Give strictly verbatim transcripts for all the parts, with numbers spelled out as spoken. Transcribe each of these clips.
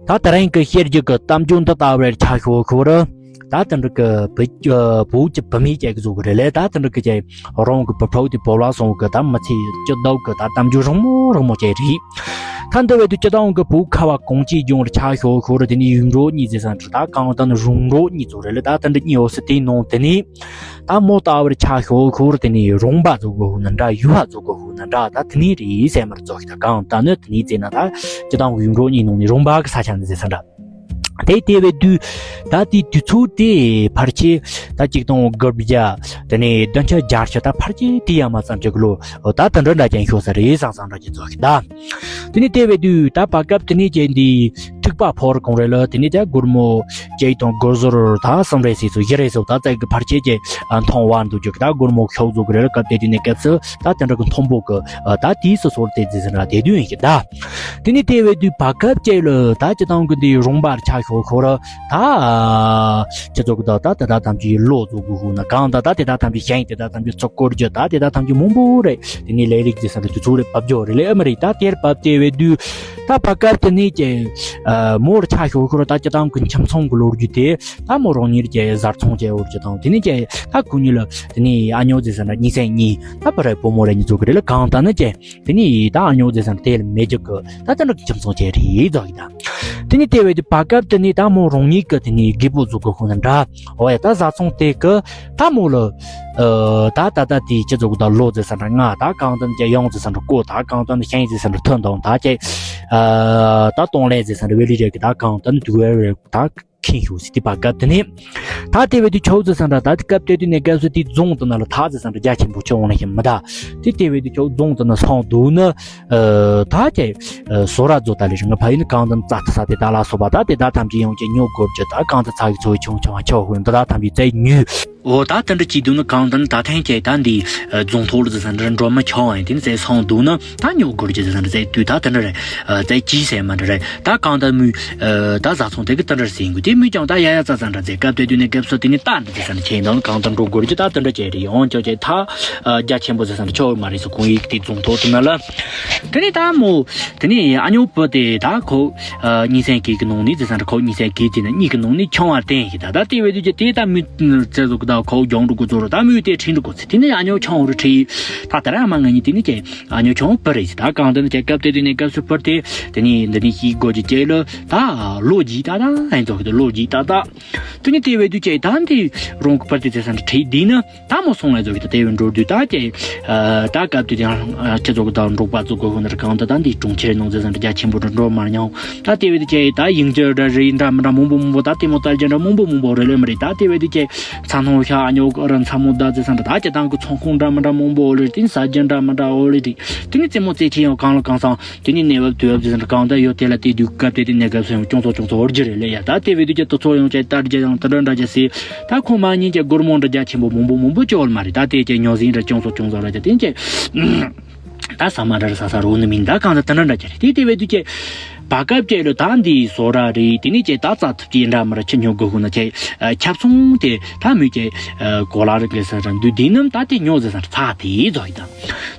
ད་དེ་རིང་གི་བཤད་རྒྱུ་གི་གཏམ་རྒྱུད་འདི་ལྟ་བུར་ཆ་ཞོ་ཞོ་རུ། ད་དེ་འདྲ་གི་བུ་བུ་གི་བུད་མེད་ཅིག་གི་བཟོ་གི་རེད་ལེ། ད་དེ་འདྲ་གི་ཅིག་རང་གི་བུ་ཕྲུག་དེ་བུད་ལ་སོང་གི་ད་མི་ཚེ་སྐྱིད་སྡུག་གི་ད་གཏམ་རྒྱུད་རིང་མོ་རིང་མོ་ཅིག་རེད། ད་འདི་བས་དུས་སྤྱི་བཏང་གི་བུ་ཁ་བ་གངས་ཅན་ལྗོངས་རུ་ཆ་ཞོ་ཞོ་རུ། དེ་ནས་ཡུམ་རོ་གཉིས་ཟེར་ས་འདྲ། ད་གང་ལྟར་ན་རོང་རོ་གཉིས་བཟོ་རེད་ལེ། ད་དེ་འདྲ་གཉིས་ཡོད་སྲིད། དེའི་ནང་དེ་ནས་ད་མོ་ལྟ་བུར་ཆ་ཞོ་ཞོ་རུ། དེ་ནས་རོང་པ་བཟོ་དགོས་ཧུ་ན་འདྲ། ཡུལ་བ་བཟོ་དགོས་ཧུ་ན་འདྲ། ད་དེ་ནས་རེད་སེམས་མར་བཟོ་ཞིག་ད་གང་ལྟར་ན་དེ་ནས་བཙལ་ན་ད་སྤྱི་བཏང་གི་ཡུམ་རོ་གཉིས་ནང་ནས་རོང་པ་གི་ས་ཆ་འདི་ཟེར་ས་འདྲ། དེ་དེ་བས་དུས་ད་དེའི་དུས་ཚོད་དེ་ཕལ་ཆེར་ད་གཅིག་སྟོང་དགུ་བརྒྱ་དེ་ནས་བདུན་ཅུ་བརྒྱད་ཅུ་ད་ཕལ་ཆེར་དེ་ཡ་མ་ཙམ་ཅིག་ལོ་ད་དེ་འདྲ་འདྲ་ཅན་ཤོར་ས་རེད་བསམ་བསམ་འདྲ་ཅིག་བཟོ་ཞིག་ད། དེ་ནས་དེ་བས་དུས་ད་བར་སྐབས་དེ་ནས་ཀྱི་འདི་ཐིགས་པ་ཕོར་གང་རེད་ལ། དེ་ནས་ཀྱི་སྒོར་མོ་ཅིག་དང་སྒོར་ཟུར་ད་གསུམ་རེ་ཟེར་ཚོ་བཞི་རེ་ཟེར་ད་བཙལ་གི་ཕལ་ཆེར་ཀྱི་མཐོང་བ་འདུག་ཅིག་ད་སྒོར་མོ་ཤོག་བཟོ་གི་རེད་ལ། སྐབས་དེ་དུས་ནས་སྐབས་སུ་ད་དེ་འདྲ་གི་མཐོན་པོ་གི་ད་དེའི་སུ་སོར་དེ་ཟེར་ཟེར་ན་དེ་དུས་ཡིན་ཞིག་ད། དེ་ནས་དེ་བས་དུས་བར་སྐབས་ཅིག་ལ་ད་སྤྱི་བཏང་གི་འདི་རོང་པར་ཆ་ཞོ་ཞོ་རུ། ད་སྤྱི་ཚོགས་ཀྱི་ད་ད་དེ་དག་ཐམས་ཅད་ལོ་བཟོ་དགོས་ཧུ་ན་གང་ད་ད་དེ་དག་ཐམས་ཅད་ཞིང་དེ་དག་ཐམས་ཅད་ཚུར་བསྐོར་རྒྱུ་ད་དེ་དག་ཐམས་ཅད་མང་པོ་རེད། དེ་ནས་ལས་རིགས་ཀྱི་ས་འདྲ་དུས་ཚོད་རེ་བབ་རྒྱུ་རེད་ལེ་ཨ་མ་རེད། ད་དེར་བབ་དེ་བས་དུས་ད་བར་སྐབས་དེ་ནས་ཀྱི་མོར་ཆ་ཞོ་ཞོ་རུ་ད་སྤྱི་བཏང་གི་ཁྱིམ་ཚང་གི་ལོ་རྒྱུས་དེ་ད་མོ་རང་ཉིད་ཀྱི་བཟའ་ཚང་བྱས་འོར་རྒྱུ་དང་། དེ་ནས་ཀྱི་ད་ཁོ་གཉིས་ལ་དེ་ནས་ཨ་ཉོ་ཟེར་ས་འདྲ་གཉིས་སེ་གཉིས་ད་བུ་རེ་བུ་མོ་རེ་གཉིས་བཙུགས་གི་རེད་ལ། གང་ལྟར་ན་ཀྱི་དེ་ནས་ད་ཨ་ཉོ་ཟེར་ས་འདྲ་དེ་ལ་མེད་རྒྱུ་གི་ད་དེ་འདྲ་གི་ཁྱིམ་ཚང་བྱས་རེད་བཟོ་གི་ད། དེ་ནས་དེ་བས་དུས་བར་སྐབས་དེ་ནས་ད་མོ་རང་ཉིད་ཀྱི་དེ་ནས་རྒད་པོ་བཟོ་དགོས་ཁོ་ན་འདྲ། འོ་ཡ་ད་བཟའ་ཚང་དེ་གི་ད་མོ་ལ་ཨ་ད་ད་ད་དེ་སྤྱི་ཚོགས་ཀྱི་ད་ལོ་ཟེར་ས་འདྲ་ལྔ་ད་གང་ལྟར་ཀྱི་ཡོང་ཟེར་ས་འདྲ་ཀོ་ད་གང་ལྟར་ཤིང་ཟེར་ས་འདྲ་ཐོན་དང་ད་ཀྱི་ཨ་ད་གཏོང་ལེན་ཟེར་ས་འདྲ་བེ་ལི་རེ་གི་ད་གང་ལྟར་དུ་བེ་རེ་ད། མཁན་ཞུ་སྲིད་དེ་བར་སྐབས་དེ་ནས། ད་དེ་བས་དུས་ཆའོ་ཟེར་ས་འདྲ་ད་སྐབས་དེ་དུས་ནས་སྐབས་སུ་དེ་རྫོང་དུ་ན་ལ་ད་ཟེར་ས་འདྲ་རྒྱ་ཆེན་པོ་ཆོ་འོང་ན་ཞིག་མི་ད། དེ་དེ་བས་དུས་ཆའོ་རྫོང་དུ་ན་སོང་འདུག་ན། ཨ་ད་ཀྱི་ཨ་སོ་ར་རྫོ་ད་ལས་རིང་ཕ་ཡིན་གང་དུ་རྩ་ཐ་ས་དེ་ད་ལ་སོ་པ་ད་དེ་ད་ཐམས་ཅད་ཡོང་ཀྱི་ཉོ་དགོས་རྒྱུ་ད་གང་དུ་ཚ་གི་ཚོ་ཆུང་ཆུང་ཆོ་ཧུན་ད་ད་ཐམས་ཅད་བཙལ་ཉུལ། འོ་ད་དེ་འདྲ་བྱེད་དུས་ན་གང་ལྟར་ད་ཐེངས་ཀྱི་ད་འདི་རྫོང་ཐོག་ལ་ཟེར་ས་འདྲ་འགྲོ་མི་ཆོག་ཨ་ཡིན་དེ་ནི་ཟེར་སོང་འདུག་ན། ད་ཉོ་དགོས་རྒྱུ་ཟེར་ས་འདྲ་ཟེར་དུས་ད་དེ་འདྲ་རེད། ཨ་ཟེར་ཅི་ཟེར་མ་འདྲ་རེད། ད་གང་ལྟར་མོས་ཨ་ད་བཟའ་ཚང་དེ་གི་དེ་འདྲ་ཟེར་དགོས་དེ་མོས་ཀྱང་ད་ཡ་ཡ་ཙ་ཙ་འདྲ་ཟེར་སྐབས་དེ་དུས་ནས་སྐབས་སུ་དེ་ནི་ད་འདྲ་ཟེར་ས་འདྲ་ཁྱེད་འདང་གང་ལྟར་འགྲོ་དགོས་རྒྱུ་ད་དེ་འདྲ་བྱས་རེད། ཡོང་ཅོག་ཅེ་ད་ཨ་རྒྱ་ཆེན་པོ་ཟེར་ས་འདྲ་ཆོག་མ་རེད་ཟེར་ཁོང་ཡིག་དེ་རྫོང་ཐོག་དེ་ན་ལ། དེ་ནས་ད་མོ་དེ་ནས་ཨ་ཉོ་བུ་དེ་ད་ཁོ་ཨ་གཉིས་སེང་གི་གི་ནང་ནས་ཟེར་ས་འདྲ་ཁོ་གཉིས་སེང་གི་དེ་ན་གཉིས་ཀྱི་ནང་ནས་ཆུང་བ་བསྟན་ཞིག་ད་ད་དེ་བས་དུས་ཀྱི་དེ་ད་མོས་ཚེ་ཟུག་ད་ཁོ་སྦྱོང་འགྲོ་དགོས་ཚོ་ར་ད་མོས་དེ་ཁྲིད་འགྲོ་དགོས་ཚེ་དེ་ནས་ཨ་ཉོ་ཆུང་རུ་ཁྲིད་ད་དེ་ར་ཨ་མ་ང་གཉིས་དེ་ནས་ཀྱེ། ཨ་ཉོ་ཆུང་བུ་རེད་ཟེར། ད་གང་ལྟར་ན་ཀྱེ་སྐབས་དེ་དུས་ནས་སྐབས་སུ་བུ་དེ་དེ་ནས་འདི་ནས་ཤི་དགོས་ཀྱི་ཀྱེ་ལ་ད་ལོ་རྒྱུས་ད་ད་ཨེ་འདོག་གི་ལོ་རྒྱུས་ད་ད། དེ་ནས་དེ་བས་དུས་ཀྱེ་ད་འདི་རོང་གི་བུ་དེ་ཚེ་སང་ཁྲིད་དེ་ན་ད་མོ་སོང་ལ་འདོག་གི་ད་དེ་བས་འགྲོ་དུས་ད་ཀྱེ་ད་སྐབས་དེ་དུས་ཁྱེད་ཚོ་གི་ད་འབྲོག་པ་ཚོ་གི་ཧོ་ནར་གང་ད་ད་འདི་གྲོང་ཁྱེར་ནང་ཚེ་སང་རྒྱ་ཆེན་པོ་འགྲོ་འགྲོ་མ་མྱོང་ད་དེ་བས་དུས་ཀྱེ་ད་ཡིན་རྒྱུ་འདྲ་རེད་འདྲ་མི་འདྲ་མང་པོ་མང་པོ་ད་དེ་མོ་ལྟར་རྒྱུ་འདྲ་མང་པོ་མང་པོ་རེད་ལོས་མ་རེད། ད་དེ་བས་དུས་ཀྱེ་ཚ་ནོ་ཤ་ཨ་ཉོ་གི་ར་མཚམས་མོ་ད་ཚེ་སང་ད་ད་ཀྱེ་ད་གི་ཚོང་ཁང་འདྲ་མི་འདྲ་མང་པོ་ལས་དེ་ཟ་རྒྱུ་འདྲ་མི་འདྲ་འོ་ལས་དེ། དེ་ནི་རྩེད་མོ་རྩེ་ཆེ་ཡང་གང་ལ་གང་སང་དེ་ནི་གནས་བབ་དུས་བབ་དེ་ཚོ་གང་ལྟར་ཡོད་དེ་ལ་དེ་དུས་སྐབས་དེ་དུས་གནས་སྐབས་སུ་ཡང་ཅུང་ཙག་ཅུང་ཙག་འོར་རྒྱུ་རེད་ལེ་ཡ། ད་དེ་བས་དུས་ཀྱི་དུ་ཚོ་ཡང་ཅེ་ལྟར་རྒྱ་ཡང་དེ་འདྲ་འདྲ་རྒྱ་སེ་ད་ཁོ་མ་ཉིན་གྱི་སྒོར་མོ་འདྲ་རྒྱ་ཆེན་པོ་མང་པོ་མང་པོ་བཅོལ་མ་རེད། ད་དེ་ཀྱི་ཉོ་ཟིན་འདྲ་ཅུང་ཙག་ཅུང་ཙག་ར་རྒྱ་དེ་ཀྱི་ད་ས་མ་འདྲ་ར་ས་ས་རོ་ནི་མིན་ད་གང་ལྟར་དེ་འདྲ་འདྲ་རྒྱ་རེད། དེ་དེ་བས་དུས་ཀྱི་བར་སྐབས་ཀྱི་ལོ་ད་འདི་བཟོ་ར་རེད། དེ་ནི་ཀྱི་ད་རྩ་ཐུབ་ཀྱི་འདྲ་མ་ར་ཆི་ཉོ་དགོས་ཧུ་ན་ཀྱི་ཁྱབ་ཚོང་དེ་ད་མོས་ཀྱི་གོ་ལ་རིག་ལས་ས་ར་འདུས་དེ་རྣམས་ད་དེ་ཉོ་ཟེར་ས་ར་ཚ་དེ་བཟོ་ཡི་ད།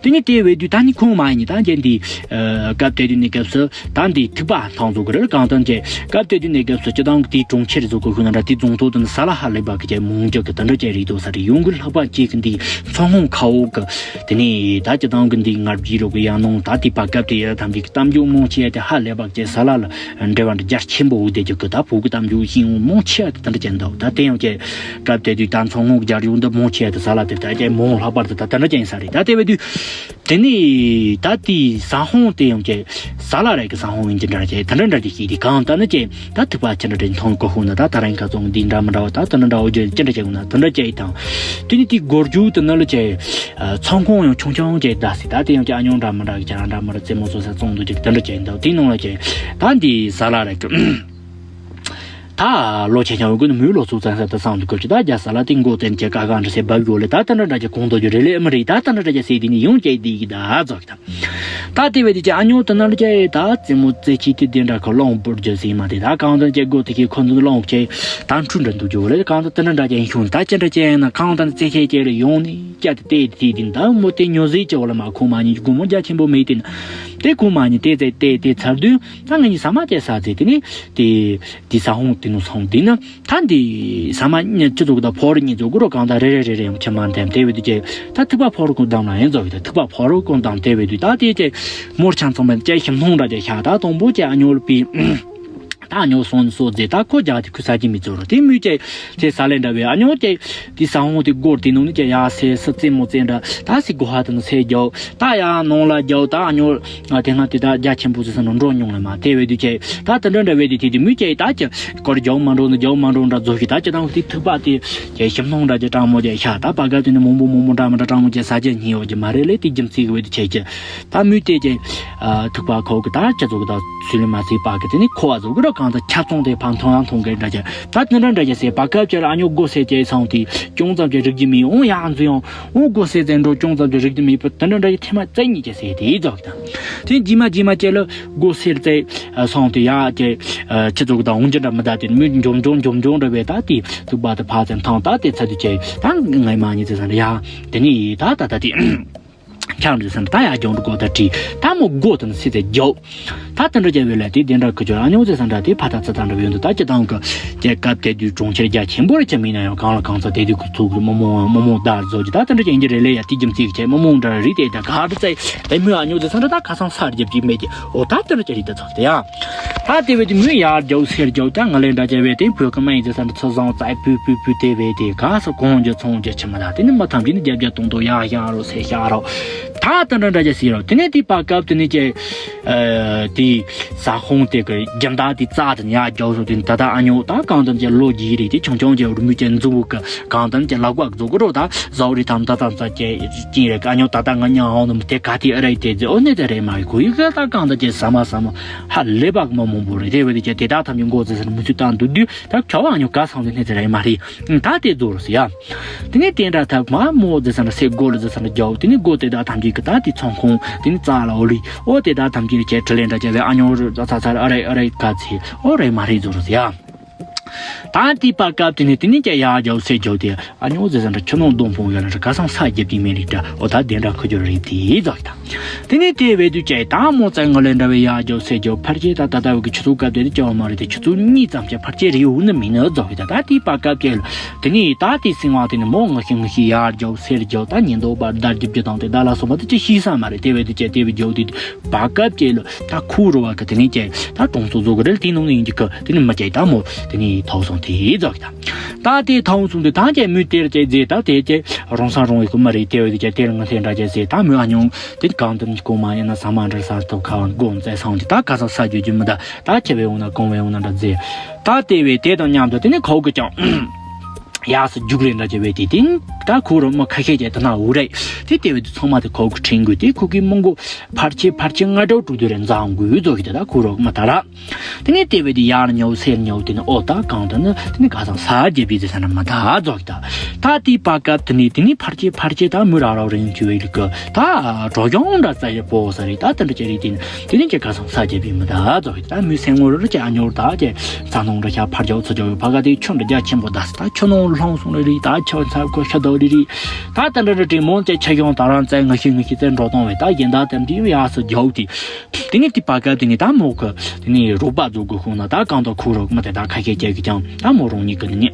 དེ་ནས་དེ་བས་དུས་ད་ནི་ཁོང་མ་ཡིན་ད་ཀྱེ་འདི་སྐབས་དེ་དུས་ནས་སྐབས་སུ་ད་འདི་ཐིགས་པ་ཐང་བཟོ་གི་རེད། གང་ལྟར་ཀྱེ་སྐབས་དེ་དུས་ནས་སྐབས་སུ་སྤྱི་བཏང་གི་དེའི་གྲོང་ཁྱེར་བཟོ་གི་ཤུགས་ན་འདྲ་དེ་རྫོང་ཐོག་ཏུ་ནི་ས་ལ་ཧ་ལས་པ་གི་ཀྱེ་མོང་རྒྱུ་གི་དེ་འདྲ་ཀྱེ་རེད་དོ་ས་རེད། ཡོང་གི་ལྷག་པ་ཀྱེ་གི་འདི་ཚོང་ཁང་ཁ་འོག་གི་དེ་ནས་ད་སྤྱི་བཏང་གི་འདི་ངར་བགྱིས་རོགས་གི་ཡང་ནང་ད་དེ་བར་སྐབས་དེ་ཡ་ཐམས་ཅད་ཀྱི་གཏམ་རྒྱུད་མང་ཆེ་ཡ་དེ་ཧ་ལས་པ་ཀྱེ་ས་ལ་ལ་འབྲེལ་བ་འདྲ་རྒྱ་ཆེན་པོ་འོ་དེ་ཀྱེ་གི་ད་བོད་གི་གཏམ་རྒྱུད་ཤིང་མང་ཆེ་ཡ་དེ་དེ་འདྲ་ཀྱེ་འདུག་ད་དེ་ཡང་ཀྱེ་སྐབས་དེ་དུས་ད་ཚོང་ཁང་གི་རྒྱ་རིགས་འདི་མང་ཆེ་ཡ་དེ་ས་ལ་དེ་ད་ཀྱེ་མོང་ལྷག་པར་དུ་ད་དེ་འདྲ་ཀྱེ་ཡིན་ས་རེད། ད་དེ་བས་དུས། དེ་ནས་ད་དེའི་ཟ་ཧོང་དེ་ཡང་ཀྱེ་ཟ་ལ་རེ་གི་ཟ་ཧོང་ཡིན་གྱི་འདྲ་ཀྱེ་དེ་འདྲ་འདྲ་ཀྱེ་ཤེས་དེ་གང་ལྟར་ན་ཀྱེ་ད་ཐིགས་པ་ཅི་འདྲ་འདྲ་མཐོང་གི་ཧོ་ན་ད་ད་རིང་ཁ་ཚོང་འདི་འདྲ་མི་འདྲ་བ་ད་དེ་འདྲ་འདྲ་འོ་ཀྱེ་ཅི་འདྲ་ཀྱེ་ཧོ་ན་དེ་འདྲ་ཀྱེ་ཡིན་དང་། དེ་ནས་དེའི་སྒོར་རྒྱུ་དེ་ནི་ལ་ཀྱེ་ཚོང་ཁང་ཡང་ཆུང་ཆུང་ཀྱེ་ད་སི་ད་དེ་ཡང་ཀྱེ་ཨ་ཉོ་འདྲ་མི་འདྲ་གི་ཀྱེ་ར་འདྲ་མི་འདྲ་རྩེད་མོ་བཟོ་ས་བཙོང་འདུག་ཀྱེ་དེ་འདྲ་ཀྱེ་ཡིན་དང་དེའི་ནང་ལ་ཀྱེ་ད་འདི་ཟ་ལ་རེ་གི་ད་ལོ་ཆེ་ཆུང་ཡོད་དགོས་ནི་མོའི་ལོ་ཚུགས་ཙང་ཟེར་ད་བསམ་དུ་གོ་ཅི་ད་རྒྱ་ས་ལ་ཏིང་གོ་ཏན་ཅེ་ཀ་ག་འདྲ་སེ་བབ་ཡོད་ལེ། ད་ད་འདྲ་འདྲ་ཅེ་གོང་དུ་རྒྱུ་རེ་ལེ་མི་རེད། ད་ད་འདྲ་འདྲ་ཅེ་སེ་དེ་ནི་ཡོང་ཅེ་དེ་གི་ད་ཛོག་ད། ད་དེ་བས་དེ་ཅེ་ཨ་ཉོ་ད་ནར་ཅེ་ད་རྩེད་མོ་རྩེ་ཆི་དེ་དེ་འདྲ་ཁོ་ལོང་པོར་རྒྱུ་ཟེ་མ་དེ་ད་གང་དུ་ཅེ་གོ་དེ་གི་ཁོ་འདུ་ལོང་ཅེ་ད་འཁྲུ་འདྲ་འདུག་རྒྱུ་ལེ། གང་དུ་ད་འདྲ་འདྲ་ཅེ་ཤུང་ད་ཅེ་འདྲ་ཅེ་ན་གང་དུ་རྩེ་ཆེ་ཅེ་ལ་ཡོང་ནི་ཅེ་དེ་དེ་དེ་དེ་ད་མོ་དེ་ཉོ་ཟེ་ཅེ་བ་ལ་མ་ཁོ་མ་ཉི་གུ་མོ་རྒྱ་ཆེན་པོ་མེད་དེ་ན། དེ་གོ་མ་ཉན་དེ་ཚེ་དེ་དེ་ཚར་དུས་ད་ང་གཉིས་ཟ་མ་དེ་ཟ་ཚེ་དེ་ནི་དེ་དེ་ཟ་ཧོང་དེ་ནུ་སོང་དེ་ན་ད་འདི་ཟ་མ་ཉ་ཅི་ཚོགས་ད་ཕོ་རུ་གཉིས་ཚོགས་གུ་རོ་གང་ད་རེ་རེ་རེ་རེ་ཡང་ཁྱེར་མ་འདེམ་དེ་བས་དུ་ཅེ་ད་ཐུག་པ་ཕོ་རུ་ཀུན་བདམ་ན་ཡིན་ཚོགས་ད་ཐུག་པ་ཕོ་རུ་ཀུན་བདམ་དེ་བས་དུ་ད་དེ་ཅེ་མོར་ཆང་ཚང་མ་ཅེ་ཞིམ་སྣོང་འདྲ་ཅེ་ཤ་ད་དང་པོ་ཅེ་ཨ་ཉོར་པི། ད་ཉོ་སོང་ནས་སོ་རྫས་ད་ཁོ་རྒྱག་དེ་ཁུ་ས་ཀྱི་མི་ཚོར་དེ་མུས་ཀྱི་དེ་ས་ལེ་འདྲ་བའི་ཨ་ཉོ་ཀྱི་དེ་ས་ཧོང་དེ་སྒོར་དེ་ནང་ནས་ཀྱི་ཡ་སེ་སི་རྩེ་མོ་རྩེ་འདྲ་ད་སི་སྒོ་ཧ་དེ་ནས་སེ་རྒྱོ་ད་ཡ་ནང་ལ་རྒྱོ་ད་ཨ་ཉོ་དེ་སྔ་དེ་ད་རྒྱ་ཆེན་པོ་ཟེར་ས་ནང་འགྲོ་མྱོང་ལ་མ་དེ་བས་དུས་ཀྱི་ད་དེ་འདྲ་འདྲ་བས་དེ་དེ་དེ་མུས་ཀྱི་ད་ཀྱི་སྐོར་རྒྱོ་མ་འགྲོ་ནས་རྒྱོ་མ་འགྲོ་འདྲ་རྫོ་ཞིག་ད་ཀྱི་ད་དེ་ཐུག་པ་དེ་ཀྱི་ཞིམ་སྣང་འདྲ་ཀྱི་སྤྲང་མོ་ཀྱི་ཤ་ད་པ་ག་དེ་ནས་མང་པོ་མང་པོ་འདྲ་མི་འདྲ་སྤྲང་མོ་ཀྱི་ས་ཀྱི་ཉིན་ཡོད་ཀྱི་མ་རེད་ལེ་དེ་རྒྱུ་མཚན་གི་བས་དུས་ཀྱི་ཀྱི། ད་མུས་དེ་ཀྱི་ཐུག་པ་ཁོ་གི་ད་ཅི་ཚོགས་ད་སུ་ལི་མ་སི་པ་གི་དེ་ནི་ཁོ་བ་ཚོ་གི་རོ་གང་ད་ཆ་ཚང་དེ་ཕམ་ཐོང་ཡང་ཐོང་གི་འདྲ་ཀྱི་ད་དེ་འདྲ་འདྲ་ཀྱི་སེ་པ་སྐབས་ཀྱི་ཨ་ཉོ་སྒོ་སེ་ཀྱི་སང་དེ་ཅུང་ཙམ་ཀྱི་རིག་རྒྱུ་མི་འོང་ཡང་འཛུ་ཡང་འོང་སྒོ་སེ་ཙན་འགྲོ་ཅུང་ཙམ་ཀྱི་རིག་རྒྱུ་མི་པ་དེ་འདྲ་འདྲ་ཀྱི་ཐེ་མ་ཙན་ཉིད་ཀྱི་སེ་དེ་ཚོགས་ཀྱི་ད་དེ་ཇི་མ་ཇི་མ་ཀྱི་ལ་སྒོ་སེ་ཙེ་སང་དེ་ཡ་ཀྱི་ཆི་ཚོགས་ད་འོང་རྒྱུ་འདྲ་མི་ད་དེ་མུས་འཇོམ་འཇོམ་འཇོམ་འཇོམ་འདྲ་བས་ད་དེ་ཐུག་པ་དེ་ཕ་ཙན་ཐང་ད་དེ་ཚ་དུ་ཀྱི་ད་ངའི་མ་ཉིད་ཙེ་ཙན་འདྲ་ཡ་དེ་ནི་ད་ད་ད་དེ། ཁྱང་རེད་ཟེར་ན་ད་ཡ་རྒྱང་རིང་གོ་ད་བྲིས་ད་མོ་སྒོ་དང་སི་ཚེ་རྒྱོ། ད་དེ་འདྲ་རྒྱ་བའི་ལ་དེ་དེ་འདྲ་ཁུ་ཆོ་ཨ་ཉོ་ཚེ་ས་འདྲ་དེ་ཕ་ད་ཚ་ད་འདྲ་བའི་འདུག་ད་ཅི་དང་གི་རྒྱལ་ཁབ་དེ་དུས་གྲོང་ཁྱེར་རྒྱ་ཆེན་པོ་རེ་ཆ་མིན་ན་ཡང་གང་ལ་གང་ཚ་དེ་དུས་ཁུ་ཚུགས་མི་མོ་མི་མོ་ད་བཟོ་གི་ད་དེ་འདྲ་ཅན་གྱི་རེ་ལེ་ཡ་དེ་རྒྱུ་མཚན་གྱི་ཆེ་མི་མོ་འདྲ་རེད་དེ་ད་ག་རེ་ཚེ་དེ་མོ་ཨ་ཉོ་ཚེ་ས་འདྲ་ད་ཁ་སང་ས་རྒྱབ་ཀྱི་མེད་ཀྱི་འོ་ད་དེ་འདྲ་ཅན་རེད་ད་ཚོགས་དེ་ཡ། ད་དེ་བས་དེ་མོས་ཡར་རྒྱབ་སེར་རྒྱབ་ཀྱང་ང་ལས་འདྲ་བྱས་བས་དེ་བོད་ཀྱི་སྨན་ཡིན་ཟེར་ས་འདྲ་ཚོ་བཟང་ཙའི་པུས་པུས་པུས་དེ་བས་དེ་ག་ས་གོང་རྒྱ་ཚོང་རྒྱ་ཆེ་མ་ད་དེ་ནི་མ་ཐམས་ཅད་ནི་རྒྱབ་རྒྱ་གཏོང་དོ་ཡ་ཤ་རོ་སེ་ཤ་རོ། ད་དེ་འདྲ་འདྲ་བྱས་སི་རོ་དེ་ནས་དེ་པ་སྐབས་དེ་ནས་ཀྱི་དེ་ས་ཁོང་དེ་གི་རྒྱ་མདའ་དེ་རྩ་དེ་ནས་ཡར་རྒྱབ་སོ་དེ་ནི་ད་ད་ཨ་ཉོ་ད་གང་དམ་ཀྱི་ལོ་རྒྱུས་རེད་དེ་ཆུང་ཆུང་ཀྱི་རུ་མི་ཀྱི་མཛུ་གུ་གི་གང་དམ་ཀྱི་ལག་པ་རྫོགས་གི་རོ་ད་ཟའོ་རི་ཐམ་ད་ད་ཙ་ཀྱི་ཅིང་རེད་ཨ་ཉོ་ད་ད་ང་ཉ་ཧོ་ནམ་དེ་ག་དེ་ཨ་རེད་དེ་ཟེ་ཨོ་ནེ་དེ་རེད་མ་རེད་ཁོ་ཡི་ག་ད་གང་དམ་ཀྱི་ཟ་མ་ཟ་མ། ཧ་ལས་པ་མ་མང་པོ་རེད་དེ་བས་དེ་ཀྱ་དེ་དག་ཐམས་ཅད་མགོ་ཙེ་ཟེར་མུ་མཐུད་བཏང་འདུག་དུས་ད་ཁྱོ་བ་ཉོ་ག་སང་དེ་སྣེ་ཙེ་རེད་མ་རེད་ད་དེ་རྫོགས་རུ་ཟེར་ཡ། དེ་ནས་དེ་འདྲ་ཐབས་མ་མོ་ཙེ་ཟེར་ན་སེ་སྒོ་ལ་ཙེ་ཟེར་ན་རྒྱའོ་དེ་ནས་སྒོ་དེ་དག་ཐམས་ཅད་ཀྱི་ད་དེ་ཚོང་ཁོང་དེ་ནས་རྩ་ལ་འོ་ལི་ཨོ་དེ་དག་ཐམས་ཅད་ཀྱི་ཁྱེད་དྲི་ལན་འདྲ་བྱ་བའི་ཨ་ཉོ་རུ་ཙ་ཚ་ཚ་ཨ་རེ་ཨ་རེ་ག་ཚེ་ཨོ་རེད་མ་རེད་རྫོགས་རུ་ཟེར་ཡ། ད་དེ་པ་སྐབས་དེ་ནས་དེ་ནས་ཀྱ་ཡ་རྒྱའོ་སེ་རྒྱའོ་དེ། ཨ་ཉོ་ཟེར་ཟེར་འདྲ་ཁྱོད་ནང་སྡོང་ཕུང་ཡོད་ལ་འདྲ་ག་སང་ས་རྒྱབ་ཀྱི་མེད་རིགས་འདྲ་ཨོ་ད་དེ་འདྲ་ཁུ་སྦྱོར་རེད་དེ་ཙག་ད། དེ་ནས་དེ་བས་དུས་ཀྱི་ད་མོ་ཙག་ང་ལས་འདྲ་བའི་ཡ་རྒྱབ་སེ་རྒྱབ་ཕར་ཆེ་ད་ད་ད་བའི་གི་ཆུ་ཚོད་སྐབས་དེ་དུས་ཅི་བ་མ་རེད་དེ་ཆུ་ཚོད་གཉིས་ཙམ་ཀྱི་ཕར་ཆེ་རེད་འུ་ནི་མིན་ནི་ཙག་གི་ད་ད་དེ་པ་སྐབས་ཀྱི་དེ་ནས་ད་དེ་སེང་བ་དེ་ནས་མོ་ང་ཤི་ང་ཤི་ཡ་རྒྱབ་སེ་རྒྱབ་ད་ཉིན་དོ་པར་ད་རྒྱབ་རྒྱུ་དང་དེ་ད་ལ་སོང་བ་དེ་ཅི་ཤི་ས་མ་རེད་དེ་བས་དུས་ཀྱི་དེ་བས་རྒྱབ་དེ་དུས་པ་སྐབས་ཀྱི་ལ་ད་ཁུ་རུ་བ་གི་དེ་ནས་ཀྱི་ད་གྲོང་ཚོ་བཟོ་གི་རེད་དེ་ནང་ནས་ཡིན་གྱི་གི་དེ་ནས་མ་ཀྱི་ད་མོ་དེ་ནས་ཐོག་སོང་དེ་ཙག་གི་ད། ད་དེ་ཐང་སོང་དུས་ད་ཀྱེ་མོས་དེར་ཀྱེ་རྫས་ད་དེ་ཀྱེ་རོང་ས་རོང་བའི་ཀུ་མ་རེད་དེ་བས་དེ་ཀྱེ་དེར་ང་ཐེ་འདྲ་ཀྱེ་ཟེ་ད་མོས་ཨ་ཉོང་དེ་གང་དུ་ནི་ཀོ་མ་ཡིན་ན་ས་མ་འདྲ་ས་ཐོབ་ཁ་བ་མགོ་མཛད་སང་དེ་ད་ག་ས་ས་རྒྱུ་རྒྱུ་མི་ད་ད་ཁྱེ་བས་འོང་ན་གོང་བས་འོང་ན་འདྲ་ཟེ་ད་དེ་བས་དེ་དང་མཉམ་དུ་དེ་ནི་ཁོག་གི་ཀྱང་ཡག་སུ་རྒྱུག་རེ་འདྲ་ཀྱེ་བས་དེ་དེ་ད་ཁོ་རོ་མ་ཁ་ཤས་ཀྱེ་ད་ན་འུ་རེད་དེ་དེ་བས་དེ་ཚང་མ་དེ་ཁོག་གི་ཁྲིན་གུ་དེ་ཁོ་གི་མོང་གུ་ཕར་ཆེ་ཕར་ཆེ་ང་འདྲ་དྲུག་དུ་རེ་འཛང་གུ་ཡུ་ཛོ་གི་དེ་ད་ཁོ་རོ་མ་ད་ར། དེ་ནས་དེ་བས་དེ་ཡར་ཉོ་སེར་ཉོ་དེ་ནི་ཨོ་ད་གང་ད་ནི་དེ་ནི་ག་ས་ས་རྒྱབ་པའི་དེ་ས་ན་མ་ད་རྫོགས་ཀྱི་ད་ད་དེའི་པ་ཀ་དེ་ནི་དེ་ནི་ཕར་ཆེ་ཕར་ཆེ་ད་མུ་ར་ར་རིང་ཆུ་བའི་ལུག་གི་ད་གྲོ་གྱོང་འདྲ་ཙ་ཡི་པོ་ས་རེད་ད་དེ་འདྲ་ཅི་རེད་དེ་ནི་དེ་ནི་ཀྱི་ག་ས་ས་རྒྱབ་པའི་མི་ད་རྫོགས་ཀྱི་ད་མུ་སེ་ངོ་ར་ཀྱི་ཨ་ཉོར་ད་ཀྱི་ས་ནོང་འདྲ་ཤ་ཕར་རྒྱབ་ཚུར་རྒྱབ་པ་ཀ་དེ་ཆུ་འདྲ་རྒྱ་ཆེན་པོ་ད་ས་ད་ཆུ་ནོང་ལྷོང་སོང་རེ་རེད་ད་ཆུ་ཚ་ཁོ་ཤ་ད་རེ་རེད་ད་དེ་འདྲ་འདྲ་དྲིན་མོ་ཀྱི་ཆ་གྱོང་ད་རང་ཙ་ང་ཤི་ང་ཤི་ཙ་འགྲོ་གཏོང་བས་ད་ཡིན་ད་དེ་འདྲ་ཡ་ས་རྒྱབ་དེ། དེ་ནས་དེ་བར་སྐབས་དེ་ནས་ད་མོ་གི་དེ་ནས་རོགས་པ་བཟོ་དགོས་ཤོང་ན་ད་གང་དུ་ཁུ་རོགས་མ་དེ་ད་ཁ་ཤས་ཀྱད་ཀྱི་ཀྱང་ད་མོ་རང་ཉིད་ཀྱི་དེ་ནས་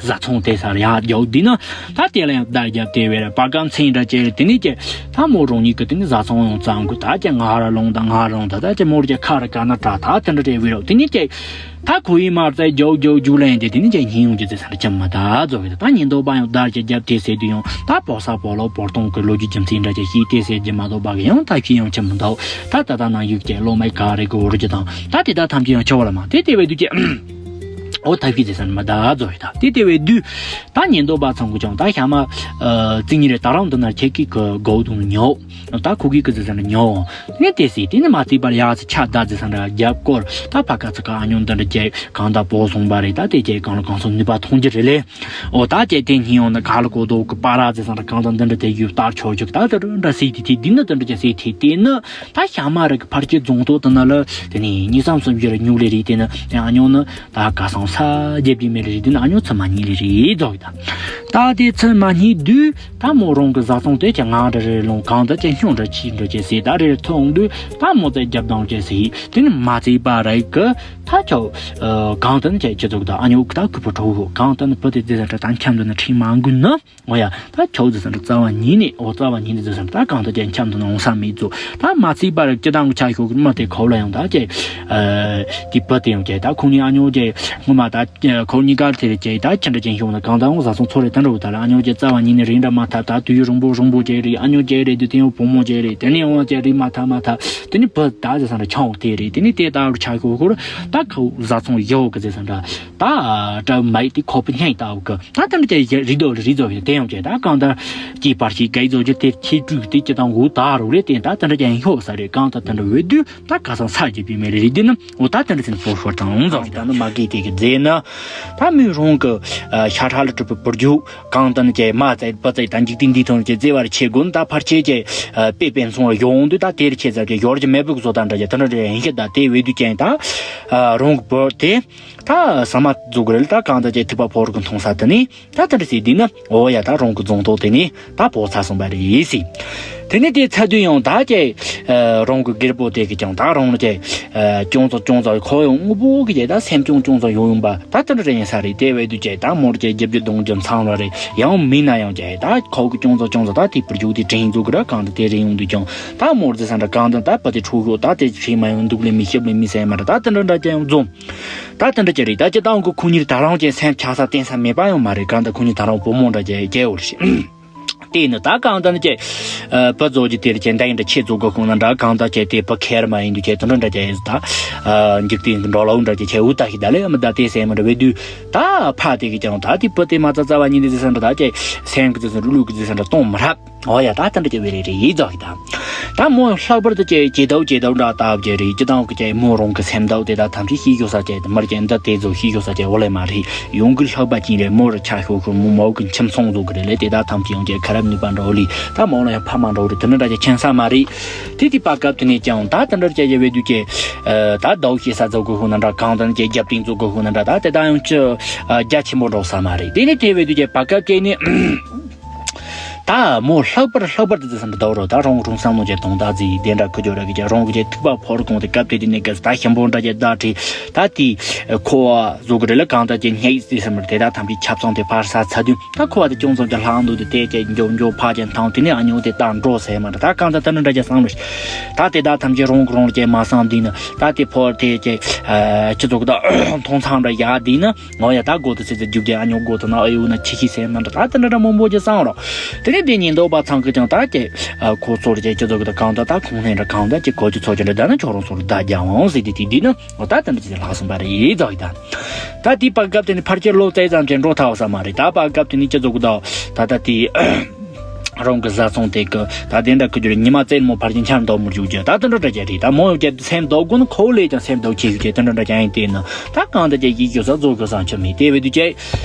བཟའ་ཚང་དེ་སར་ཡར་རྒྱག་དུས་ན་ད་དེ་ལ་ཡང་བརྡ་རྒྱབ་དེ་བས་བར་སྐབས་མཚན་འདྲ་བྱས་དེ་ནས་ཀྱི་ད་མོ་རང་ཉིད་ཀྱི་དེ་ནས་བཟའ་ཚང་ཡང་བཙང་དགོས་ད་ཀྱི་ང་ར་ལོང་ད་ང་ར་ལོང་ད་ད་ཀྱི་མོར་ཀྱི་ཁ་ར་ཀ་ན་དྲ་ད་དེ་འདྲ་བྱས་བས་རོགས་དེ་ནས་ཀྱི། ད་ཁོ་ཡིས་མར་ཙེ་རྒྱོག་རྒྱོག་རྒྱུག་ལེན་དེ་དེ་ནི་ཅན་ཉིན་ཡོང་རྒྱུ་ཙེ་ས་འདྲ་ཅམ་མ་ད་རྫོགས་ཡོད། ད་ཉིན་དོ་པ་ཡང་བརྡར་གྱི་རྒྱབ་དེ་ཟེར་དུས་ཡང་ད་པོ་ས་པོ་ལོ་པོར་ཏོང་གི་ལོ་རྒྱུས་རྒྱུ་མཚན་འདྲ་ཅན་ཤེས་དེ་ཟེར་རྒྱུ་མ་གཏོགས་པ་གི་ཡང་ད་ཤེས་ཡང་ཆེ་མི་འདུག་ད་ད་ད་ནང་ཡུག་ཅན་ལོ་མའི་ག་རེ་གི་འོ་རྒྱུ་དང་ད་དེ་ད་ཐམས་ཅད་ཡང་ཆེ་བ་ལ་མ་དེ་དེ་བས་དུས་ཀྱི་འོ་ད་ཤེས་ཙེ་ས་འདྲ་མ་ད་རྫོགས་ཡོད། ད་དེ་དེ་བས་དུས་ད་ཉིན་དོ་པ་ཚང་གི་ཅང་ད་ཤ་མ་ཙི་ཉི་རེ་ད་རང་དུ་ན་ཁྱེད་ཀྱི་གི་གོ་དུང་ཉོ། ད་ཁོ་གིས་ཀི་ཙི་ཙི་ནི་ཉོ། དེ་ནས་དེ་སྲིད་དེ་ནི་མ་ཐིག་པར་ཡག་ཙི་ཆ་ད་ཙི་ས་འདྲ་རྒྱབ་སྐོར་ད་ཕ་ཁ་ཙི་ཁ་ཨ་ཉོ་འདི་འདྲ་ཅེ་གང་ད་པོ་སོང་པ་རེད། ད་དེ་ཅེ་གང་ལ་གང་སོང་ནུས་པ་ཐོང་རྒྱུ་རེད་ལེ། འོ་ད་ཅེ་དེ་ཉིན་ཡོང་ན་ག་ལ་གོ་དོ་གི་པ་ར་ཙི་ས་འདྲ་གང་ད་འདི་འདྲ་དེ་ཡུ་སྟར་ཆོག་ཆོག་ད་དེ་འདྲ་སྲིད་དེ་དེ་འདི་ནི་འདི་འདྲ་ཅེ་སྲིད་དེ་དེ་ནི་ད་ཤ་མ་རིག་ཕར་ཅེ་རྫོང་ཐོག་དེ་ན་ལ་དེ་ནི་གཉིས་སམ་སུམ་ཅེ་ར་ཉུག་ལེ་རེད། དེ་ནི་ཨ་ཉོ་ནི་ད་ག་སང་ ཚ་རྒྱབ་ཀྱི་མེད་རེད། དེ་ནི་ཨ་ཉོ་ཚ་མ་ཉིད་ལེ་རེད་རྫོགས་ཡོད་ད། ད་དེ་ཚ་མ་ཉིད་དུས་ད་མོ་རང་གི་བཟའ་ཚང་དེ་ཀྱང་ང་འདྲ་རེ་ལོང་གང་ད་ཀྱང་ཤོང་འདྲ་ཆི་འདྲ་ཅེ་ཟེར་ད་རེ་ཐོང་དུས་ད་མོ་ཚ་རྒྱབ་དང་ཅེ་ཟེར་དེ་ནི་མ་ཚེ་པ་རེད་གི། ད་ཁྱོད་གང་ད་ནི་ཀྱང་ཅི་ཚོགས་ད་ཨ་ཉོ་གི་ད་ཁུ་པོ་གྲོགས་ཧོ་གང་ད་ནི་བུ་དེ་ཟེར་ད་ད་འཁྱམ་དུ་ནི་ཁྲིད་མ་འགུལ་ན། འོ་ཡ། ད་ཁྱོད་ཟེར་ཟེར་འདྲ་རྩ་བ་ཉིད་ནས་འོ་རྩ་བ་ཉིད་ནས་ཟེར་ཟེར་འདྲ་ད་གང་ལྟར་ཀྱང་འཁྱམ་དུ་ནོང་ས་མེད་ཚོ། ད་མ་ཚིག་པར་སྤྱི་བཏང་གི་ཆ་ཤོག་གི་མི་དེ་ཁོ་ལ་ཡང་ད་ཀྱེ། དེ་བུ་དེ་ཡང་ཀྱེ་ད་ཁོང་གཉིས་ཨ་ཉོ་ཀྱེ་ངོ་མ་ད་ཁོ་གཉིས་ཀ་དེ་རེད་ཀྱེ་ད་ཁྱི་འདྲ་ཅན་ཤོག་ན་གང་ལྟར་འོང་བཟའ་ཚང་ཚོ་རེད་ད་འདྲ་བོ་ད་ལ་ཨ་ཉོ་ཀྱེ་རྩ་བ་ཉིད་ནས་རིགས་འདྲ་མ་ཐ་ད་དུས་ཡུན་རིང་པོ་རིང་པོ་ཀྱེ་རེད། ཨ་ཉོ་ཀྱེ་རེད་དུས་དེ་ཡང་བུ་མོ་ཀྱེ་རེད། དེ་ནས་འོང་ཀྱེ་རིགས་མ་ཐ་མ་ཐ་དེ་ནས་བུ་ད་ཟེར་ཟེར་འདྲ་ཆང་འོག་དེ་རེད། དེ་ནས་དེ་ད་རུ་ཆ་ཤོག་ཁོ་ར་ད་ཁོ་བཟའ་ཚང་ཡོ་གི་ཟེར་ཟེར་འདྲ། ད་གྲབས་མ་ཡིག་དེ་ཁོག་པའི་སྙིང་ལྟ་བུ་གི་ད་དེ་འདྲ་ཅན་རིགས་རྡོ་རིགས་རྫོགས་ཡོད་དེ་ཡང་ཅན་ད་གང་ལྟར་སྐྱེས་པར་ཤེས་གའི་རྫོགས་རྒྱུ་དེ་ཁྱེད་སྤྲུལ་དེ་ཅི་དང་འུ་ད་རུ་རེད་དེ་ད་དེ་འདྲ་ཅན་ཡིན་ཤོག་ས་རེད། གང་ལྟར་དེ་འདྲ་འོས་དུས་ད་ག་སང་ས་རྒྱུ་པའི་མེ་རེ་རིགས་དེ་ནི་འོ་ད་དེ་འདྲ་ཅན་ཕོ་ཤོར་དང་འོང་རྫོགས་ད་ནི་མ་གི་དེ་གི་རྫས་ནི་ད་མི་རང་གི་ཤ་ཁྲག་ལ་གྲུབ་པའི་བུ་རྒྱུད་གང་ལྟར་ནི་ཅན་མ་བཙལ་བུ་བཙལ་ད་འཇིག་རྟེན་འདི་ཐོན་ཅན་བཙལ་བར་ཆེ་དགོན་ད་ཕར་ཆེ་ཅན་དཔེ་དཔེ་མཚུངས་ཡོང་དུས་ད་དེར་ཆེ་ཟེར་ཅན་ཡོར་གྱི་མེ་བུག་བཟོ་ད་འདྲ་ཅན་དེ་འདྲ་ཅན་ཡིན་ཤེས་ད་དེ་འོས་དུས་ཅན་ད་རང་གི་བུ་དེ། ད་ཟ་མ་བཟོ་གི་རེད་ལ་ད་གང་ལྟར་ཅན་ཐིགས་པ་ཕོར་གི་མཐོང་ས་དེ་ནི་ད་དེ་འདྲ་ཟེར་དུས་ནི་འོ་ཡ་ད་རང་གི་རྫོང་ཐོག་དེ་ནི་ད་བོག་ཚ་སོང་པ་རེད་ཟེར། དེ་ནི་དེ་ཚ་དུས་ཡང་ད་ཅན་རང་གི་སྒེར་པོ་དེ་གི་ཀྱང་ད་རང་ལ་ཅན་ཅུང་ཙམ་ཅུང་ཙམ་ཁོ་ཡང་དངོས་པོ་གི་ཅན་ད་སེམས་ཅུང་ཅུང་ཙམ་ཡོང་ཡོང་པ་ད་དེ་འདྲ་རེད་ཡིན་ས་རེད། དེ་བས་དུས་ཅན་ད་མོར་ཅན་རྒྱབ་རྒྱུ་གདོང་རྒྱུ་མཚང་ར་རེད། ཡང་མིན་ན་ཡང་ཅན་ད་ཁོ་གི་ཅུང་ཙམ་ཅུང་ཙམ་ད་དེ་བུ་རྒྱུད་དེ་དྲན་འཛུགས་གི་ར་གང་ད་དེ་རེད་ཡོང་དུས་ཀྱང་ད་མོར་ཟེར་ས་འདྲ་གང་ད་ད་བུ་དེ་ཁྲོ་ཤོ་ད་དེ་བྱེད་མ་ཡོང་འདུག་ལས་མི་ཤེས་ལས་མི་སེམས་མ་ར་ད་དེ་འདྲ་འདྲ་ཅན་ཡང་འཛོམས། ད་དེ་འདྲ་ཅི་རེད་ད་ཅི་ཏང་གི་ཁོ་གཉིས་ད་རང་ཅན་སེམས་ཆགས་ས་བརྟེན་ས་མེད་པ་ཡང་མ་རེད། གང་ད་ཁོ་གཉིས་ད་རང་བུ་མོ་འདྲ་ཅན་སྐྱེ་བོ་རེད། དེ་ནི་ད་གང་ད་ནི་ཅན་བུ་བཟོ་རྒྱུ་དེར་ཅན་ད་ཡིན་འདྲ་ཆེ་བཟོ་དགོས་ཁོང་ན་འདྲ་གང་ད་ཅན་དེ་བུ་ཁེར་མ་ཡིན་དུས་ཅན་དེ་འདྲ་འདྲ་ཅན་ཡིན་ད་འཇིག་རྟེན་གི་འགྲོ་ལ་འུ་འདྲ་ཅན་ཆེ་འུ་ད་ཤི་ད་ལས་མི་ད་དེ་སེམས་མི་འདྲ་བས་དུས་ད་ཕ་དེ་གི་ཀྱང་ད་དེ་བུ་དེ་མ་རྩ་རྩ་བ་ཉིད་དེ་ཟེར་ས་འདྲ་ད་ཅན་སེམས་གི་ཟེར་ས་འདྲ་ལུས་གི་ཟེར་ས་འདྲ་གཏོང་མི་རབས། འོ་ཡ་ད་ད་འདྲ་ཅི་བས་རེད་རེད་ཡིད་རྫོགས་ཡིན་ད། ད་མོ་ལྷག་པར་དུ་ཅི་ཇེ་དྭོགས་ཇེ་དྭོགས་འདྲ་ལྟ་བུ་ཅི་རེད། ཅི་ཏང་གི་ཅི་མོ་རང་གི་སེམས་དྭོགས་དེ་དག་ཐམས་ཅད་ཤེས་ཤོག་ས་ཅི་མར་ཅི་འདི་དེ་ཚོ་ཤེས་ཤོག་ས་ཅི་འོ་ལེ་མ་རེད། ཡོང་གི་ལྷག་པ་ཅི་རེད། མོ་ར་ཆ་ཤོག་ཤོག་མོ་མོ་གི་ཁྱིམ་ཚང་བཟོ་གི་རེད་ལེ། དེ་དག་ཐམས་ཅད་ཡང་ཅི་ཁ་རབ་ནུས་པ་འདྲ་བོ་ལི་ད་མོ་ལ་ཡང་ཕ་མ་འདྲ་བོ་རེད། དེ་འདྲ་འདྲ་ཅི་ཁྱེན་ས་མ་རེད། དེ་དེ་བར་སྐབས་དེ་ནས་ཀྱང་ད་དེ་འདྲ་ཅི་ཅི་བས་དུས་ཅི་ད་དྭོགས་ཤེས་ས་བཟོ་དགོས་ཤོག་ན་འདྲ་གང་དེ་ནས་ཅི་རྒྱབ་རྟེན་བཟོ་དགོས་ཤོག་ན་འདྲ་ད་དེ་དག་ཡང་ཅི་རྒྱ་ཆེན་པོ་འགྲོ་ས་མ་རེད། དེ་ནས་དེ་བས་དུས་ཅི་བར་སྐབས་ཅི་ནས། ད་མོ་ལྷག་པར་ལྷག་པར་དུ་དེ་བསམ་པ་འདུག་རོ། ད་རང་རང་བསམ་བློ་ཅན་དོང་དག་ཟིག་དེ་འདྲ་ཁུ་ཅོ་ར་གི་ཅན་རང་གི་ཅན་ཐིགས་པ་ཕོར་གོང་དེ་སྐབས་དེ་དེ་ནས་གི་ད་ཞིམ་པོ་འདྲ་ཅན་ད་བྲིས་ད་དེ་ཁོ་བ་བཟོ་གི་རེད་ལ་གང་ད་ཅན་སྙེག་དེ་བསམ་པ་དེ་ད་ཐམས་ཅད་ཆབ་ཚང་དེ་ཕར་ས་ཚ་དུས་ད་ཁོ་བ་དེ་ཅུང་ཙམ་ཅན་ལྷག་འདུག་དེ་དེ་ཅན་འཇོ་འཇོ་ཕ་ཅན་ཐང་དེ་ནས་ཨ་ཉོ་དེ་ད་འགྲོ་ཟེར་མ་འདྲ་ད་གང་ད་ད་འདྲ་འདྲ་ཅན་བསམ་བློ་ད་དེ་ད་ཐམས་ཅད་རང་གི་རང་ཅན་མ་བསམ་དེ་ནི་ད་དེ་ཕོར་དེ་ཅན་ཅི་ཚོགས་ད་མཐོང་ཚང་འདྲ་ཡག་དེ་ནི། ངོ་ཡ་ད་སྒོ་དུ་ཚེ་ཚེ་རྒྱུག་རྒྱ་ཨ་ཉོ་སྒོ་དུ་ན་ཨ་ཡུ་ན་ཆི་ཤི་སེམས་ན་འདྲ་ད་དེ་འདྲ་འདྲ་མང་པོ་ཅི་བསམ་རོགས། དེ་ནས་དེ་ཉིན་ལྡོག་པ་ཚང་གི་ཀྱང་ད་ཀྱེ། ཁོ་ཚོར་ཀྱེ་ཀྱེ་ཚོ་གི་ད་གང་ད་ད་ཁོང་ནས་འདྲ་གང་ད་ཀྱེ་གོ་ཅི་ཚོ་ཀྱི་འདྲ་ད་ན་ཁྱོད་རང་ཚོར་ད་རྒྱ་འོང་ཟེར་དེ་དེ་འདི་ན་འོ་ད་དེ་འདྲ་ཅི་ལྷག་སོང་པ་རེད་ཡིན་ཙོག་ཡི་ད། ད་དེ་བར་སྐབས་དེ་ནི་ཕར་ཀྱེ་ལོ་ཙེ་ཙམ་ཀྱེ་འགྲོ་ཐལ་བ་ས་མ་རེད། ད་བར་སྐབས་དེ་ནི་ཀྱེ་ཚོ་གི་ད་ད་ད་དེ། རང་གི་བཟའ་ཚང་དེ་གི་ད་དེ་འདྲ་ཁུ་རྒྱུ་རེད། ཉི་མ་བཙལ་མོ་ཕར་གྱི་འཆམ་འདོག་མུར་རྒྱུག་རྒྱུ་ད་དེ་འདྲ་འདྲ་རྒྱ་རེད། ད་མོ་ཡོད་ཀྱི་སེམས་འདོག་དགོས་ན་ཁོ་ལས་ཀྱང་སེམས་འདོག་ཆེ་ཤོས་ཀྱི་དེ་འདྲ་འདྲ་རྒྱ་ཡིན་དེ་ནི་ད་གང་ད་རྒྱ་ཡིག་རྒྱུ་ས་བཟོ་དགོས་བསམ་ཆོ་མེད། དེ་བས་དུས་ཀྱེ་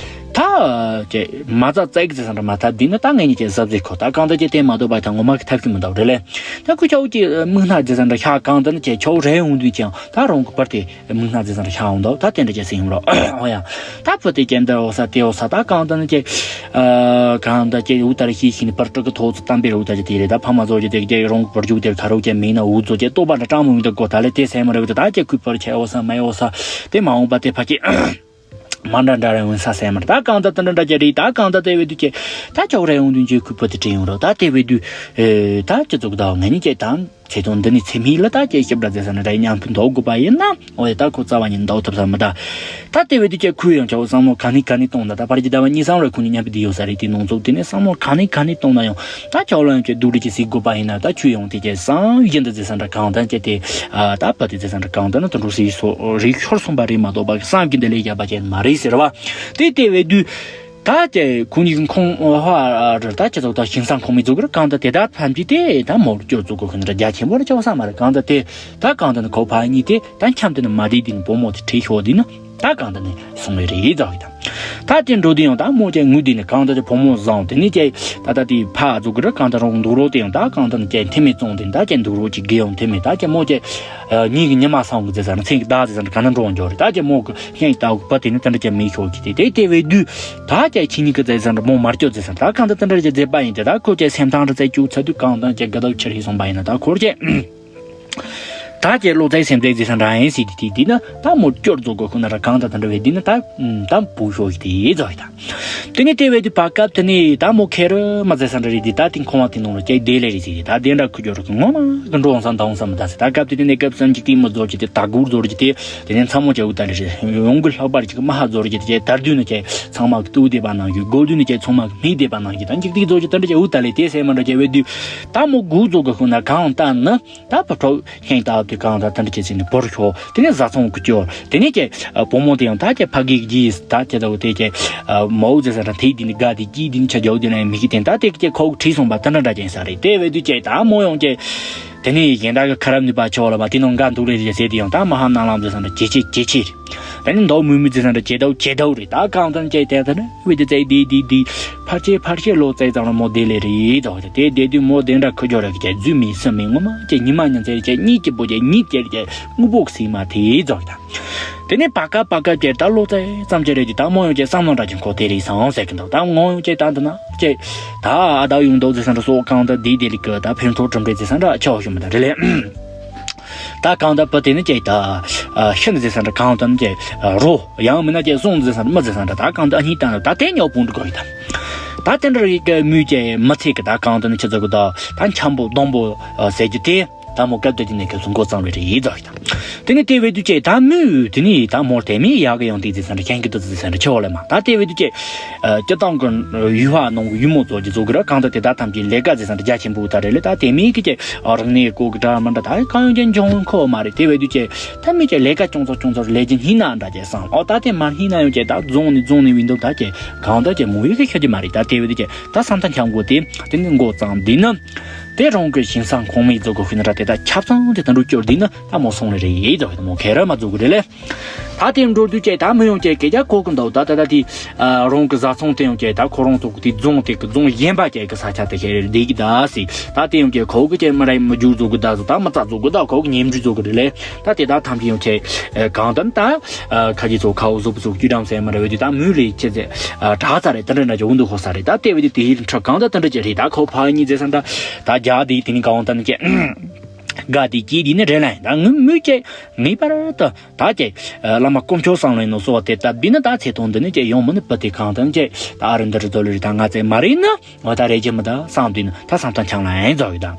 ད་ཀྱེ་མ་རྩ་བཙལ་གི་ཟེར་ས་འདྲ་མ་ཐབས་འདི་ནི་ད་ངས་ཉིད་ཀྱི་གཟབ་གཟབ་ཁོ་ད་གང་ད་ཀྱེ་དེ་མ་གཏོགས་པ་ད་ངོ་མ་གི་ཐབས་ཤེས་མི་འདུག་རེད་ལེ། ད་ཁུ་ཆའོ་ཀྱི་མིག་སྣ་རྒྱུ་ས་འདྲ་ཤ་གང་ད་ནི་ཀྱེ་ཆའོ་རེ་འོང་དུས་ཀྱང་ད་རང་གི་བར་དེ། མིག་སྣ་རྫི་སར་ཤ་འོང་དོ་ད་དེ་འདྲ་ཅེས་ཟིན་རོ། ཨོ་ཡ། ད་བུ་དེ་ཀྱེ་འདི་འོ་ས་དེ་འོ་ས་ད་གང་ད་ནི་ཀྱེ། གང་ད་ཀྱེ་འུ་ཏར་ཤི་ཤི་ནི་པར་ཀྲི་གི་ཐོག་ཚུ་གཏམ་པའི་རུ་ད་ཀྱེ་དེ་རེད། ད་ཕ་མ་ཚོ་ཀྱེ་དེ་ཀྱེ་རོང་པར་རྒྱུག་དེར་ཁ་རུ་ཀྱེ་མིན་ན་འུ་ཚོ་ཀྱེ་ལྟོ་པ་འདྲ་སྤྲང་མོ་མི་འདུག་གོ་ད་ལེ་དེ་སེ་མ་རེད་ད་ཀྱེ་ཁུ་པར་ཆེ་འོ་ས་མེ་འོ་ས་དེ་མ་འོང་པ་དེ་ཕ་ཀྱེ། མ་འདྲ་འདྲ་རེ་འོང་ས་སེ་མ་རེད། ད་གང་ད་དེ་འདྲ་འདྲ་ཀྱེ་རེད། ད་གང་ད་དེ་བས་དུས་ཀྱེ། ད་ཅོག་རེ་འོང་དུས་ཀྱེ་ཁུ་པར་དེ་དྲན་ཡོང་རོ། ད་དེ་བས་དུས། ད་ཀྱེ་ཚོ་གི་ད་ངེད་གཉིས་ཀྱེ་ད། ཚེ་ཐུང་འདི་ནི་ཚེ་སྨད་ལ་ད་ཀྱེ་ཞིབ་ཕྲ་ཟེར་ས་ན་ད་མཉམ་དུ་འདོགས་དགོས་པ་ཡིན་ན། འོ་ཡ་ད་ཁོ་རྩ་བ་ཉིད་འདོགས་ཐུབ་ས་མི་ད། ད་དེ་བས་དུས་ཀྱེ་ཁོས་ཡང་ཆའོ་བསམ་བློ་ག་ནས་ག་ནས་གཏོང་ད། ད་ཕར་གྱི་ཟླ་བ་གཉིས་སང་རེ་ཁོ་གཉིས་མཉམ་པོ་བསྡད་ཡོད་ས་རེད། དེ་ནང་ཚོགས་དེ་ནས་བསམ་བློ་ག་ནས་ག་ནས་གཏོང་ན་ཡང་ད་ཆའོ་ལ་ཡང་ཀྱེ་སྡུག་རུས་ཀྱི་ཟིག་དགོས་པ་ཡིན་ན། ད་ཁྱོད་ཡང་དེ་ཀྱེ་བསམ་བཞིན་དུ་ཟེར་ས་འདྲ་གང་ད་ཀྱེ་དེ་ད་བ་དེ་ཟེར་ས་འདྲ་གང་ད་ན་དུ་འགྲོ་སྲིད་སོ་རིག་ཤོར་སོང་པ་རེད་མ་གཏོགས་པ་བསམ་གྱི་འདི་ལས་ཡག་པ་ཅན་མ་རེད་ཟེར་བ། དེ་དེ་བས་དུས། ད་ཀྱེ་ཁོ་གཉིས་ཀྱི་ཁོང་ཧ་ར་ད་ཀྱེ་ཚོ་ད་ཞིང་ས་ཁོང་མི་ཚོ་གི་ར་གང་ད་དེ་ད་ཐམས་ཅད་དེ་ད་མོར་སྐྱོ་ཚོ་གོ་ཁོ་ནི་ར་རྒྱ་ཆེན་པོ་ར་ཆའོ་ས་མ་ར་གང་ད་དེ་ད་གང་ད་ནི་ཁོ་ཕ་གཉིས་དེ་ད་འཆམ་དེ་ནི་མ་དེ་དེ་ནི་བུ་མོ་དེ་ཁྲིད་ཤོག་དེ་ནི་ད་གང་ད་ནི་སོང་བའི་རེད་ད་གི་ད། ད་དེ་འགྲོ་དུས་ཡང་ད་མོ་ཅེ་ངུས་དུས་ནས་གང་ལྟར་ཅེ་བུ་མོ་བཟང་དེ་ནས་ཅེ་ད་ད་དེ་ཕ་ཟུག་གི་ར་གང་ལྟར་རང་འདུག་རོགས་དེ་ཡང་ད་གང་ལྟར་ཅེ་འཐེན་མེད་བཙོང་དེ་ད་ཅེ་འདུག་རོགས་ཅིག་གི་ཡང་འཐེན་མེད་ད་ཅེ་མོ་ཅེ་ཉིད་ཀྱི་ཉི་མ་སང་གི་ཟེར་ས་ན་མཚན་གྱི་ཟླ་ཟེར་ས་ན་ག་ན་འགྲོ་འགྱོ་རེད། ད་ཅེ་མོ་གི་ཤེས་ད་བུ་དེ་ནས་དེ་འདྲ་ཅེ་མི་ཤོག་གི་དེ་དེ་དེ་བས་དུས་ད་ཅེ་ཁྱི་གཉིས་ཀྱི་ཟེར་ས་ན་མོ་མར་སྐྱོ་ཟེར་ས་ན་ད་གང་ལྟར་དེ་འདྲ་ཅེ་མཛད་པ་ཡིན་ཏེ་ད་ཁོ་ཅེ་སེམས་ཐང་ར་ཚད་སྐྱུག་ཚད་དུས་གང་ལྟར་ཅེ་དགའ་ད་ཆེར་ཧི་སོང་པ་ཡིན་ན་ད་ཁོར་ཅེ། ད་ཁྱེད་བློ་རྩེ་སེམས་རྩེ་ཟེར་ས་འདྲ་ཡིན་ཟེར་དེ་དེ་དེ་ན་ད་མོ་སྐྱོར་རྫོགས་དགོས་ཁོ་ན་ར་གང་ད་ད་འདྲ་བས་དེ་ན་ད་ད་བུ་ཤོ་ཡི་དེ་རྫོགས་ཡི་ད། དེ་ནས་དེ་བས་དེ་བར་སྐབས་དེ་ནས་ད་མོ་ཁེ་རི་མ་ཟེར་ས་འདྲ་རེད་དེ་ད་དེ་ཁོང་བ་དེ་ནང་ལ་ཀྱེ་དེ་ལས་རེད་ཟེར་དེ་ད་དེ་འདྲ་ཁུ་སྐྱོར་ར་ངོ་མ་གི་འགྲོ་འོང་ས་འདའ་འོང་ས་མི་ད་ཟེར། ད་སྐབས་དེ་དེ་ནས་སྐབས་སུམ་ཅིག་དེ་མོ་རྫོགས་ཀྱི་དེ་ད་གུར་རྫོགས་ཀྱི་དེ་དེ་ནས་ཚ་མོ་ཀྱ་འུ་ད་ལས་རེད་ཡོང་གི་ལྷག་པར་ཅིག་མ་ཧ་རྫོགས་ཀྱི་དེ་ཀྱེ་དར་དུས་ནས་ཀྱེ་ཚང་མ་གི་ཏུ་དེ་པ་ནང་གི་སྒོ་དུས་ནས་ཀྱེ་ཚང་མ་གི་མི་དེ་པ་ནང་གི་ད་ཅིག་དེ་རྫོགས་ཀྱི་ད་འདྲ་ཀྱ་འུ་ད་ལས་དེ་སེ་མ་འདྲ་ཀྱ་བས་དུས་ད་མོ་གུར་རྫོགས་གི་ཁོ་ན་གང་ལྟར་ན། ད་བུ་ཕྲུག་ཤིང་རྟ་དེ་གང་ད་དེ་འདྲ་བྱས་ཟིན་ནས་བོར་ཤོག་དེ་ནས་བཟའ་ཚང་གི་སྐྱོར་དེ་ནས་ཀྱེ་བུ་མོ་དེ་ཡང་ད་ཀྱེ་ཕ་གི་གི་ད་ཀྱེ་ད་བུ་དེ་ཀྱེ་མའུ་ཟེར་ས་ར་དེ་དེ་ནི་དགའ་དེ་སྐྱིད་དེ་ནི་ཆ་རྒྱའུ་དེ་ན་མི་གི་དེ་ད་དེ་ཀྱེ་ཁོག་ཁྲིད་སོང་པ་དེ་འདྲ་འདྲ་ཅན་ས་རེད། དེ་བས་དུས་ཀྱེ་ད་མོ་ཡང་ཀྱེ་དེ་ནས་གཞན་དག་གི་ཁ་རབ་ནུས་པ་ཆེ་བ་ལ་བ་དེ་ནང་འགའ་འདུག་རེད་ཟེར་དེ་ཡང་ད་མ་ཧ་ནང་ལམ་ཟེར་ས་ར་ཇེ་ཆེ་ཇེ་ཆེ་རེད། ད་ནི་མདོག་མུལ་མུལ་ཙེ་ཚང་འདྲ་ཇེ་དྭོགས་ཇེ་དྭོགས་རེད། ད་གང་ལྟར་ཅེ་དེ་ལྟར་ནི་བི་དེ་ཙེ་དེ་དེ་དེ་ཕར་ཆེ་ཕར་ཆེ་ལོ་ཙེ་ཙང་ར་མོ་དེ་ལས་རེད་དོ། དེ་དེ་དུས་མོ་དེ་འདྲ་ཁུ་སྐྱོར་ར་གི་ཅེ་རྫུས་མེད་སུ་མེད་ངོ་མ་ཅེ་ཉི་མ་ཉི་ཙེ་ཅེ་གཉིད་ཀྱི་པོ་ཅེ་གཉིད་ཀྱི་ཅེ་དངུལ་པོ་གི་སི་མ་དེ་རྫོགས་ད། དེ་ནས་བར་སྐབས་བར་སྐབས་ཅེ་ད་ལོ་ཙེ་ཙམ་ཅེ་རེད་དེ་ད་མོ་ཡང་ཅེ་བསམ་བློ་འདྲ་ཅིག་འཁོར་དེ་རེད་སང་ཟེར་གི་འདུག་ད་ངོ་ཡང་ཅེ་ད་འདི་ན་ཅེ་ད་ཨ་ད་ཡོང་འདུག་ཙེ་ཚང་འདྲ་སོགས་གང་ད་དེ་དེ་ལི་ཀི་ད་ཕན་ཐོགས་གྲུབ་འབྲས་ཙེ་ཚང་འདྲ་ཆེ་བ་ཞུ་མི་ད་རེད་ལས། ད་གང་ལྟར་བུ་དེ་ནི་ཅེ་ད་ཤི་ནི་ཟེར་ས་འདྲ་གང་ལྟར་ནི་ཅེ་རོ་ཡང་མིན་ན་ཅེ་སོང་ཟེར་ས་འདྲ་མི་ཟེར་ས་འདྲ་ད་གང་ལྟར་གཉིས་བཏང་ད་དེ་ཉོ་བུང་འགྲོ་གི་ད། ད་དེ་འདྲ་རིག་གི་མུས་ཅེ་མི་ཚེ་གི་ད་གང་ལྟར་ནི་ཆི་ཟེར་གི་ད་ད་འཆམ་པོ་སྡོང་པོ་ཟེར་གྱི་དེ་ད་མོ་སྐབས་དེ་དེ་ནས་གི་སུན་གོ་གཙང་བའི་རེ་ཡིད་ཟ་གི་ད། དེ་ནི་དེ་བས་དུས་ཅེ་ད་མུས་དེ་ནི་ད་མོ་དེ་མི་ཡག་གི་ཡང་དེ་ཟེར་ས་འདྲ་ཁྱེད་ཀྱི་དུ་ཟེར་ས་འདྲ་ཆེ་བ་ལས་མ་ད་དེ་བས་དུས་ཅེ། སྤྱི་བཏང་གི་ཡུལ་བ་ནང་གི་ཡུལ་མོ་ཚོ་གི་ཚོ་གི་ར་གང་ལྟར་དེ་དག་ཐམས་ཅད་ལས་ཀ་ཟེར་ས་འདྲ་རྒྱ་ཆེན་པོ་ད་རེད་ལས། ད་དེ་མིན་གི་ཅེ་རིག་གནས་སྐོར་གི་འདྲ་མི་འདྲ་ད་གང་ཡོང་ཅན་འབྱུང་ཁོ་མ་རེད། དེ་བས་དུས་ཅེ་ད་མི་ཅེ་ལས་ཀ་ཅུང་ཚོ་ཅུང་ཚོ་ལས་ཀྱི་སྙིང་ན་འདྲ་ཅེ་བསམ། ཨོ་ད་དེ་མ་སྙིང་ན་ཡོང་ཅེ་ད་རྫོང་ནས་རྫོང་ནས་བིན་འདུག་ད་ཅེ་གང་ལྟར་ཅེ་མོ་ཡི་གི་ཤོད་ཀྱི་མ་རེད། ད་དེ་བས་དུས་ཅེ་ད་བསམ་ཐང་འཁྱམ་དགོས་དེ་དེ་ནི་མགོ་གཙང་འདི་ནི་དེ་རང་གི་ཞིང་ས་ཁོང་མི་ཚོ་གི་ཤུལ་ན་ར་དེ་ད་ཆབ་གཙང་དེ་ད་འགྲོ་སྐྱོར་འདི་ནི་ད་མོ་སོང་ལེ་རེད་ཡིན་ད་བས་མོ་ཁེ་ར་མ་ཚོ་གི་རེད་ལས། ད་དེ་འགྲོ་དུས་ཅེ་ད་མི་ཡོང་ཅེ་སྐད་ཆ་གོ་གི་འདུག་ད་ད་ད་དེ་རང་གི་བཟའ་ཚང་དེ་ཡོང་ཅེ་ད་ཁོ་རང་ཚོ་གི་དེ་རྫོང་དེ་གི་རྫོང་གཞན་པ་ཅེ་གི་ས་ཆ་དེ་ཁེ་རེ་བསྡད་གི་ད་སི། ད་དེ་ཡོང་ཅེ་ཁོ་གི་ཅེ་མི་ར་མི་རྒྱུག་བཟོ་གི་ད་བཟོ་ད་མི་ཚ་བཟོ་གི་ད་ཁོ་གི་ཉེམ་འཇུ་བཟོ་གི་རེད་ལས། ད་དེ་ད་ཐམས་ཅད་ཡོང་ཅེ་གང་ལྟར་ད་ཁ་ཅིག་ཚོ་ཁ་བོ་བཟོ་བུ་བཟོ་བཅུ་འགྲམ་ཟེར་མི་ར་བས་དེ་ད་མུ་ལི་ཅེ་ཟེ་དྲག་ཚ་རེད། ད་འདྲ་འདྲ་ཅེ་འུ་འདུག་ཧོ་ས་རེད། ད་དེ་བས་དེ་དེ་ཧིལ་ཁྲ་གང་ད་ད་འདྲ་ཅེ་རེད། ད་ཁོ་ཕ་གཉིས་ཟེར་ས་ད་ད་རྒྱ་དེ་དེ་ནི་གང་ད་ནི་ཅེ། དགའ་དེ་སྐྱིད་དེ་ནི་རེད་ལ་ཡིན། ད་ངུ་མུས་ཀྱི་ངེས་པར་དུ་ད་ཀྱི་བླ་མ་དཀོན་མཆོག་གསུམ་ལ་ཡིན་ནོ་སོ་བ་དེ་ལྟ་བུ་ནི་ད་ཚེ་ཐོག་འདི་ནི་ཀྱི་ཡོང་མི་ནི་བུ་དེ་གང་དང་ཀྱི་ད་ཨ་རི་འདི་རི་རྫོ་ལི་རི་ད་ང་ཚེ་མ་རེད་ན་ང་ད་རེ་ཀྱི་མི་ད་བསམ་དུས་ནི་ད་བསམ་ཐང་འཆང་ལ་ཡིན་རྫོགས་ཡོད་ད།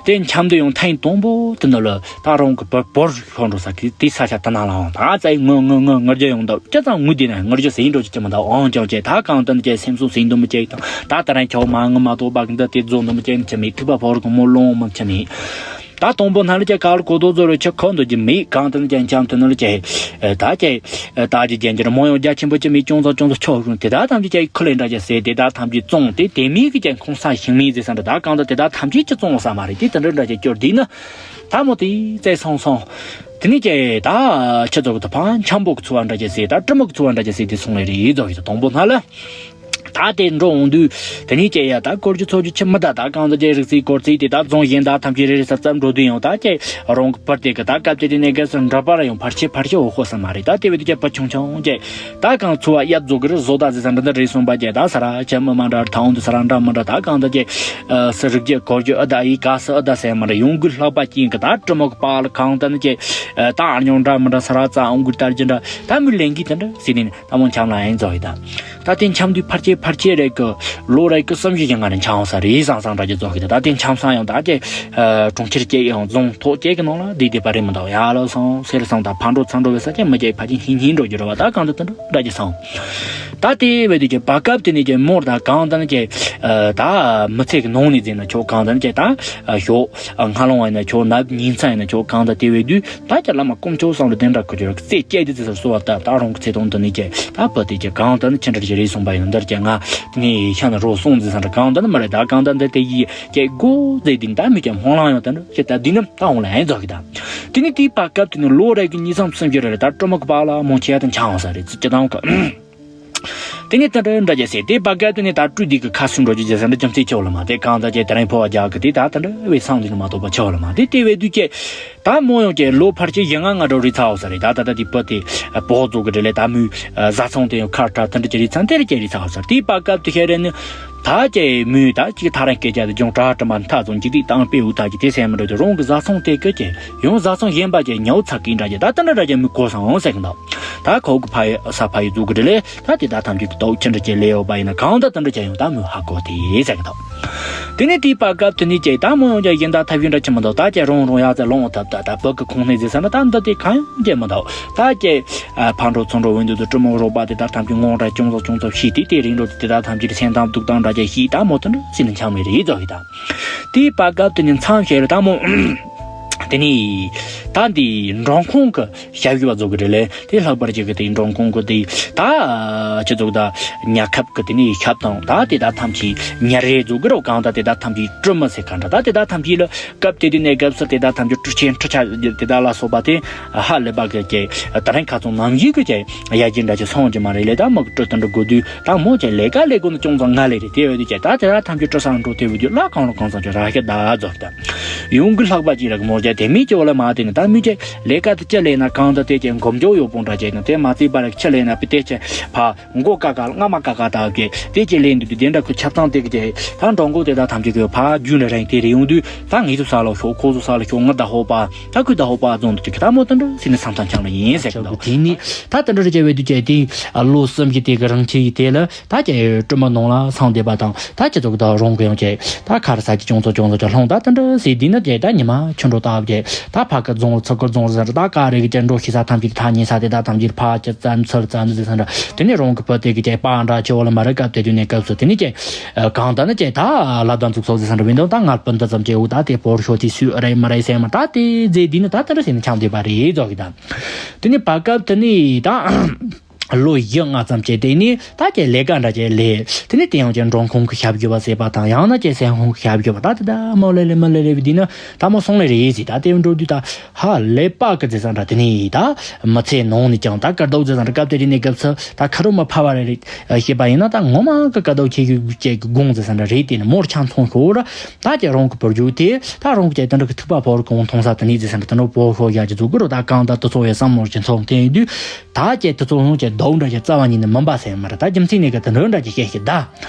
དེ་འཆམ་དུ་ཡོང་ཐེངས་དང་པོ་དེ་ནི་ལ་ད་རང་གི་བུ་བོར་ཤོར་འགྲོ་ས་གི་དེ་ས་ཆ་དེ་ན་ལ་འོང་ད་ང་ཚེ་ངུ་ངུ་ངུ་ངུ་རྒྱུ་ཡོང་ད་ཅི་ཙམ་ངུ་དེ་ན་ངུ་རྒྱུ་ཟིན་འགྲོ་ཅི་ཅི་མི་ད་འོང་ཀྱང་ཀྱི་ད་གང་དང་ཀྱི་སེམས་སུ་ཟིན་དུ་མི་ཅི་དང་ད་ད་རང་ཁྱོ་མ་ངུ་མ་གཏོགས་པ་གི་འདི་དེ་རྫོ་འདི་མི་ཅི་ནི་ཅི་མི་ཐུག་པ་བོར་གི་མོ་ལོང་མི་ཅི་མི། ད་དང་པོ་ན་ལ་ཅེ་ག་ལ་གོ་དོ་ཛོ་རེ་ཆ་ཁོ་འདོད་ཀྱི་མེད། གང་དུ་ན་ཅེ་འཆམ་དུ་ན་ལ་ཅེ་ད་ཅེ་ད་ཅེ་རྒྱན་ཅེ་ར་མོ་ཡང་རྒྱ་ཆེན་པོ་ཅེ་མེད། ཅུང་ཙམ་ཅུང་ཙམ་ཆོག་རུང་དེ་དག་ཐམས་ཅད་ཅེ་ཁུ་ལེ་འདྲ་ཅེ་ཟེར་དེ་དག་ཐམས་ཅད་བཙོང་དེ་དེ་མིན་གི་ཅེ་ཁོང་ས་ཞིང་མིན་ཟེར་ས་འདྲ་ད་གང་ད་དེ་དག་ཐམས་ཅད་ཅེ་བཙོང་ས་མ་རེད། དེ་དེ་འདྲ་འདྲ་ཅེ་སྐྱོར་དེ་ན་ད་མོ་དེ་ཙེ་སོང་སོང་དེ་ནི་ཅེ་ད་ཆེ་ཚོགས་ཀྱི་ད་ཕ་འཆམ་པོ་གི་ཚོ་བ་འདྲ་ཅེ་ཟེར་ད་སྤྲི་མོ་གི་ཚོ་བ་འདྲ་ཅེ་ཟེར་དེ་སོང་ལེ་རེད་ཡིན་ཚོགས་ཡིན་ད་དང་པོ་ན་ལ། ད་དེ་འགྲོ་འོང་དུས་དེ་ནས་ཀྱེ་ཡ་ད་སྐོར་གྱི་ཚོ་རྒྱུ་ཆི་མི་ད་ད་གང་ད་ཀྱེ་རིག་རྩིས་སྐོར་རྩིས་དེ་ད་རྫོང་གཞན་དག་ཐམས་ཅད་རེ་རེ་ས་ཙམ་འགྲོ་དུས་ཡང་ད་ཀྱེ་རང་གི་བར་དེ་གི་ད་སྐབས་དེ་དེ་ནས་གལ་སྲིད་འདྲ་པར་ཡང་ཕར་ཆེ་ཕར་ཆེ་འོ་ཧོ་ས་མ་རེད། ད་དེ་བས་དེ་ཀྱེ་བུ་ཆུང་ཆུང་ཀྱེ་ད་གང་ཚོ་བ་གཡབ་རྫོགས་གི་རི་བཟོ་ད་ཟེར་ས་འདྲ་འདི་རེད་གསུངས་པ་ཀྱེ་ད་ས་ར་ཆེ་མི་མ་འདྲ་ཐའུང་དུ་ས་ར་འདྲ་མི་འདྲ་ད་གང་ད་ཀྱེ་ས་རིག་ཀྱེ་སྐོར་གྱི་ཨ་ད་ཨི་ག་ས་ཨ་ད་ཟེར་མ་འདྲ་ཡོང་གི་ལྷག་པ་ཅན་གི་ད་སྤྲི་མོ་གི་པ་ལ་གང་ད་ནི་ཀྱེ་ད་ཨ་ཉོང་འདྲ་མི་འདྲ་ས་ར་ཙ་འོང་གི་ལྟར་གྱི་འདྲ་ད་མི་ལེན་གི་དེ་འདྲ་ཟེར་ནས། ད་མོ་འཆམ་ལ་ཡིན་རྫོགས་ཡིན་ད། ད་དེ་འཆམ་དུས་ཕར་ཆེ་ཕར་ཆེ་རེད་གི་ལོ་རེད་གི་བསམ་གཞིག་གི་ང་རེ་འཆམ་ས་རེད་བཟང་བཟང་འདྲ་གི་རྫོགས་གི་ད། ད་དེ་འཆམ་ས་ཡང་ད་ཀྱེ་གྲོང་ཁྱེར་ཀྱེ་ཡང་རྫོང་ཐོག་ཀྱེ་གི་ནང་ལ་བསྡད་བསྡད་པ་རེད་མི་འདུག་ཡ་ལ་སོང་སེར་སོང་ད་ཕ་འགྲོ་ཚ་འགྲོ་བའི་ས་ཀྱེ་མི་ཀྱེ་ཕ་ཀྱེ་ཧིན་ཧིན་འགྲོ་རྒྱུ་རེད་བ། ད་གང་དུ་དུ་འདྲ་གི་སོང་། ད་དེ་བས་དུས་ཀྱེ་བར་སྐབས་དེ་ནས་ཀྱེ་མོར་ད་གང་ད་ནི་ཀྱེ་ད་མི་ཚེ་གི་ནང་ནས་ཟེར་ན་ཆོག་གང་ད་ནི་ཀྱེ་ད་ཞོག་སྔ་ལོང་བ་ཡིན་ན་ཆོག་ནབ་ཉིན་མཚན་ཡིན་ན་ཆོག་གང་ད་དེ་བས་དུས། ད་ཀྱེ་བླ་མ་དཀོན་མཆོག་གསུམ་ལ་གདན་འདྲ་ཁུ་ཁྱོད་རྩེ་སྐྱེས་དེ་ཚེ་སར་གསོལ་བ་བཏབ། ད་རང་གི་ཚེ་དང་དུ་ནི་ཀྱེ་ད་བུ་དེ་ཀྱེ་གང་ད་ནི་ཁྱེད་འདྲ་ཞིག་རེད་གསུངས་པ་ཡིན་འདིར་ཀྱེ་ང་དེ་ནས་ཤ་ན་རོ་སོང་འཛིན་ས་འདྲ་གང་ད་ནི་མ་རེད། ད་གང་ད་འདི་དེ་ཡི་ཀྱེ་སྒོ་རྫས་དེ་ད་མི་ཀྱེ་སྨོན་ལམ་ཡང་ད་འདྲ་ཀྱེ་ད་འདི་ནི་ད་འོང་ལ་ཡང་རྫོགས་ཀྱི་ད། དེ་ནི་དེའི་བར་སྐབས་དེ་ནི་ལོ་རེ་གི་གཉིས་སམ་གསུམ་ཅི་རེ་རེ་ད་སྤྲོ་མོ་གི་བག་ལ་མོ་ཁྱེད་ཡ་དང་ཆང་བ་ས་རེད་ཚུལ་ཀྱེ་དང་གི། དེ་ནས་དེ་འདྲ་འདྲ་བྱས་ཟེར་དེ་བར་སྐབས་དེ་ནས་ད་སྤྲུལ་དེ་གི་ཁ་སུ་འགྲོ་རྒྱུ་བྱས་ཟེར་འདྲ་རྒྱུ་མཚན་ཆེ་བ་ལ་མ་དེ་གང་ལྟར་ཀྱེ་དེ་རིང་འཕོ་བ་རྒྱག་གི་དེ་ད་དེ་འདྲ་བའི་སང་དེ་ནས་མ་གཏོགས་པ་ཆེ་བ་ལ་མ་དེ་དེ་བས་དུས་ཀྱེ། ད་མོ་ཡང་ཀྱེ་ལོ་ཕལ་ཆེར་བཞི་ལྔ་ལྔ་འགྲོ་རེད་ཚ་བ་ས་རེད། ད་ད་ད་དེ་བུ་དེ་བོ་ཟོ་གི་རེད་ལས། ད་མོའི་བཟའ་ཚང་དེ་ཡང་ཁ་བྲལ་དེ་འདྲ་ཀྱེ་རེད་ཚ་དེ་རེད་ཀྱེ་རེད་ཚ་བ་ས་རེད། དེའི་བར་སྐབས་དེ་ཤེས་རེད་ནི། ད་ཀྱེ་མོས་ད་ཅིག་ཐག་རིང་སྐད་ཆ་དེ་ཅུང་དྲག་དྲི་མ་མཐའ་ཙམ་ཅིག་དེ་བཏང་པའི་འུ་ཐག་ཀྱེ་དེ་སེམས་མི་འགྲོ་དེ་རང་གི་བཟའ་ཚང་དེ་ཀྱེ་ཀྱེ་ཡང་བཟའ་ཚང་གཞན་པ་ཀྱེ་ཉའུ་ཚ་གི་འདྲ་ཀྱེ་ད་དེ་འདྲ་འདྲ་ཀྱེ་མོས་གོ་སོང་ཟེར་གི་འདུག་ད་ཁོ་གི་ཕ་ཡི་ས་ཕ་ཡི་ཟོ་གི་རེད་ལས། ད་དེ་ད་ཐམས་ཅད་ཀྱི་ལྟོ་ཅི་འདྲ་ཅིག་ལས་ཡོད་པ་ཡིན་ན་གང་ལྟར་དེ་འདྲ་ཅིག་ཡང་ད་མོས་ཧ་གོ་དེ་ཟེར་གི་འདུག་དེ་ནས་དེའི་བར་སྐབས་དེ་ནས་ཀྱེ་ད་མོ་ཡང་ཀྱང་གཞན་དག་ཐབས་ཤེས་འདྲ་ཅིག་མི་འདུག་ད་ཀྱེ་རང་རང་ཡག་ཙེ་ལོང་ཐབས་ད་ད་བུ་གི་ཁོང་ནས་ཟེར་ས་ན་ད་འདི་དེ་གང་ཡང་ཀྱེ་མི་འདུག་ད་ཀྱེ་ཕར་འགྲོ་ཚུར་འགྲོ་བོད་འདི་དུ་སྤྲུལ་མོ་རོགས་པ་དེ་ད་ཐམས་ཅད་ངོ་འདྲ་ཅུང་ཙམ་ཅུང་ཙམ་ཤེས་དེ་དེ་རིང་འགྲོ་དེ་ད་ཐམས་ཅད་སེམས་གཏམ་སྡུག་གཏམ་འདྲ་ཅིག་ཤེས་ད་མོ་དེ་འདྲ་ཟེར་ནས་འཆམ་མེད་རེད་ཟོ་གི་ད། དེའི་བར་སྐབས་དེ་ནས་མཚམས་ཤེས་རེད་ད་མོ། དེ་ནས་ད་འདི་འབྲོང་ཁུང་གི་ཞབས་ཞུ་བ་ཟོ་གི་རེད་ལས། དེ་ལྷག་པར་ཅིག་གི་དེ་འབྲོང་ཁུང་གི་དེ་ད་ཅི་ཟོ་གི་ད་ཉ་ཁབ་གི་དེ་ནས་ཞབས་དང་ད་དེ་ད་ཐམས་ཅད་ཉ་རེ་ཟོ་གི་རོ་གང་ད་དེ་ད་ཐམས་ཅད་སྤྲུལ་མི་ཟེར་ག་འདྲ་ད་དེ་ད་ཐམས་ཅད་ལ་སྐབས་དེ་དུས་ནས་སྐབས་སུ་དེ་ད་ཐམས་ཅད་སྤྲུལ་ཆེན་ཁྲི་ཆ་དེ་ད་ལ་སོགས་པ་དེ་ཧ་ལས་པ་གི་ཀྱེ་དེ་རིང་ཁ་ཚོན་ནམ་ཞིག་གི་ཀྱེ་ཡ་གྱི་འདྲ་ཅིག་སོང་གི་མ་རེད་ལས། ད་མོ་གི་སྤྲུལ་དེ་འདྲ་དགོས་དུས་ད་མོ་ཀྱེ་ལས་ཀ་ལས་དགོས་ནི་ཅུང་ཙམ་ང་ལས་རེད། དེ་བས་དུས་ཀྱེ་ད་དེ་ད་ཐམས་ཅད་སྤྲུལ་ས་འགྲོ་དེ་བས་དུས་ལ་གང་རུང་གང་ཙམ་ཅིག་ར་ཤ་ད་ཟོ་གི་ད། ཡོང་གི་ལྷག་པ་ཅིག་རག་མོ་རྒྱ་དེ་མི་ཅོ་ལ་མ་དེ་ནི་ད་མི་ཅེ་ལས་ཀ་དེ་ཅི་ལས་ན་གང་ད་དེ་ཅེ་འགོམ་ཅོ་ཡོ་པོང་འདྲ་ཅེ་ན་དེ་མ་ཙི་པ་ར་ཅི་ལས་ན་པི་དེ་ཅེ་ཕ་མགོ་ཀ་ཀ་ལྔ་མ་ཀ་ཀ་ད་གེ་དེ་ཅེ་ལས་འདུག་དེ་འདྲ་ཁུ་ཆབ་ཚང་དེ་གི་ཅེ་ད་འགྲོ་མགོ་དེ་ད་ཐམས་ཅད་གི་ཕ་རྒྱུ་ནི་རེང་དེ་རེ་ཡོང་དུས་ད་ངེད་ཚོ་ས་ལ་ཤོག་ཁོ་ཚོ་ས་ལ་ཤོག་ང་ད་ཧོ་པ་ད་ཁུ་ད་ཧོ་པ་རྫོང་དུ་ཅིག་ད་མོ་དེ་འདྲ་སི་ནི་བསམ་ཐང་ཆང་ལ་ཡིན་ཟེར་གི་འདུག་དེ་ནི་ད་དེ་འདྲ་རེ་ཅེ་བས་དུ་ཅེ་དེ་ལོ་གསུམ་གི་དེ་གི་རང་ཆེ་ཡི་དེ་ལ། ད་ཀྱེ་སྤྲུལ་མ་ནང་ལ་སངས་བསྡད་པ་དང་ད་ཀྱེ་ཚོ་གི་ད་རང་གི་ཡང་ཀྱེ་ད་ཁར་ས་ཀྱི་ཅུང་ཚོ་ཅུང་ཚོ་ཀྱེ་ལྷོང་ད་དེ་འདྲ་ཟེར་དུས་ན་ཀྱེ་ད་ཉི་མ་ཆུ་འགྲོ་ལྟ་བུ་ཀྱེ་ད་ཕ་གི་རྫོང་ཚུར་གི་རྫོང་ཟེར་ད་ག་རེ་གི་ཀྱེ་འགྲོ་ཤེས་ས་ཐམས་ཅད་ཐག་ཉེ་ས་དེ་ད་ཐམས་ཅད་ཕ་ཀྱེ་ཙམ་ཚུར་ཙམ་ཟེར་ས་འདྲ། དེ་ནས་རང་གི་བུ་དེ་གི་ཀྱེ་པ་འདྲ་ཆེ་བ་ལ་མ་རེད། སྐབས་དེ་དུས་ནས་སྐབས་སུ་དེ་ནས་ཀྱེ་གང་ལྟར་ན་ཀྱེ་ད་ལ་དང་འཛུགས་སོགས་ཟེར་ས་འདྲ་བིན་དང་ད་ངར་སྤུན་ད་ཙམ་ཀྱེ་འུ་ད་དེ་བོར་ཤོ་དེ་སུས་རེད་མ་རེད་ཟེར་མ་ད་དེ་ཟེར་དུས་ན་ད་དེ་འདྲ་ཟེར་ནས་འཆམ་བསྡད་པ་རེད་ཟོ་གི་ད། དེ་ནས་བར་སྐབས་དེ་ནས་ད། ལོ་བཞི་ལྔ་ཙམ་བྱས་དེ་ནས་ད་ཀྱེ་ལས་ཀ་འདྲ་ཅིག་ལས། དེ་ནས་དེ་ཡང་ཀྱེ་འབྲོང་ཁུང་གི་ཞབས་ཞུ་བ་ཟེར་བ་དང་ཡང་ན་ཀྱེ་སྲན་ཁུང་གི་ཞབས་ཞུ་བ་ད་དེ་ད་མོ་ལེ་ལེ་མོ་ལེ་ལེ་བི་དེ་ན་ད་མོ་སོང་ལེ་རེད་ཟེར། ད་དེ་འགྲོ་དུས་ད་ཧ་ལས་པ་གི་ཟེར་ས་འདྲ་དེ་ནས་ད་མི་ཚེ་ནང་ནས་ཀྱང་ད་དཀའ་སྡུག་ཟེར་ས་འདྲ་སྐབས་དེ་དེ་ནས་སྐབས་སུ་ད་ཁ་རུ་མ་ཕ་བ་རེ་རེ་ཤེས་པ་ཡིན་ན་ད་ངོ་མ་གི་དཀའ་སྡུག་ཆེ་ཤོས་ཀྱི་དགོངས་ཟེར་ས་འདྲ་རེད། དེ་ནས་མོར་ཆང་འཐུང་ཤོར་ར་ད་ཀྱེ་རང་གི་བུ་རྒྱུད་དེ་ད་རང་གི་ཀྱེ་དེ་འདྲ་གི་ཐུག་པ་ཕོར་གོང་མཐོང་ས་དེ་ནས་ཟེར་ས་འདྲ་དེ་འདྲ་བོ་ཤོ་ཡ་ཀྱི་འཛུགས་གི་རོ། ད་གང་ད་དུ་ཚོ་ཡ་བསམ་མོར་ཀྱི་འཚོ་དེ་ཡིན་དུས། ད་ཀྱེ་དེ་ཚོ་ཧོང་ཀྱེ་ཟློག་འདྲ་ཀྱེ་རྩ་བ་ཉིད་ནས་མིན་པ་ཟེར་མ་རེད། ད་རྒྱུ་མཚན་ནས་ཀྱེ་དེ་འདྲ་འདྲ་ཀྱེ་བཤད་ཤེས་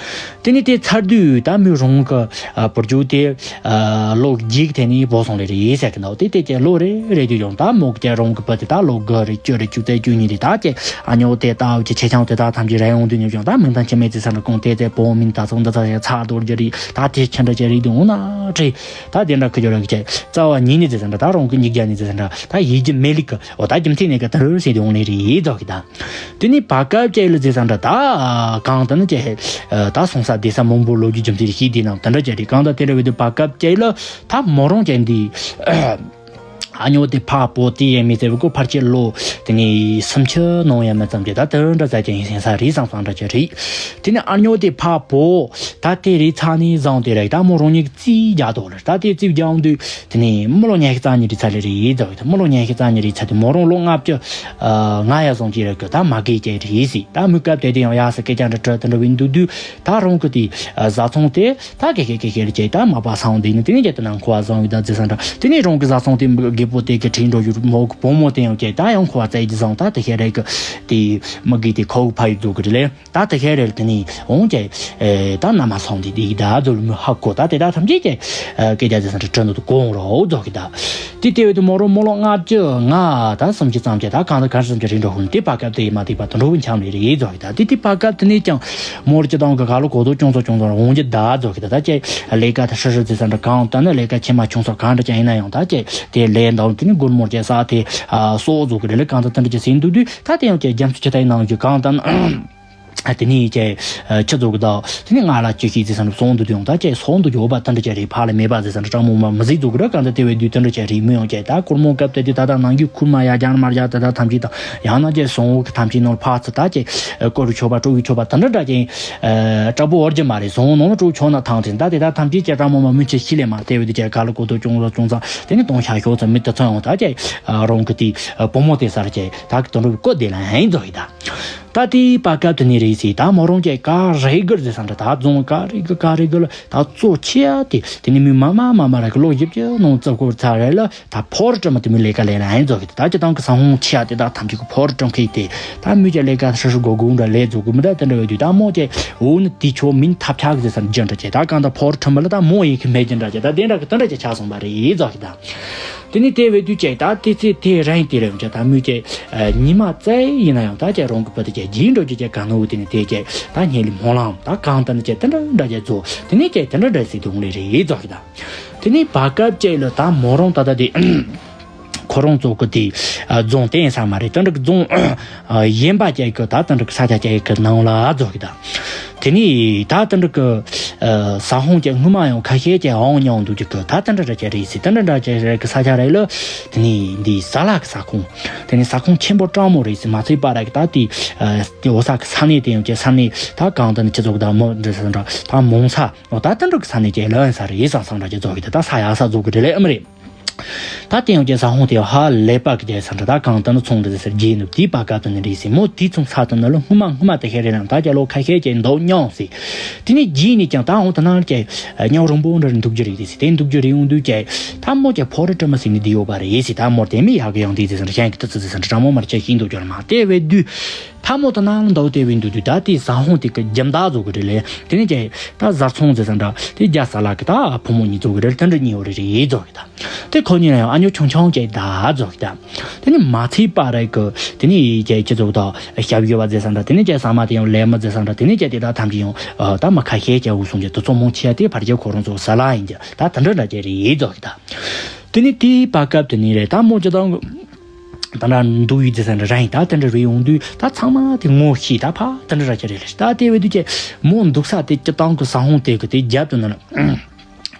ད། དེ་ནས་དེ་ཚར་དུས་ད་མོས་རང་གི་བུ་རྒྱུད་དེ་ལོ་རྒྱུག་དེ་ནས་བོ་སོང་ལེ་རེད་ཟེར་གི་འདུག་དེ་དེ་ཀྱེ་ལོ་རེ་རེ་དུས་ཡང་ད་མོ་ཀྱེ་རང་གི་བུ་དེ་ད་ལོ་དགུ་རེ་བཅུ་རེ་བཅུ་ཚེ་བཅུ་གཉིས་རེ་ད་ཀྱེ་ཨ་ཉོ་དེ་ལྟ་བུ་ཀྱེ་ཆེ་ཆུང་དེ་ད་ཐམས་ཅད་རེ་ཡོང་དུས་ནས་ཀྱང་ད་མིང་དང་ཁྱིམ་མེད་ཚེ་ས་འདྲ་གོང་དེ་ཚེ་བོ་མིན་ད་ཚོང་འདི་ཚ་ཡ་ཚ་རྡོ་རྒྱུ་རེད། ད་དེ་ཆེ་འདྲ་ཀྱེ་རེ་དུས་འོང་ན་ཁྲེ་ད་དེ་འདྲ་ཁུ་རྒྱུ་ར་ཀྱེ་རྩ་བ་ཉིད་ནས་ཚེ་ས་འདྲ་ད་རང་གི་མིག་རྒྱ་ནས་ཚེ་ས་འདྲ་ད་ཡིད་ཀྱི་མེ་ལིག་གི་འོ་ད་རྒྱུ་མཚན་ནས་ཀྱེ་དེ་རུ་ཟེར་དུས་འོང་ལེ་རེད་ཟེར་གི་ད། དེ་ནས་བར་སྐབས་ཅིག་ལ་ཟེར་ས་འདྲ་ད་གང་ལྟར་ན་ཅིག་ད་སོང་ས་བསྡད་ས་མང་པོ་ལོ་རྒྱུས་རྒྱུ་མཚན་རེ་ཤེས་དེ་ནང་དེ་འདྲ་ཅིག་རེད། གང་ལྟར་དེ་འདྲ་བའི་དུས་བར་སྐབས་ཅིག་ལ་ད་མོ་རང་ཅིག་འདི་ཨ་ཉོ་དེ་ཕ་བོ་དེ་ཡས་མི་ཚེ་བའི་གོ་ཕར་ཆེར་ལོ་དེ་ནས་སུམ་ཅུ་ནང་ཡས་མ་ཙམ་ཅིག་ད་དེ་འདྲ་ཟ་ཅིག་ཡིན་ས་རེད་བསམ་བསམ་འདྲ་ཅིག་རེད། དེ་ནས་ཨ་ཉོ་དེ་ཕ་བོ་ད་དེ་རེད་ཚ་ནས་བཟང་དེ་རེད། ད་མོ་རང་ཉིད་རྩིས་རྒྱག་དོ་ལ་ད་དེ་རྩིས་རྒྱག་འོང་དུས། དེ་ནས་མི་ལོ་ཉི་ཤུ་རྩ་གཉིས་རེད་ཚ་ལེ་རེད་ཟེར་བ་དེ། མི་ལོ་ཉི་ཤུ་རྩ་གཉིས་རེད་ཚ་དེ་མོ་རང་ལོ་ལྔ་བཅུ་ང་ཡ་སོང་ཅི་རེད་གི་ད་མ་གི་ཅེ་རེད་ཟེར། ད་མི་སྐབས་དེ་དེ་ཡང་ཡག་ས་སྐད་ཆ་འདྲ་དྲི་དེ་འདྲ་བའི་འདུག་དུས་ད་རང་གི་དེ་བཟའ་ཚང་དེ་ད་གེ་གེ་གེ་གེ་རེད་ཅེ་ད་མ་པ་སང་དེ་ནི་དེ་ནས་ཅེ་ད་ནང་ཁོ་བ་བཟང་བའི་ད་ཟེར་ས་འདྲ། དེ་ནས་རང་གི་བཟའ་ཚང་དེ་མི་རྒད་པོ་དེ་གི་ཁྲིད་འགྲོ་ཡུལ་མོ་གི་བུ་མོ་དེ་ཡང་ཅེ་ད་ཡང་ཁོ་བ་བཙལ་གྱི་བཟང་ད་དེ་ཤེས་རེད་གི་དེ་མི་གི་དེ་ཁོ་གི་ཕ་ཡུལ་འདུག་གི་རེད་ལེ། ད་དེ་ཤེས་རེད་དེ་ནི་འོང་ཀྱེ། ད་ན་མ་སོང་དེ་དེ་ད་ཛོལ་མི་ཧ་གོ་ད་དེ་ད་ཐམས་ཅད་ཀྱེ། སྐད་ཆ་དེ་སང་དྲི་དྲི་འདུག་གོང་རོ་ཛོ་གི་ད། དེ་དེ་བས་དུ་མོ་རོ་མོ་ལོ་ལྔ་བཅུ་ང་ད་སུམ་ཅུ་ཙམ་ཀྱེ་ད་གང་ད་གར་སུམ་ཅུ་རིང་འགྲོ་ཧུན་དེ་བར་སྐབས་དེ་ཡི་མ་དེ་བར་དུ་འགྲོ་ཧུན་འཆམ་ལེ་རེད་ཛོ་གི་ད། དེ་དེ་བར་སྐབས་དེ་ནས་ཀྱང་མོར་ཅི་དང་གི་ག་ལོ་གོ་དོ་ཅུང་ཙོ་ཅུང་ཙོ་འོང་གི་ད་ཛོ་གི་ད། ད་ཀྱེ་ལས་ཀ་ད་ཧྲི་ཧྲི་དེ་སང་དྲི་གང་ད་ནི་ལས་ཀ་ཆེ་མ་ཆུང་ས་གང་འདྲ་ཀྱང་ཡིན་ན་ཡང་ད་ཀྱེ་དེ་ལས་འདང་དེ་ནི་སྒོར་མོར་ཀྱེ་ས་དེ་སོ་ཛོ་གི་རེད་ལེ། གང་ད་དེ་འདྲ་ཀྱེ་ཟིན་འདུག་དུས་ད་དེ་ཡང་ཀྱེ་རྒྱ་མཚོ་ཆུ་ཐའི་ནང་གི་གང་ད་ནི། དེ་ནས་ཀྱེ་ཁྱི་ཚོ་གི་ད་དེ་ནས་ང་ལ་ཅི་ཤེས་ཟེར་ས་འདྲ་སོང་འདུག་དུས་ཡང་ད་ཀྱེ་སོང་འདུག་ཡོད་པ་དེ་འདྲ་ཅིག་རེད། ཕ་ལ་མེད་པ་ཟེར་ས་འདྲ་སྤྲང་མོ་མ་མི་ཟིག་ཚོ་གི་ར་གང་ད་དེ་བས་དུས་དེ་འདྲ་ཅིག་རེད། མི་ཡང་ཀྱེ་ད་སྒོར་མོ་སྐབས་དེ་དུས་ད་ད་ནང་རྒྱུ་ཁུར་མ་ཡ་རྒྱ་ན་མ་རྒྱ་ད་ད་ཐམས་ཅད་དང་ཡང་ན་ཀྱེ་སོང་འོག་གི་ཐམས་ཅད་ནང་ཕ་ཚོ་ད་ཀྱེ་སྐོར་རུ་ཆོག་པ་སྤྲོ་གི་ཆོག་པ་དེ་འདྲ་འདྲ་ཀྱེ་དྲག་པོ་འོར་གྱི་མ་རེད། སོང་ནང་ལ་སྤྲོ་ཆོག་ན་ཐང་དེ་ད་དེ་ད་ཐམས་ཅད་ཀྱེ་སྤྲང་མོ་མ་མི་ཆེ་ཤི་ལེ་མ་དེ་བས་དུས་ཀྱེ་ག་ལ་གོ་དོ་ཅུང་ལ་ཅུང་ཙམ་དེ་ནས་གཏོང་ཤ་ཤོག་ཙམ་མི་དེ་ཚོ་ཡང་ད་ཀྱེ་རང་གི་དེ་བུ་མོ་དེ་སར་ཀྱེ་ད་གི་དེ་འདྲ་བསྐོ་བསྡད་ལ་ཧན་ཛོ་གི་ད། ད་དེའི་བར་སྐབས་དེ་ནས་རེད་ཟེར། ད་མོ་རང་ཅག་ག་རེ་གི་ཟེར་ས་འདྲ། ད་རྫོང་ག་རེ་གི་ག་རེ་གི་ལ་ད་གཙོ་ཆེ་ཡ་དེ། དེ་ནས་མི་མ་མ་མ་མ་ར་གི་ལོ་བཞི་བཅུ་ནང་བརྩི་བཀུར་ཚར་རེད་ལ། ད་ཕོ་རུ་བྲིས་མ་དེ་མོའི་ལས་ཀ་ལས་ལ་ཨེ་རྫོགས་གི། ད་སྤྱི་བཏང་གི་ཟ་ཧོང་ཆེ་ཡ་དེ་དག་ཐམས་ཅད་ཀྱི་ཕོ་རུ་བྲིས་མཁན་དེ། ད་མོས་ཀྱི་ལས་ཀ་ཧྲི་ཧྲི་གོ་གོ་འདྲ་ལས་རྫོགས་གི་མི་ད་དེ་འདྲ་བས་དུས། ད་མོ་ཅག་འོ་ནི་དེ་ཆོ་མིན་ཐབས་ཆག་གི་ཟེར་ས་འདྲ་རྒྱུ་འདྲ་ཅེ། ད་གང་ད་ཕོ་རུ་བྲིས་མ་ལ་ད་མོ་ཡིན་གི་མེད་རྒྱུ་འདྲ་ཅེ། ད་དེ་འདྲ་གི་དེ་འདྲ་ཅེ་ཆགས་སོང་བ་རེད་རྫོགས་གི། ད་དེ་ནས་དེ་བས་དུས་ཅེ། ད་དེ་ཚེ་དེ་རིང་དེ་རིང་ཅེ། ད་མོས་ཀྱི་ཉི་མ་བཙལ་ཡིན་ན་ཡང་ད་ཅེ་རང་གི་བུ་དེ་ཅེ་རྗེས་འགྲོ་རྒྱུ་ཅེ་ག་ནོ། དེ་ནས་དེ་ཅེ་ད་སྙིང་ལ་སྨོན་ལམ་ད་གང་ད་ནི་ཅེ་དེ་འདྲ་འདྲ་ཅེ་རྫོགས། དེ་ནས་ཅེ་དེ་འདྲ་འདྲ་ཟེར་དུ་འོང་ལེ་རེད་རྫོགས་གི། ད་དེ་ནས་བར་སྐབས་ཅིག་ལ་ད་མོ་རང་ད་ལྟ་དེ་ཁོ་རང་ཚོ་གི་དེ་རྫོང་བསྟན་ས་མ་རེད། ད་འདྲ་གི་རྫོང་གཞན་པ་ཅིག་གི་ད་ད་འདྲ་གི་ས་ཆ་ཅིག་གི་ནང་ལ་རྫོགས་གི། ད་དེ་ནས་ད་ད་འདྲ་གི་ཟ་ཧོང་ཅིག་སྔོན་མ་ཡང་ཁ་ཤས་ཅིག་འོང་མྱོང་འདུག་གི། ད་ད་འདྲ་འདྲ་ཅིག་རེད་ཟེར། ད་འདྲ་འདྲ་ཅིག་རེད་གི་ས་ཆ་རེད་ལ། དེ་ནས་འདི་ཟ་ལ་གི་ས་ཁོངས། དེ་ནས་ས་ཁོངས་ཆེན་པོ་སྤྲང་མོ་རེད་ཟེར། མ་ཚད་པ་ར་གི་ད་དེ་འོ་ས་གི་ས་གནས་དེ་ཡང་ཅིག་ས་གནས་ད་གང་ད་ནི་ཅི་ཚོགས་ད་མོ་འདྲ་ས་འདྲ་ད་མོང་ས། འོ་ད་དེ་འདྲ་གི་ས་ནས་ཀྱི་ལོན་ས་རེད་བསམ་བསམ་འདྲ་ཅིག་རྫོགས་གི། དེ་ད་ས་ཡག་ས་རྫོགས་གི་རེད་ལེ་ཨེ་མ་རེད། ད་དེ་ཡང་ཀྱི་ས་ཧོང་དེ་ཧ་ལས་པ་གི་རྒྱལ་ས་འདྲ། ད་གང་ལྟར་ན་ཚོང་འདི་ཟེར་རྗེས་ནུབ་དེའི་བར་སྐབས་དུ་ནི་རེད་ཟེར། མོ་དེའི་ཚོང་ས་དུ་ནི་ལོ་སྔོན་མ་སྔོན་མ་དེ་ཤེས་རེད་ལ། ད་ཀྱ་ལོ་ཁ་ཤས་ཀྱི་འདོགས་མྱོང་ཟེར། དེ་ནས་རྗེས་ནས་ཀྱང་ད་འོང་དུ་ན་ཀྱ་ཉའོ་རོང་པོ་འདྲ་རེད་འདུག་རྒྱུ་རེད་ཟེར། དེ་འདུག་རྒྱུ་རེད་ཡོང་དུས་ཀྱ་ད་མོ་ཀྱ་ཕོ་རི་ཀྲི་མ་ཟེར་ནི་འདི་ཡོད་པ་རེད་ཟེར། ད་མོ་དེ་མི་ཡག་གི་ཡང་དེ་ཟེར་ས་འདྲ་གཞན་གི་དུ་ཚོད་ཟེར་ས་འདྲ་ཀྲ་མོ་མར་ཆ་ཤིན་འདུག་རྒྱུ་ལ་མ་དེ་བས་དུས། ཐ་མོ་ད་ནང་ལ་འདོགས་ཏེ་བའི་འདུག་དུས། ད་དེ་ཟ་ཧོང་དེ་གི་རྒྱམ་དག་བཟོ་གི་རེད་ལེ། དེ་ནས་ཀྱི་ད་བཟའ་ཚང་ཟེར་ས་འདྲ་དེ་རྒྱ་ས་ལ་གི་ད་ཕོ་མོ་གཉིས་བཟོ་གི་རེད། དེ་འདྲ་གཉིས་ཡོད་རེད་རེད་བཟོ་གི། ད་དེ་ཁོ་གཉིས་ལ་ཡང་ཨ་ཉོ་ཆུང་ཆུང་ཅིག་ད་བཟོ་གི། ད་དེ་ནས་མ་ཚད་པ་རེད་གི། དེ་ནས་ཀྱི་ཅི་བཟོ་གི་ད་ཞབས་ཡོལ་བ་ཟེར་ས་འདྲ། དེ་ནས་ཀྱི་ཟ་མ་དེ་ཡང་ལས་མི་ཟེར་ས་འདྲ། དེ་ནས་ཀྱི་དེ་ད་ཐམས་ཅད་ཡང་ད་མི་ཁ་ཤས་ཀྱི་འུ་སོང་ཀྱི་དུ་ཚོ་མོ་ཆེ་དེ་ཕར་ཀྱི་ཁོ་རང་ཚོ་ས་ལ་ཡིན་ཀྱི། ད་དེ་འདྲ་འདྲ་ཅིག་རེད་བཟོ་གི། ད་དེ་ནས་དེའི་བར་སྐབས་དེ་ནས་རེད། ད་མོ་ཅི་ད་ད་ལྟ་འདུག་ཡོད་ཟེར་ས་འདྲ་ར་ཡིན། ད་དེ་འདྲ་རེད་ཡོང་དུས་ད་ཚང་མ་དེ་ངོ་ཤེས། ད་ཕ་དེ་འདྲ་ར་ཅིག་རེད་ལེ། ད་དེ་བས་དུས་ཀྱི་མོ་འདུག་ས་དེ་སྤྱི་བཏང་གི་ས་ཧོང་དེ་གི་དེ་རྒྱབ་དུ་ན་ལ་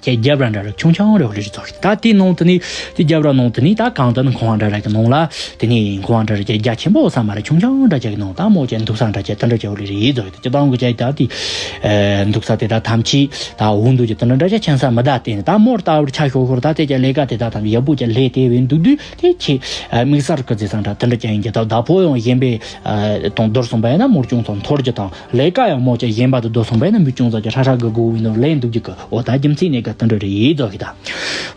ཀྱི་རྒྱབ་ར་འདྲ་ར་ཆུང་ཆུང་རེ་བ་རེ་རེ་ཚོགས་ཤིག། ད་དེ་ནང་དུ་ནི་དེ་རྒྱབ་ར་ནང་དུ་ནི་ད་གང་ལྟར་ནི་ཁང་བ་འདྲ་ར་གི་ནང་ལ། དེ་ནི་ཁང་བ་འདྲ་ར་ཀྱི་རྒྱ་ཆེན་པོ་ས་མ་ར་ཆུང་ཆུང་འདྲ་ཅིག་གི་ནང་ད་མོ་ཀྱི་འདུག་ས་འདྲ་ཅིག་དེ་འདྲ་ཅིག་རེ་རེ་ཚོགས་ཤིག། སྤྱི་བཏང་གི་ཅིག་ད་དེ་འདུག་ས་དེ་ད་ཐམས་ཅད་ད་འུ་འདུག་ཀྱི་དེ་འདྲ་འདྲ་ཅིག་ཆེན་ས་མི་ད། དེ་ནི་ད་མོར་ལྟ་བུར་ཆ་ཤོག་ཤོར། ད་དེ་ཀྱི་ལས་ཀ་དེ་ད་ཐམས་ཅད་ཡག་པོ་ཅིག་ལས་དེ་བས་འདུག་དུས། དེ་ཁྱེད་དམིགས་བསལ་གི་ཟེར་ས་འདྲ་དེ་འདྲ་ཅན་ཡིན་གྱི། ད་བདག་པོ་ཡང་གཞན་པའི་དང་བསྡུར་སོང་པ་ཡིན་ན་མོར་ཅུང་ཙམ་མཐོར་གྱི་དང་། ལས་ཀ་ཡང་མོ་ཅིག་གཞན་པ་དང་བསྡུར་སོང་པ་ཡིན་ན་མི་ཅུང་ཙམ་གྱི་ཧྲ་ཧྲ་གི་གོ་བའི་ནང་ལས་འདུག་རྒྱུ་གི། འོ་ད་རྒྱུ་མཚན་ནས་ག་དེ་འདྲ་རེད་བཟོ་གི། ད་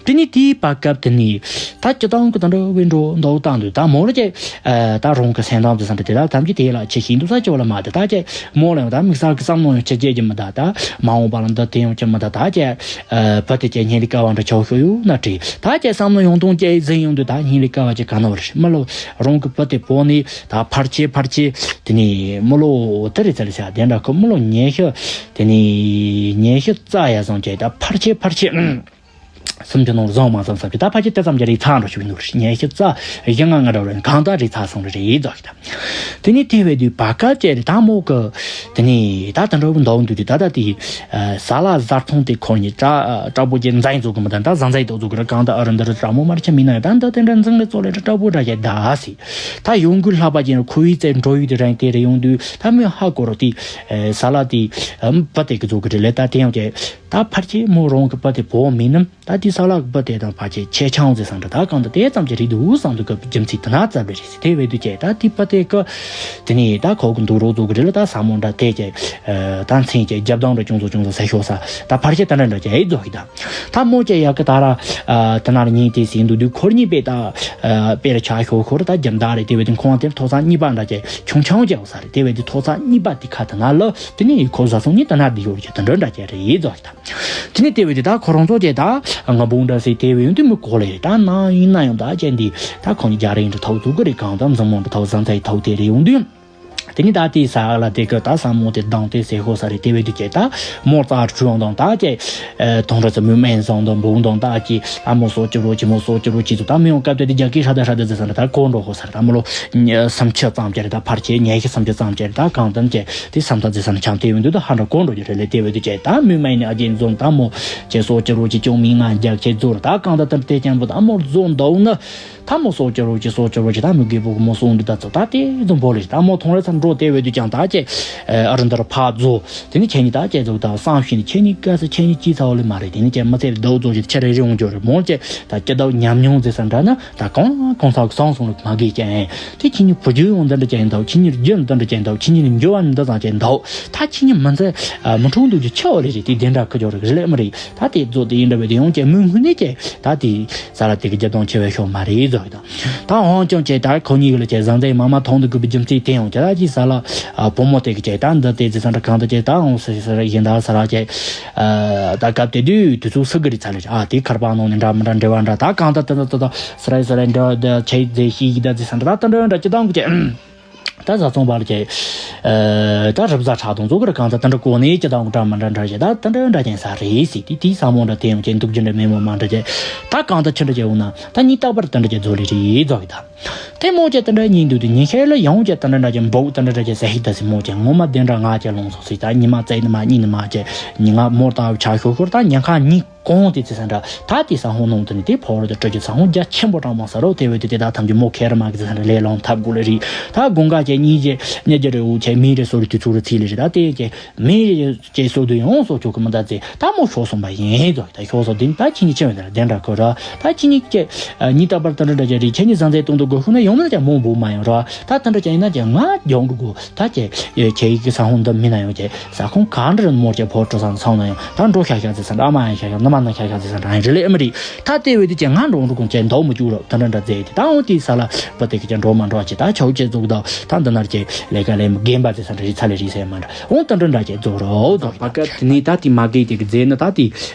དེ་ནས་དེའི་བར་སྐབས་དེ་ནས་ད་སྤྱི་བཏང་གི་དེ་འདྲ་བའི་འགྲོ་འདུག་བཏང་དུས། ད་མོ་ལ་ཅིག་ད་རང་གི་སེམས་ཐག་དེ་ས་འདྲ་དེ་ད་ཐམས་ཅད་དེ་ལ་ཆེ་ཤིང་འདུག་ས་ཅི་བ་ལ་མ་དེ། ད་ཅིག་མོ་ལ་ཡང་ད་དམིགས་བསལ་གི་བསམ་བློ་ཡང་ཅི་སྐྱེ་རྒྱུ་མི་ད། ད་མ་འོངས་པ་ལ་འདི་དེ་ཡང་ཅི་མི་ད། ད་ཅིག་ཨ་བུ་དེ་ཀྱི་སྙིང་ལ་དཀའ་བ་འདྲ་ཆོག་ཤོས་ཡོད་ན་དྲིས། ད་ཀྱི་བསམ་བློ་ཡོང་སྟངས་ཀྱི་ཟིན་ཡོང་དུས་ད་སྙིང་ལ་དཀའ་བ་ཅིག་ག་ནོར་རེད། མི་ལོ་རང་གི་བུ་དེ་བོ་ནི་ད་ཕར་ཆེ་ཕར་ཆེ། དེ་ནས་མི་ལོ་དེ་རེད་ཚར་ཤག། དེ་འདྲ་ཁོ་མི་ལོ་ཉི་ཤུ། དེ་ནས་ཉི་ཤུ་རྩ་ཡ་བཟང་ཀྱི་ད་ཕར་ཆེ་ཕར་ཆེ་སུམ་ཅུ་ནང་བཟང་མ་བཟང་བསམ་གྱི། ད་ཕར་ཆེ་དེ་ཙམ་གྱི་རེད་ཚར་འགྲོ་ཞིག་ནོར་ཉི་ཤུ་རྩ་བཞི་ལྔ་ལྔ་འདྲ་བ་རེད། གང་ལྟར་རེད་ཚར་སོང་རེད་རེད་བཟོ་གི། ད་དེ་ནས་དེ་བས་དུས་བར་སྐབས་ཅིག་རེད། ད་མོ་གི་དེ་ནས་ད་དེ་འདྲ་བོ་འདུག་འདུག་དུས་ད་ད་དེ་ཟ་ལ་བཟའ་ཚང་དེ་ཁོ་གཉིས་ཀྲ་ཀྲ་པོ་ཅིག་འཛིང་བཟོ་གི་མི་ད། ད་བཟའ་འཛིང་དུ་བཟོ་གི་རེད། གང་ལྟར་ཨ་རི་འདི་རུ་ཀྲ་མོ་མར་ཆ་མི་ན་ཡ་ད་འདི་དེ་འདྲ་འཛིང་གི་ཚོ་ལས་ཀྲ་པོ་འདྲ་ཅིག་ད་ཟེར། ད་ཡོང་གི་ལྷག་པ་ཅན་ཁོ་བོའི་རྩེ་འགྲོ་ཡུལ་དེ་རང་དེ་རེད་ཡོང་དུས། ད་མོས་ཧ་གོ་རོ་དེ་ཟ་ལ་དེ་བུ་དེ་གི་བཟོ་གི་རེད་ལས། ད་དེ་ཡང་ཅིག་ད་ཕར་ཆེ་མོ་རང་གི་བུ་དེ་བོ་མིན་ནམ། ད་དེ་ས་ལག་བུ་དེ་དང་ཕ་ཆེ་ཆེ་ཆུང་ཟེར་ས་འདྲ་ད་གང་དུ་དེ་ཙམ་གྱི་རིགས་འདུག་བསམ་འདུག་གི། རྒྱུ་མཚན་དེ་ན་ཙམ་རེད་ཟེར། དེ་བས་དུས་ཀྱི་ད་དེ་བུ་དེ་གི་དེ་ནས་ད་ཁོ་གི་འདུག་རོགས་བཟོ་གི་རེད་ལ། ད་ས་མོ་འདྲ་དེ་ཀྱི་ད་མཚན་ཀྱི་རྒྱབ་དང་འདྲ་ཅུང་ཙམ་ཅུང་ཙམ་ཟེར་ཤོག་ས། ད་ཕར་ཆེ་ད་འདྲ་འདྲ་ཀྱི་ཨེ་བཟོ་གི། ད་ད་མོ་ཀྱི་ཡག་གི་ད་ར་དེ་ན་ར་ཉིན་དེ་ཟིན་འདུག་དུས་ཁོར་གཉིས་པས་ད་དཔེར་ཆ་ཤོག་ཁོ་ར་ད་རྒྱབ་འདྲ་རེད། དེ་བས་དུས་ཁོང་དེར་ཐོག་ས་གཉིས་པ་འདྲ་ཀྱི་ཆུང་ཆུང་ཀྱི་འོ་ས་རེད། དེ་བས་དུས་ཐོག་ས་གཉིས་པ་དེ་ཁ་དེ་ན་ལ་དེ་ནས་ཁོ་བཟའ་ཚང་གཉིས་དེ་ན་བསྡད་ཡོད་ཀྱི་དེ་འདྲ་འདྲ་ཀྱི་རེད་བཟོ་གི། ད། དེ་ནས་དེ་བས་དེ་ད་ཁོ་རང་ཚོ་ཀྱི་ད་ང་བུང་འདྲ་ཟེར་དེ་བས་ཡོང་དུས་མི་གོ་ལེ། ད་ནང་ཡིན་ན་ཡང་ད་ཅན་འདི་ད་ཁོང་གི་རྒྱ་རིགས་འདྲ་ཐོག་བཙུགས་གི་རེད། གང་ད་འཛིན་མོ་འདྲ་ཐོག་བཟང་ཚ་ཡི་ཐོག་དེ་རེད་ཡོང་དུས། དེ་ནས་ད་དེའི་ས་ལ་དེ་གི་ད་ས་མོ་དེ་སྡང་དེ་ཟེར་ཤོག་ས་རེད། དེ་བས་དེ་ཀྱི་ད་མོ་རྩ་བྲུས་ཡོང་དང་ད་ཀྱི་ཐོང་ར་ཚ་མོའི་སྨན་བཟང་དང་བུང་དང་ད་ཀྱི་ད་མོ་སོ་ཅི་རོ་ཅི་མོ་སོ་ཅི་རོ་ཅི་ཚོ་ད་མི་ཡོང་སྐབས་དེ་དེ་རྒྱ་སྐད་ཧྲ་ད་ཧྲ་ད་ཟེར་ས་རེད། ད་གོ་འགྲོ་ཤོག་ས་རེད། ད་མོ་ལོ་སུམ་ཅུ་ཙམ་ཅི་རེད། ད་ཕར་ཆེ་ཉི་ཤུ་སུམ་ཅུ་ཙམ་ཅི་རེད། ད་གང་ད་ཀྱི་དེ་བསམ་ཚ་ཟེར་ས་ན་ཆང་དེ་ཡོང་དུས་ད་ཧ་འདྲ་གོ་འགྲོ་རྒྱུ་རེད་ལེ། དེ་བས་དེ་ཀྱི་ད་མོའི་སྨན་ནི་ཨ་ཅེ་འཛོམས་ད་མོ་ཅེ་སོ་ཅི་རོ་ཅི་ཅུང་མི་ང་རྒྱ་ཁྱེད་ཚོར་ད་གང་ད་ད་དེ་ཅན་པོ་ད་མོར་བཟོ་འདུག་ན། ད་མོ་སོ་ཅི་རོ་ཅི་སོ་ཅི་རོ་ཅི་ད་མི་རྒད་པོ་གི་མོ་སོང་འདི་ད་ཚོ་ད་དེ་ཙམ་པོ་ལེ། ད་མོ་ཐོང་རེ་ཚ་ འགྲོ་དེ་བས་དུས་ཀྱང་ད་ཅེ་ཨ་རི་འདིར་ཕར་རྫོགས། དེ་ནི་ཁྱེད་གཉིས་ད་ཅེ་རྫོགས་ད་བསམ་ཤེས་ནི་ཁྱེད་གཉིས་དཀའ་ས་ཁྱེད་གཉིས་ཅི་ཚ་བ་ལས་མ་རེད། དེ་ནི་ཅེ་མི་ཚེ་ལ་ཟླ་བ་རྫོགས་ཅེ་ཆེ་རེ་རེ་འོང་རྒྱུ་རེད། མོ་ཅེ་ད་སྐྱིད་ཟླ་ཉམས་མྱོང་ཟེར་ས་འདྲ་ན་ད་གང་གང་ཚ་གི་སང་སོང་ལ་མ་དགོས་ཀྱང་། དེ་ཁྱེད་གཉིས་བུ་རྒྱུད་ཡོང་འདི་འདྲ་ཅན་འདུག་ཁྱེད་གཉིས་རྒྱུད་འདི་འདྲ་ཅན་འདུག་ཁྱེད་གཉིས་འགྱུར་བ་འདི་ཙམ་ཅན་འདུག་ད་ཁྱེད་གཉིས་མི་ཚེ་མི་འཁྲུག་འདུག་རྒྱུ་ཆེ་བ་ལས་རེད། དེ་དེ་འདྲ་ཁ་སྦྱོར་རེད་ལས་མ་རེད། ད་དེ་རྫོགས་དེ་ཡིན་འདྲ་བས་དེ་ཡོང་ཅེ་མོས་སྔོན་ནས་ཅེ་ད་དེ་ས་ལ་དེ་གི་རྒྱབ་དོང་ཆེ་བའི་ཤོག་མ་རེད་ཟོ་ཡི་དང་། ད་འོང་ཀྱང་ཅེ་ད་ཁོ་གཉིས་ལ་ཅེ་བཟང་ཚེ་མ་མ་མཐོང་འདུག་གི་བུ་རྒྱུ་མཚན་དེ་ཡོང་ཅེ་ད་ཅི་ས་ལ་བུ་མོ་དེ་གི་ཅེ་ད་འདི་དེ་ཅི་ས་འདྲ་གང་ད་ཅེ་ད་འོང་ས་ས་ར་ཡིན་ད་ས་ར་ཅེ་ད་སྐབས་དེ་དུས་དུས་ཚོད་སུ་གི་རི་ཚ་ལེ་ཨ་དེ་ཁར་པ་ནང་ནས་འདྲ་མི་འདྲ་འབྲེལ་བ་འདྲ་ད་གང་ད་ད་ད་ད་ད་ས་ར་ས་ར་འདྲ་ད་ཅེ་ཟེ་ཤི་ཡི་ད་ཅི་ས་འདྲ་ད་ད་འདྲ་འདྲ་ཅི་ད་འོང་གི་ཅེ། ད་བཟའ་ཚང་བར་གྱི། ད་རིབ་བཟའ་ཕྲག་དང་ཚོ་གར་གང་ད་དེ་འདྲ་གོ་ནས་ཅི་དང་འདྲ་མི་འདྲ་འདྲ་བྱས་ད་དེ་འདྲ་འདྲ་ཅན་ས་རེད་ཟེར་ཏེ་དེའི་ས་མོ་འདྲ་དེ་ཡང་ཅན་འདུག་རྒྱུ་འདྲ་མེད་མོ་མ་འདྲ་བྱས། ད་གང་ད་ཆི་འདྲ་བྱས་འོང་ན་ད་ཉིན་རྟག་པར་དེ་འདྲ་ཅན་བཟོ་ལེ་རེད་བཟོ་གི་ད། དེ་མོ་ཅན་དེ་འདྲ་ཉིན་འདུག་དུས་ཉིན་ཤར་ལ་ཡང་ཅན་དེ་འདྲ་འདྲ་ཅན་འབོག་དེ་འདྲ་འདྲ་ཅན་ཟ་ཧིག་ད་ཟེར་མོ་ཅན་ངོ་མ་དེ་འདྲ་ང་ཅན་ལོང་སོང་ཟེར་ད་ཉི་མ་བཙལ་ནི་མ་གཉིད་ནི་མ་ཅན་ཉི་ང་མོ་ལྟ་བུ་ཆ་ཤོར་ཤོར་ད་ཉིན་ཁ་གཉིས། གོང་དེ་ཚེ་ས་འདྲ་ད་དེ་ས་ཧོང་ནང་དུ་ནི་དེ་ཕོ་རོ་དུ་སྤྲོད་རྒྱུ་ས་ཧོང་རྒྱ་ཆེན་པོ་དྲང་མོ་ས་རོ་དེ་བས་དུ་དེ་ད་ཐམས་ཅད་མོ་ཁེ་ར་མ་གི་ཚེ་ས་འདྲ་ལས་ལོང་ཐབས་དགོས་ལེ་རེད། ད་དགུན་ཁ་ཅན་གཉིས་ཅན་ཉེ་རྒྱ་རེ་འུ་ཆེ་མི་རེ་སོ་རེ་དུས་ཚོད་རེ་ཚིག་ལེ་རེད། ད་དེ་ཅན་མི་རེ་ཅན་སོ་དུ་ཡོང་སོ་ཆོག་གི་མི་ད་ཚེ་ད་མོ་ཤོར་སོང་པ་ཡིན་ཙོག་ད་ཤོར་སོ་དེ་ད་ཁྱེད་གཉིས་ཆེ་བས་ད་དེ་འདྲ་གོ་ར་ད་ཁྱེད་གཉིས་ཅན་ཉིན་རྟག་པར་དེ་འདྲ་འདྲ་ཅན་རེད། ཁྱེད་གཉིས་བཟང་ཚད་གཏོང་དུ་དགོས་ཤོག་ན་ཡོང་མི་ད་ཅན་མོ་འབུ་མ་ཡོང་ར་ད་དེ་འདྲ་ཅན་ཡིན་ན་ཅན་ང་སྦྱོང་དགོས་ད་ཅན་ཁྱེད་ཡི་གི་ས་ཧོང་འདི་མི་ན་ཡོང་ཅན། ས་ཁོང་གང་འདྲ་མོར་ཅན་ཕོ་བྲོ་སང་སང་ན་ཡང་ད་འགྲོ་ཤ་ཤ་ཟེར་ས་འདྲ་མ་ཡང་ཤ་ཤ་ནི་མ་ན་ཤ་ཤ་ཟེར་ས་འདྲ་ཡང་རི་ལེ་ཨ་མི་རི་ད་དེ་བས་དུ་ཅན་ང་འགྲོ་འགྲོ་གོང་ཅན་འདོག་མི་བཅུག་རོགས་ད་འདྲ་འདྲ་མཛད་དེ་ད་འོང་དེ་ས་ལ་བུ་དེ་གི་ཅན་འགྲོ་མ་འགྲོ་ཅི་ད་ཆོག་ཅན་ཙུག་ད་ད་འདི་ནར་ཅན་ལས་ཀ་ལས་མི་རྒན་པ་ཟེར་ས་འདྲ་རི་ཚ་ལེ་རི་ཟེར་མ་འདྲ་འོང་ད་འདྲ་འདྲ་ཅན་ཙུག་རོགས་ཙུག་པ་ཀ་དེ་ནི་ད་དེ་མ་གི་དེ་གི་མཛད་ནི་ད་དེ་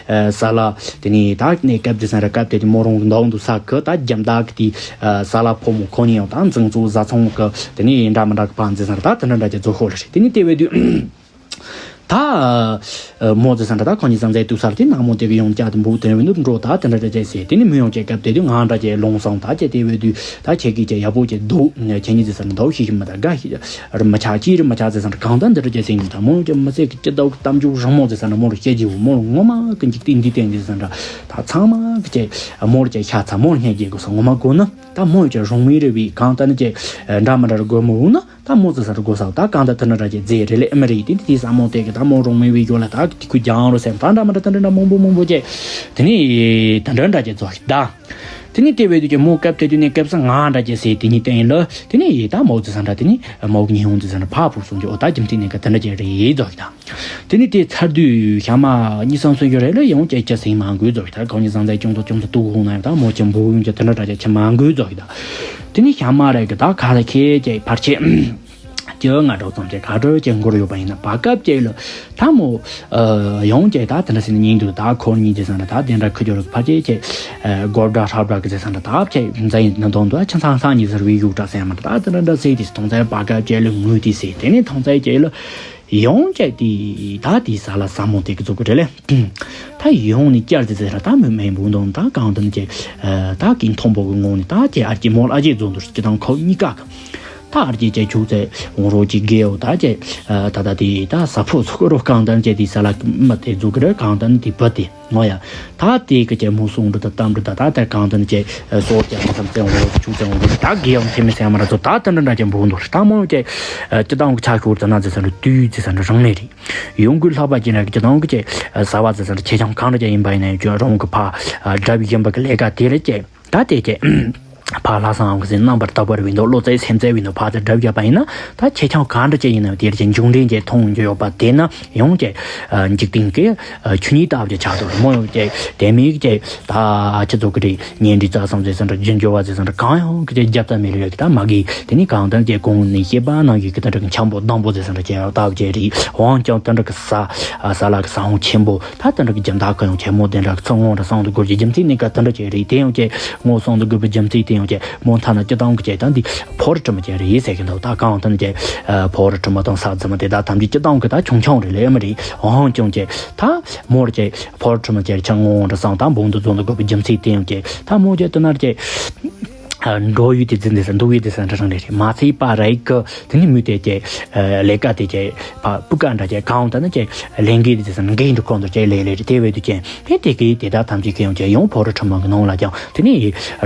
ས་ལ་དེ་ནི་ད་ནས་སྐབས་དེ་ས་འདྲ་སྐབས་དེ་དེ་མོ་རོང་གི་འདོག་འདུག་ས་གི་ད་རྒྱམ་ད་གི་དེ་ས་ལ་ཕོ་མོ་ཁོ་ནི་ཡང་ད་འཛིང་ཙུག་བཟའ་ཚང་གི་དེ་ནི་འདྲ་མི་འདྲ་གི་པ་མཛད་ས་འདྲ་ད་དེ་འདྲ་འདྲ་ཅན་ཙུག་ཧོ་ལེ་རི་དེ་ནི་དེ་བས་དུ། ད། མོ་ཙི་ས་འདྲ་ད་ཁོ་གཉིས་ཙང་ཙེ་དུ་སར་དེ་ནག་མོ་དེ་གི་ཡོང་ཀྱ་དེ་འབུ་དེ་རིང་འདུག་འགྲོ་ད་དེ་འདྲ་འདྲ་ཅེ་ཟེར་དེ་ནི་མི་ཡོང་ཀྱ་སྐབས་དེ་དུས་ང་འདྲ་ཅེ་ལོང་སོང་ད་ཅེ་དེ་བས་དུས་ད་ཁྱེད་ཀྱི་ཅེ་ཡག་པོ་ཅེ་འདུག་ཁྱེད་གཉིས་ཙི་ས་འདྲ་འདུག་ཤི་ཤི་མ་ད་དགའ་ཤི་རི་མ་ཆག་ཅི་རི་མ་ཆག་ཙི་ས་འདྲ་གང་ད་འདི་འདྲ་ཅེ་ཟེར་ནི་ད་མོ་ཡོང་ཀྱ་མི་ཚེ་གི་ཅི་ལྟ་བུ་གཏམ་རྒྱུད་རང་མོ་ཙི་ས་འདྲ་མོ་ལ་བཤད་རྒྱུ་མོ་ལ་ངོ་མ་གི་འཇིག་རྟེན་འདི་སྟེང་འདི་ས་འདྲ་ད་ཚང་མ་གི་ཅེ་མོ་ལ་ཅེ་ཤ་ཚ་མོ་ལ་སྙད་རྒྱལ་དགོས་སོ་ངོ་མ་དགོས་ན་ད་མོ་ཡོང་ཀྱ་རོང་མི་རེ་བའི་གང་ད་ནི་ཅེ་འདྲ་མ་འདྲ་ར་དགོས་མོ་འོང་ན། ད་མོ་ཙི་ས་རུ་གོ་ས་ད་གང་ད་ཐ་ན་ར་ཅེ་རྫས་རེ་ལེ་ཨ་མ་རེ་དེ་དེ་ས་མོ་དེ་གི་ད་མོ་རོང་མེ་བི་ཡོ་ལ་ད་དེ་ཁུ་ཀྱང་རོ་སེམས་ད་འདྲ་མ་འདྲ་ད་འདྲ་འདྲ་མང་པོ་མང་པོ་ཅེ་དེ་ནི་ད་འདྲ་འདྲ་ཅེ་ཙོག་ཤི་ད་དེ་ནི་དེ་བས་དུ་ཅེ་མོ་སྐབས་དེ་དུས་ནི་སྐབས་ས་ང་འདྲ་ཅེ་སེ་དེ་ནི་བསྟན་ལ་དེ་ནི་ཡི་ད་མོ་ཙི་ས་འདྲ་དེ་ནི་མོ་ཉི་ཧོང་ཙི་ས་འདྲ་ཕ་ཕུག་སོང་ཅེ་ཨོ་ད་རྒྱུ་མཚན་ནི་ག་ད་འདྲ་ཅེ་རེ་ཙོག་ཤི་ད། དེ་ནི་དེ་ཚར་དུས་ཞག་མ་གཉིས་སམ་སོན་གྱི་རེ་ལ་ཡང་ཅེ་ཅེ་སེང་མང་དགོས་ཙོག་ཤི་ད་གང་ཉི་ཟང་ཚད་ཅུང་ཙམ་ཅུང་ཙམ་ཏུ་ཧོང་ན་ཡང་ད་མོ་ཅེ་འབུ་ཡོང་ཅེ་ད་འདྲ་འདྲ་ཅེ་ཆེ་མང་དགོས་ཙོག་ཤི་ད། དེ་ནི་ཞག་མ་རེ་གི་ད་ཁ་ལ་ཁེ་ཅེ་ཕར་ཆེ། ཅི་ང་འགྲོ་ཙམ་ཅེ་ག་འགྲོ་ཅེ་འགོར་ཡོད་པ་ཡིན་ན་བར་སྐབས་ཅེ་ལ་ད་མོ་ཡོང་ཅེ་ད་དེ་འདྲ་སེ་ནི་ཉིན་དུ་ད་ཁོར་ཉིན་ཅེ་སང་ད་དེ་འདྲ་ཁུ་ཅོ་རུ་ཕ་ཅེ་ཅེ་སྒོར་འདྲ་ཧྲབ་འདྲ་གི་ཅེ་སང་ད་ད་ཅེ་མཛའ་ཡིན་ན་དོན་དུ་ཆ་ཚང་ཚང་ཉི་ཟེར་བའི་ཡུག་འདྲ་སེ་མ་ད་དེ་འདྲ་འདྲ་སེ་དེ་སྟོང་ཚེ་བར་སྐབས་ཅེ་ལ་ངུ་དེ་སེ་དེ་ནི་མཐོང་ཚེ་ཅེ་ལ་ཡོང་ཅེ་དེ་ད་དེ་ས་ལ་ས་མོ་དེ་གི་ཙུག་གི་རེ་ལེ། ད་ཡོང་ནི་བསྐྱར་དེ་ཟེར་ད་མི་མེད་འབུ་འདོང་ད་གང་དུ་ནི་ཅེ་ད་གིན་མཐོང་པོ་གི་ངོ་ནི་ད་ཅེ་ཨར་ཅེ་མོ་ལ་ཨ་ཅེ་རྫོང་དུ་ཅེ་དང་ཁོ་གཉིས་ཀ་གི་ད་ཨར་ཅེ་ཅེ་ཆུག་ཚེ་འོང་རོ་ཅེ་གེའོ་ད་ཅེ་ད་ད་དེ་ད་ས་ཕོ་ཚོ་གི་རོ་གང་དུ་ནི་ཅེ་དེ་ས་ལ་མི་དེ་ཙུག་གི་རེ་གང་དུ་ནི་དེ་བུ་དེ་ངོ་ཡ། ད་དེ་གི་ཅེ་མོ་སོང་འདྲི་ད་གཏམ་འདྲི་ད་ད་ད་གང་དུ་ནི་ཅེ་སོ་ཅེ་ཙམ་ཚེ་འོང་རོ་ཆུག་ཚེ་འོང་རོ་ད་གེའོ་ཐེ་མི་སེ་མ་ར་ཚོ་ད་ད་འདྲ་འདྲ་ཅེ་འབུ་འདོར་ད་མོ་ཅེ་ཅེ་དང་གི་ཆ་ཤོར་ད་ན་ཅེ་ས་འདྲ་དུས་ཅེ་ས་འདྲ་རང་ནས་རེད། ཡོང་གི་ལྷག་པ་ཅན་ར་གི་ཅི་དང་གི་ཅེ་ས་བ་ཙི་ས་ར་ཆེ་ཆུང་གང་ར་ཅན་ཡིན་པ་ཡིན་ན་ཡང་ཅོ་རོང་གི་ཕ་སྒྲ་བཞིན་པ་གི་ལས་ཀ་དེ་རེད་ཅེ་ད་དེ་ཅེ་ཕ་ལྷ་སང་གི་སེ་རྣམ་པར་དག་པར་བའི་འདོད་བློ་རྩེ་སེམས་རྩེ་བའི་འདོད་ཕ་ཙི་སྒྲ་བཞག་པ་ཡིན་ན་ད་ཆེ་ཆུང་གང་ར་ཅན་ཡིན་ན་དེ་ར་ཅན་འབྱུང་འདྲེན་ཅེ་མཐོང་རྒྱུ་ཡོད་པ་དེ་ན་ཡང་ཅེ་འཇིག་རྟེན་གི་ཆོས་ཉིད་ལྟ་བུ་ཅེ་ཆགས་འདུག་མོ་ཡང་ཅེ་དེ་མིག་ཅེ་ད་ཁྱི་ཚོ་གི་རེད། གཉེན་སྒྲིག་རྩ་བསམ་ཟེར་ས་འདྲ་རྒྱུ་འབྱོར་བ་ཟེར་ས་འདྲ་གང་ཡང་གི་རྒྱབ་རྩ་མེད་ལ་ཡོད་གི་ད་མ་གི་དེ་ནི་གང་ལྟར་གྱི་གོང་ནས་བཤད་པ་ནང་བཞིན་གི་ད་འདྲ་གི་འཆམ་པོ་སྡང་པོ་ཟེར་ས་འདྲ་ཅན་ཡང་ལྟ་བུ་ཅན་རེད། འོང་ཀྱང་ད་འདྲ་གི་ས་ས་ལ་གི་ས་ཧོང་ཆེན་པོ་ད་ད་འདྲ་གི་རྒྱབ་མདའ་ག་ཡང་ཆེན་མོ་དེ་འདྲ་གི་ཚོ་ངོ་འདྲ་སང་དུ་སྒོར་གྱི་རྒྱུ་མཚན་ནི་ག་ད་འདྲ་ཅན་རེད། དེ་ཡང་ཅན་ངོ་སང་དུ་དགོས་པའི་རྒྱུ་མཚན་དེ་ཡང་ཅན་མོ་མཐའ་ན་སྤྱི་བཏང་གི་ཅན་ད་འདི་ཕོ་རི་དྲི་མ་ཅན་རེད་ཟེར་གི་འདུག་ད་གང་ལྟར་ཅན་ཕོ་རི་དྲི་མ་དང་ས་རྫི་མ་དེ་ད་ཐམས་ཅད་སྤྱི་བཏང་གི་ད་ཆུང་ཆུང་རེད་ལས་མ་རེད། འོང་ཀྱང་ཅན་ད་མོ་རི་ཅན། ཕོར་ཁྲི་མ་ཅེར་ཆང་ངོ་འདྲ་སང་དང་བོང་དུ་རྫོང་དུ་དགོས་པའི་རྒྱུ་མཚན་དེ་ཡང་ཅེ་ད་མོ་ཅེ་དུ་ནར་ཅེ། འགྲོ་ཡུལ་དེ་འཛིན་དེ་ས་འདུག་ཡུལ་དེ་ས་འདྲ་རང་རེད། མ་ཚད་པ་རེད་ཀི། དེ་ནི་མི་དེ་ཀྱེ་ལས་ཀ་དེ་ཀྱེ་ཕ་སྤུ་ཀ་འདྲ་ཀྱེ་གང་ད་ནི་ཀྱེ་ལས་འགན་དེ་ས་འགན་འདྲ་ཁོང་དུ་ཀྱེ་ལས་ལས་རེད། དེ་བས་དུ་ཀྱེ་དེ་དེ་གི་དེ་དག་ཐམས་ཅད་ཀྱི་ཡང་ཀྱེ་ཡང་ཕོ་རུ་ཁྲིམས་མང་གི་ནང་ལ་ཀྱང་དེ་ནི་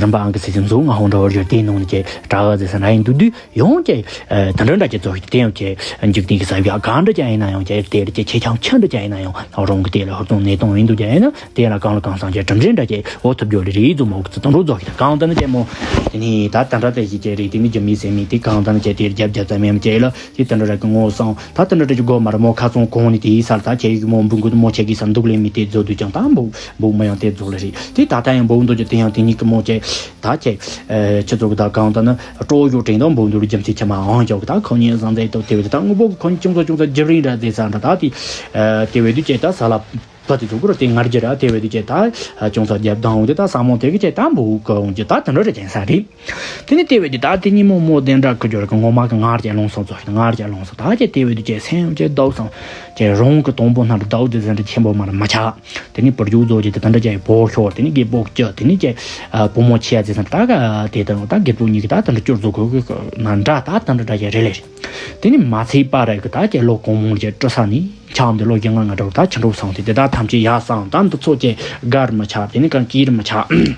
རིམ་པ་ཨང་གི་སི་སི་མཛོ་ང་ཧོང་འདྲ་བར་ཡོད། དེའི་ནང་ནི་ཀྱེ་གྲྭ་བ་དེ་ས་འདྲ་ཡིན་འདུག་དུས་ཡང་ཀྱེ་དེ་འདྲ་འདྲ་ཀྱེ་ཚོགས་ཀྱི་དེ་ཡང་ཀྱེ་འཇིག་རྟེན་གྱི་ས་བཞག་གང་འདྲ་ཀྱེ་ཡིན་ན་ཡང་ཀྱེ་དེ་རེད་ཀྱེ་ཆེ་ཆུང་ཆུང་འདྲ་ཀྱེ་ཡིན་ན་ཡང་རང་གི་དེ་ལ་ཧུར་ཐོན་གནས་སྟངས་ཡིན་འདུག་ཀྱེ་ཡིན་ན། དེ་ལ་གང་ལ་གང་འཚམ་གྱི་གྲུབ་འབྲས་འདྲ་ཅིག་འོ་ཐུབ་རྒྱུ་རེ་རེ་ཙམ་འོག་ཙི་དང་འགྲོ་རྫོགས་ཤིག་དང་གང་ལྟར་ན་ཅེ་མོ། དེ་ནི་ད་དེ་འདྲ་དེ་ཞིག་ཅེ་རེད། དེ་ནི་རྒྱུ་མི་སེམས་མི་དེ་གང་ལྟར་ན་ཅེ་དེ་རྒྱབ་རྒྱབ་ཙམ་མེད་མ་ཅེ་ལ་དེ་དེ་འདྲ་ར་གི་ངོ་སང་ད་དེ་འདྲ་ར་ཅིག་གོ་མ་ར་མོ་ཁ་ཚོང་གོང་ནི་དེའི་སར་ད་ཁྱེད་ཀྱི་མོ་འབུ་འགུ་དུ་མོ་ཁྱེད་ཀྱི་སར་འདུག་ལེ་མི་དེ་རྫོགས་དུས་ཀྱང་ད་འབུ་འབུ་མ་ཡང་དེ་རྫོགས་ལེ་རེད། དེ་ད་ལྟ་ཡང་འབུ་འདུག་ཅེ་དེ་ཡང་དེ་ཉིད་ཀྱི་མོ་ཅེ་ད་ཁྱེད་ཆུ་ཚོད་ཀྱི་ད་གང་ལྟར་ན་སྤྲོ་ཡོ་དྲན་དང་འབུ་འདུག་རྒྱུ་མཚན་ཆེ་མ་ཨང་ཅོག་གི་ད་ཁོ་ཉིད་བཟང་ཚད་ཐོབ་དེ་བས་ད་དངོས་པོ་གི་ཁོ་ཉིད་ཅུང་ཚོ་ཅུང་ཚོ་རྒྱབ་རིང་ར་དེ་སར་འདྲ་ད་དེ་དེ་བས་དུས་ཅེ་ད་ས་ལ། བ་དེ་ཚོ་ཀུ་ར་དེ་ངར་རྒྱུ་ར་དེ་བས་དེ་ཅེ་ད་ཅུང་ཚ་རྒྱབ་དང་འོང་དེ་ད་ས་མོ་དེ་གི་ཅེ་ད་འབུ་ཀ་འོང་ཅེ་ད་དེ་འདྲ་རེ་ཅན་ས་རེད། དེ་ནི་དེ་བས་དེ་ད་དེ་ཉིན་མོ་མོ་དེ་འདྲ་ཀུ་ཅོ་ར་གི་ངོ་མ་གི་ངར་ཅེ་ལོང་སོང་ཚོ་ངར་ཅེ་ལོང་སོང་ད་ཅེ་དེ་བས་དེ་ཅེ་སེམས་ཅེ་ལྡོག་སོང་ཅེ་རང་གི་དང་པོ་སྣ་ལྡོག་དེ་ཟེར་འདྲ་ཆེན་པོ་མ་ར་མ་ཆགས། དེ་ནི་བུ་རྒྱུག་རྫོགས་ཅེ་དེ་ད་འདྲ་ཅེ་བོ་ཤོར་དེ་ནི་རྒད་པོ་སྐྱོ་དེ་ནི་ཅེ་བུ་མོ་ཆེ་ཡ་ཟེར་སོང་ད་ག་དེ་ད་ད་རྒད་པོ་གཉིས་ཀྱི་ད་ད་འདྲ་སྐྱོར་རྫོགས་གོ་གི་ན་འདྲ་ད་ད་འདྲ་འདྲ་ཅེ་རེ་ལེ་རེད། དེ་ནི་མ་ཚད་པ་རེད་གི་ད་ཅེ་ལོ་གང་མང་ཅེ་སྤྲོ་ས་ནི། ཆགས་འདི་ལོ་བཞི་ལྔ་ལྔ་འགྲོ་ད་ཆུ་འགྲོ་སོང་སྟེ་དེ་དག་ཐམས་ཅད་ཡར་སོང་ད་འདི་ཚོ་ཀྱེ་དགར་མི་ཆགས་དེ་ནི་གང་སྐྱིར་མི་ཆགས།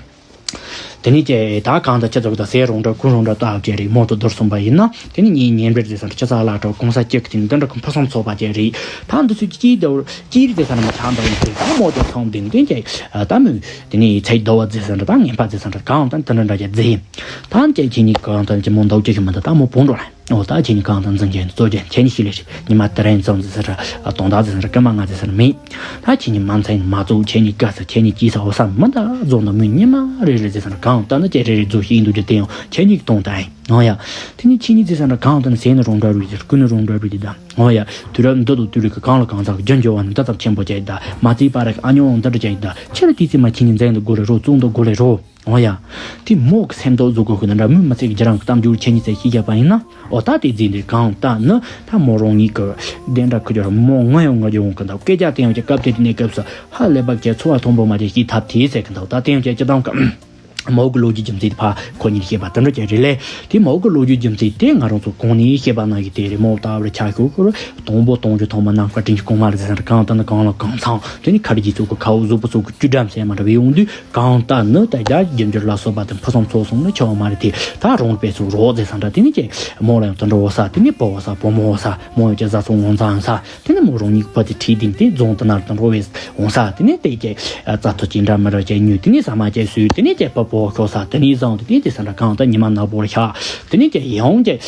དེ་ནི་ཀྱེ་ད་གང་ད་ཆུ་ཚོད་ད་ཟས་རོང་འདྲ་ཀུ་རོང་འདྲ་ལྟ་བ་ཀྱེ་རེད། མོ་དུ་བསྡུར་སོང་པ་ཡིན་ན་དེ་ནི་ངའི་ཉིན་རེར་དེ་སང་ཆུ་ཚ་ལ་འགྲོ་གོང་ས་སྐྱེ་གི་དེ་ནི་འདི་འདྲ་གི་ཕུན་སུམ་ཚོགས་པ་ཀྱེ་རེད། ད་འདི་ཚོ་ཀྱེ་ཀྱིར་དེ་ཀྱིར་དེ་སང་མི་ཆགས་འདྲ་ཡིན་ཏེ་ད་མོ་དུ་ཚོང་དེ་ནི་དེ་ཀྱེ་ད་མོ་དེ་ནི་ཚེ་ཟླ་བ་དེ་སང་འདྲ་ད་ངན་པ་དེ་སང་འདྲ་གང་ད་འདི་འདྲ་འདྲ་ཀྱེ་རྫི་ཡིན། ད་ཀྱེ་ཁྱེད་ནི་གང་ད་ཀྱེ་མོ་འདའ་ཀྱེ་ཤི་མ་ད་ད་མོ་བོང་འགྲོ་ལ། ཨོ་ད་ཁྱེད་ནི་གང་དང་འཛིན་མཁན་གཙོ་ཅན་ཁྱེད་ནི་ཤི་ལེ་ཤི་ཉི་མ་དེ་རིང་ཙམ་ཟེར་ས་ར་དོང་དག་ཟེར་ས་ར་སྐར་མ་ལྔ་ཟེར་ས་ར་མེད། ད་ཁྱེད་ནི་མ་མཚན་མ་གཙོ་ཁྱེད་ནི་དགའ་ས་ཁྱེད་ནི་སྐྱིད་ས་འོ་ས་མི་འདའ་རྫོགས་འདུག་མི་ཉི་མ་རེ་རེ་ཟེར་ས་ར་གང་ལྟ་ན་ཅེ་རེ་རེ་རྫོགས་ཤིག་འདུག་ཅེ་དེ་ཡང་ཁྱེད་ནི་གཏོང་ད་ཡིན་ཨོ་ཡ། དེ་ནི་ཁྱེད་ནི་ཟེར་ས་ར་གང་ལྟ་ན་ཟས་ནི་རོང་འདྲ་རུ་ཟེར་ཀུན་ནི་རོང་འདྲ་རུ་དེ་ད་ཨོ་ཡ། དུས་རབས་འདི་དང་དུས་རབས་ཀྱི་གང་ལ་གང་འཚམ་རྒྱུ་འབྱོར་བ་ནི་འདི་ཙམ་ཆེན་པོ་ཅེ་ད་མ་རྩིས་པ་རེ་ཨ་ཉོ་འདི་འདྲ་ཅེ་ད་ཁྱེད་ལ་དེ་ཚེ་མ་ཁྱེད་ནི་མཛད་འདི་དགོས་རེ་རོ་བཙོང་འདི་དགོས་རེ་རོ། འོ་ཡ། དེ་མོ་གི་སེམས་ཐག་བཟོ་དགོས་ཁོ་ན་འདྲ་མུས་མ་ཚིག་གི་རྒྱ་རང་གི་གཏམ་རྒྱུད་ཁྱེད་ཉིད་ཚེ་ཤེས་བྱ་པ་ཡིན་ན། འོ་ད་དེ་རྫིས་འདི་གང་ལྟ་ནི་ད་མོ་རང་ཉིད་ཀྱི་བདེན་འདྲ་ཁུ་རྒྱུ་ར་མོ་ང་ཡང་ང་རྒྱུ་འོང་གི་འདུག་སྐད་ཆ་དེ་ཡང་ཀྱི་སྐབས་དེ་དེ་ནས་སྐབས་སུ་ཧ་ལས་པ་ཀྱི་འཚོ་བ་མཐོན་པོ་མ་ཅིག་ཤེས་ཐབས་དེ་ཟེར་གི་འདུག་ད་དེ་ཡང་ཀྱི་སྤྱི་བཏང་གི་མོ་གི་ལོ་རྒྱུས་རྒྱུ་མཚན་དེ་ཕ་ཁོ་ཉིད་ཤེས་པ་དེ་འདྲ་ཀྱི་རེད་ལས། དེ་མོ་གི་ལོ་རྒྱུས་རྒྱུ་མཚན་དེ་ང་རང་ཚོ་གོང་ནས་ཤེས་པ་ན་གི་དེ་རེད། མོ་ལྟ་བུར་ཆ་ཤོག་ཁུ་རུ་དང་པོ་དང་ཆུ་ཐོག་མ་ནམ་མཁའ་སྤྲིན་གྱི་གོང་མ་རེད་ཟེར་གང་ལྟ་ན་གང་ལ་གང་འཚམ་དེ་ནི་ཁ་རི་རྗེ་ཚོ་གི་ཁའུ་གཟུགས་པོ་ཚོ་གི་བཅུད་འགྲམ་ཟེར་མ་འདྲ་བའི་ཡོང་དུས། གང་ལྟར་ནི་ད་རྒྱ་རྒྱུ་འགྱུར་ལ་སོགས་པ་དེ་ཕུན་སུམ་ཚོགས་སོང་ནི་ཆོག་མ་རེད་དེ། ད་རང་དཔེ་སུ་རོགས་ཟེར་ས་འདྲ་དེ་ནི་ཀྱེ་མོ་ལ་ཡང་དེ་འདྲ་འོ་ས་དེ་ནི་ཕོ་འོ་ས་བུ་མོ་འོ་ས་མོ་ཡང་ཀྱེ་བཟའ་ཚང་ངོ་མཚར་ས་དེ་ནི་མོ་རང་ཉིད་ཕ་དེ་ཁྲིད་དེ་དེ་རྫོང་དེ་ནར་དེ་འགྲོ་བའི་འོ་ས་དེ་ནི་དེ་ཀྱེ་རྩ་ཐོ་ཅི་འདྲ་མི་འདྲ་ཀྱེ་ཉུལ་དེ་ནི་ཟ་མ་ཀྱེ་སུས་དེ་ནི་ཀྱེ་ཕ་བུ་ཤོ་ས་དེ་ནི་བཟང་དེ་དེ་དེ་ས་འདྲ་གང་ལྟར་ཉི་མ་ནག་པོར་ཤ་དེ་ནི་ཀྱེ་ཡང་ཀྱེ་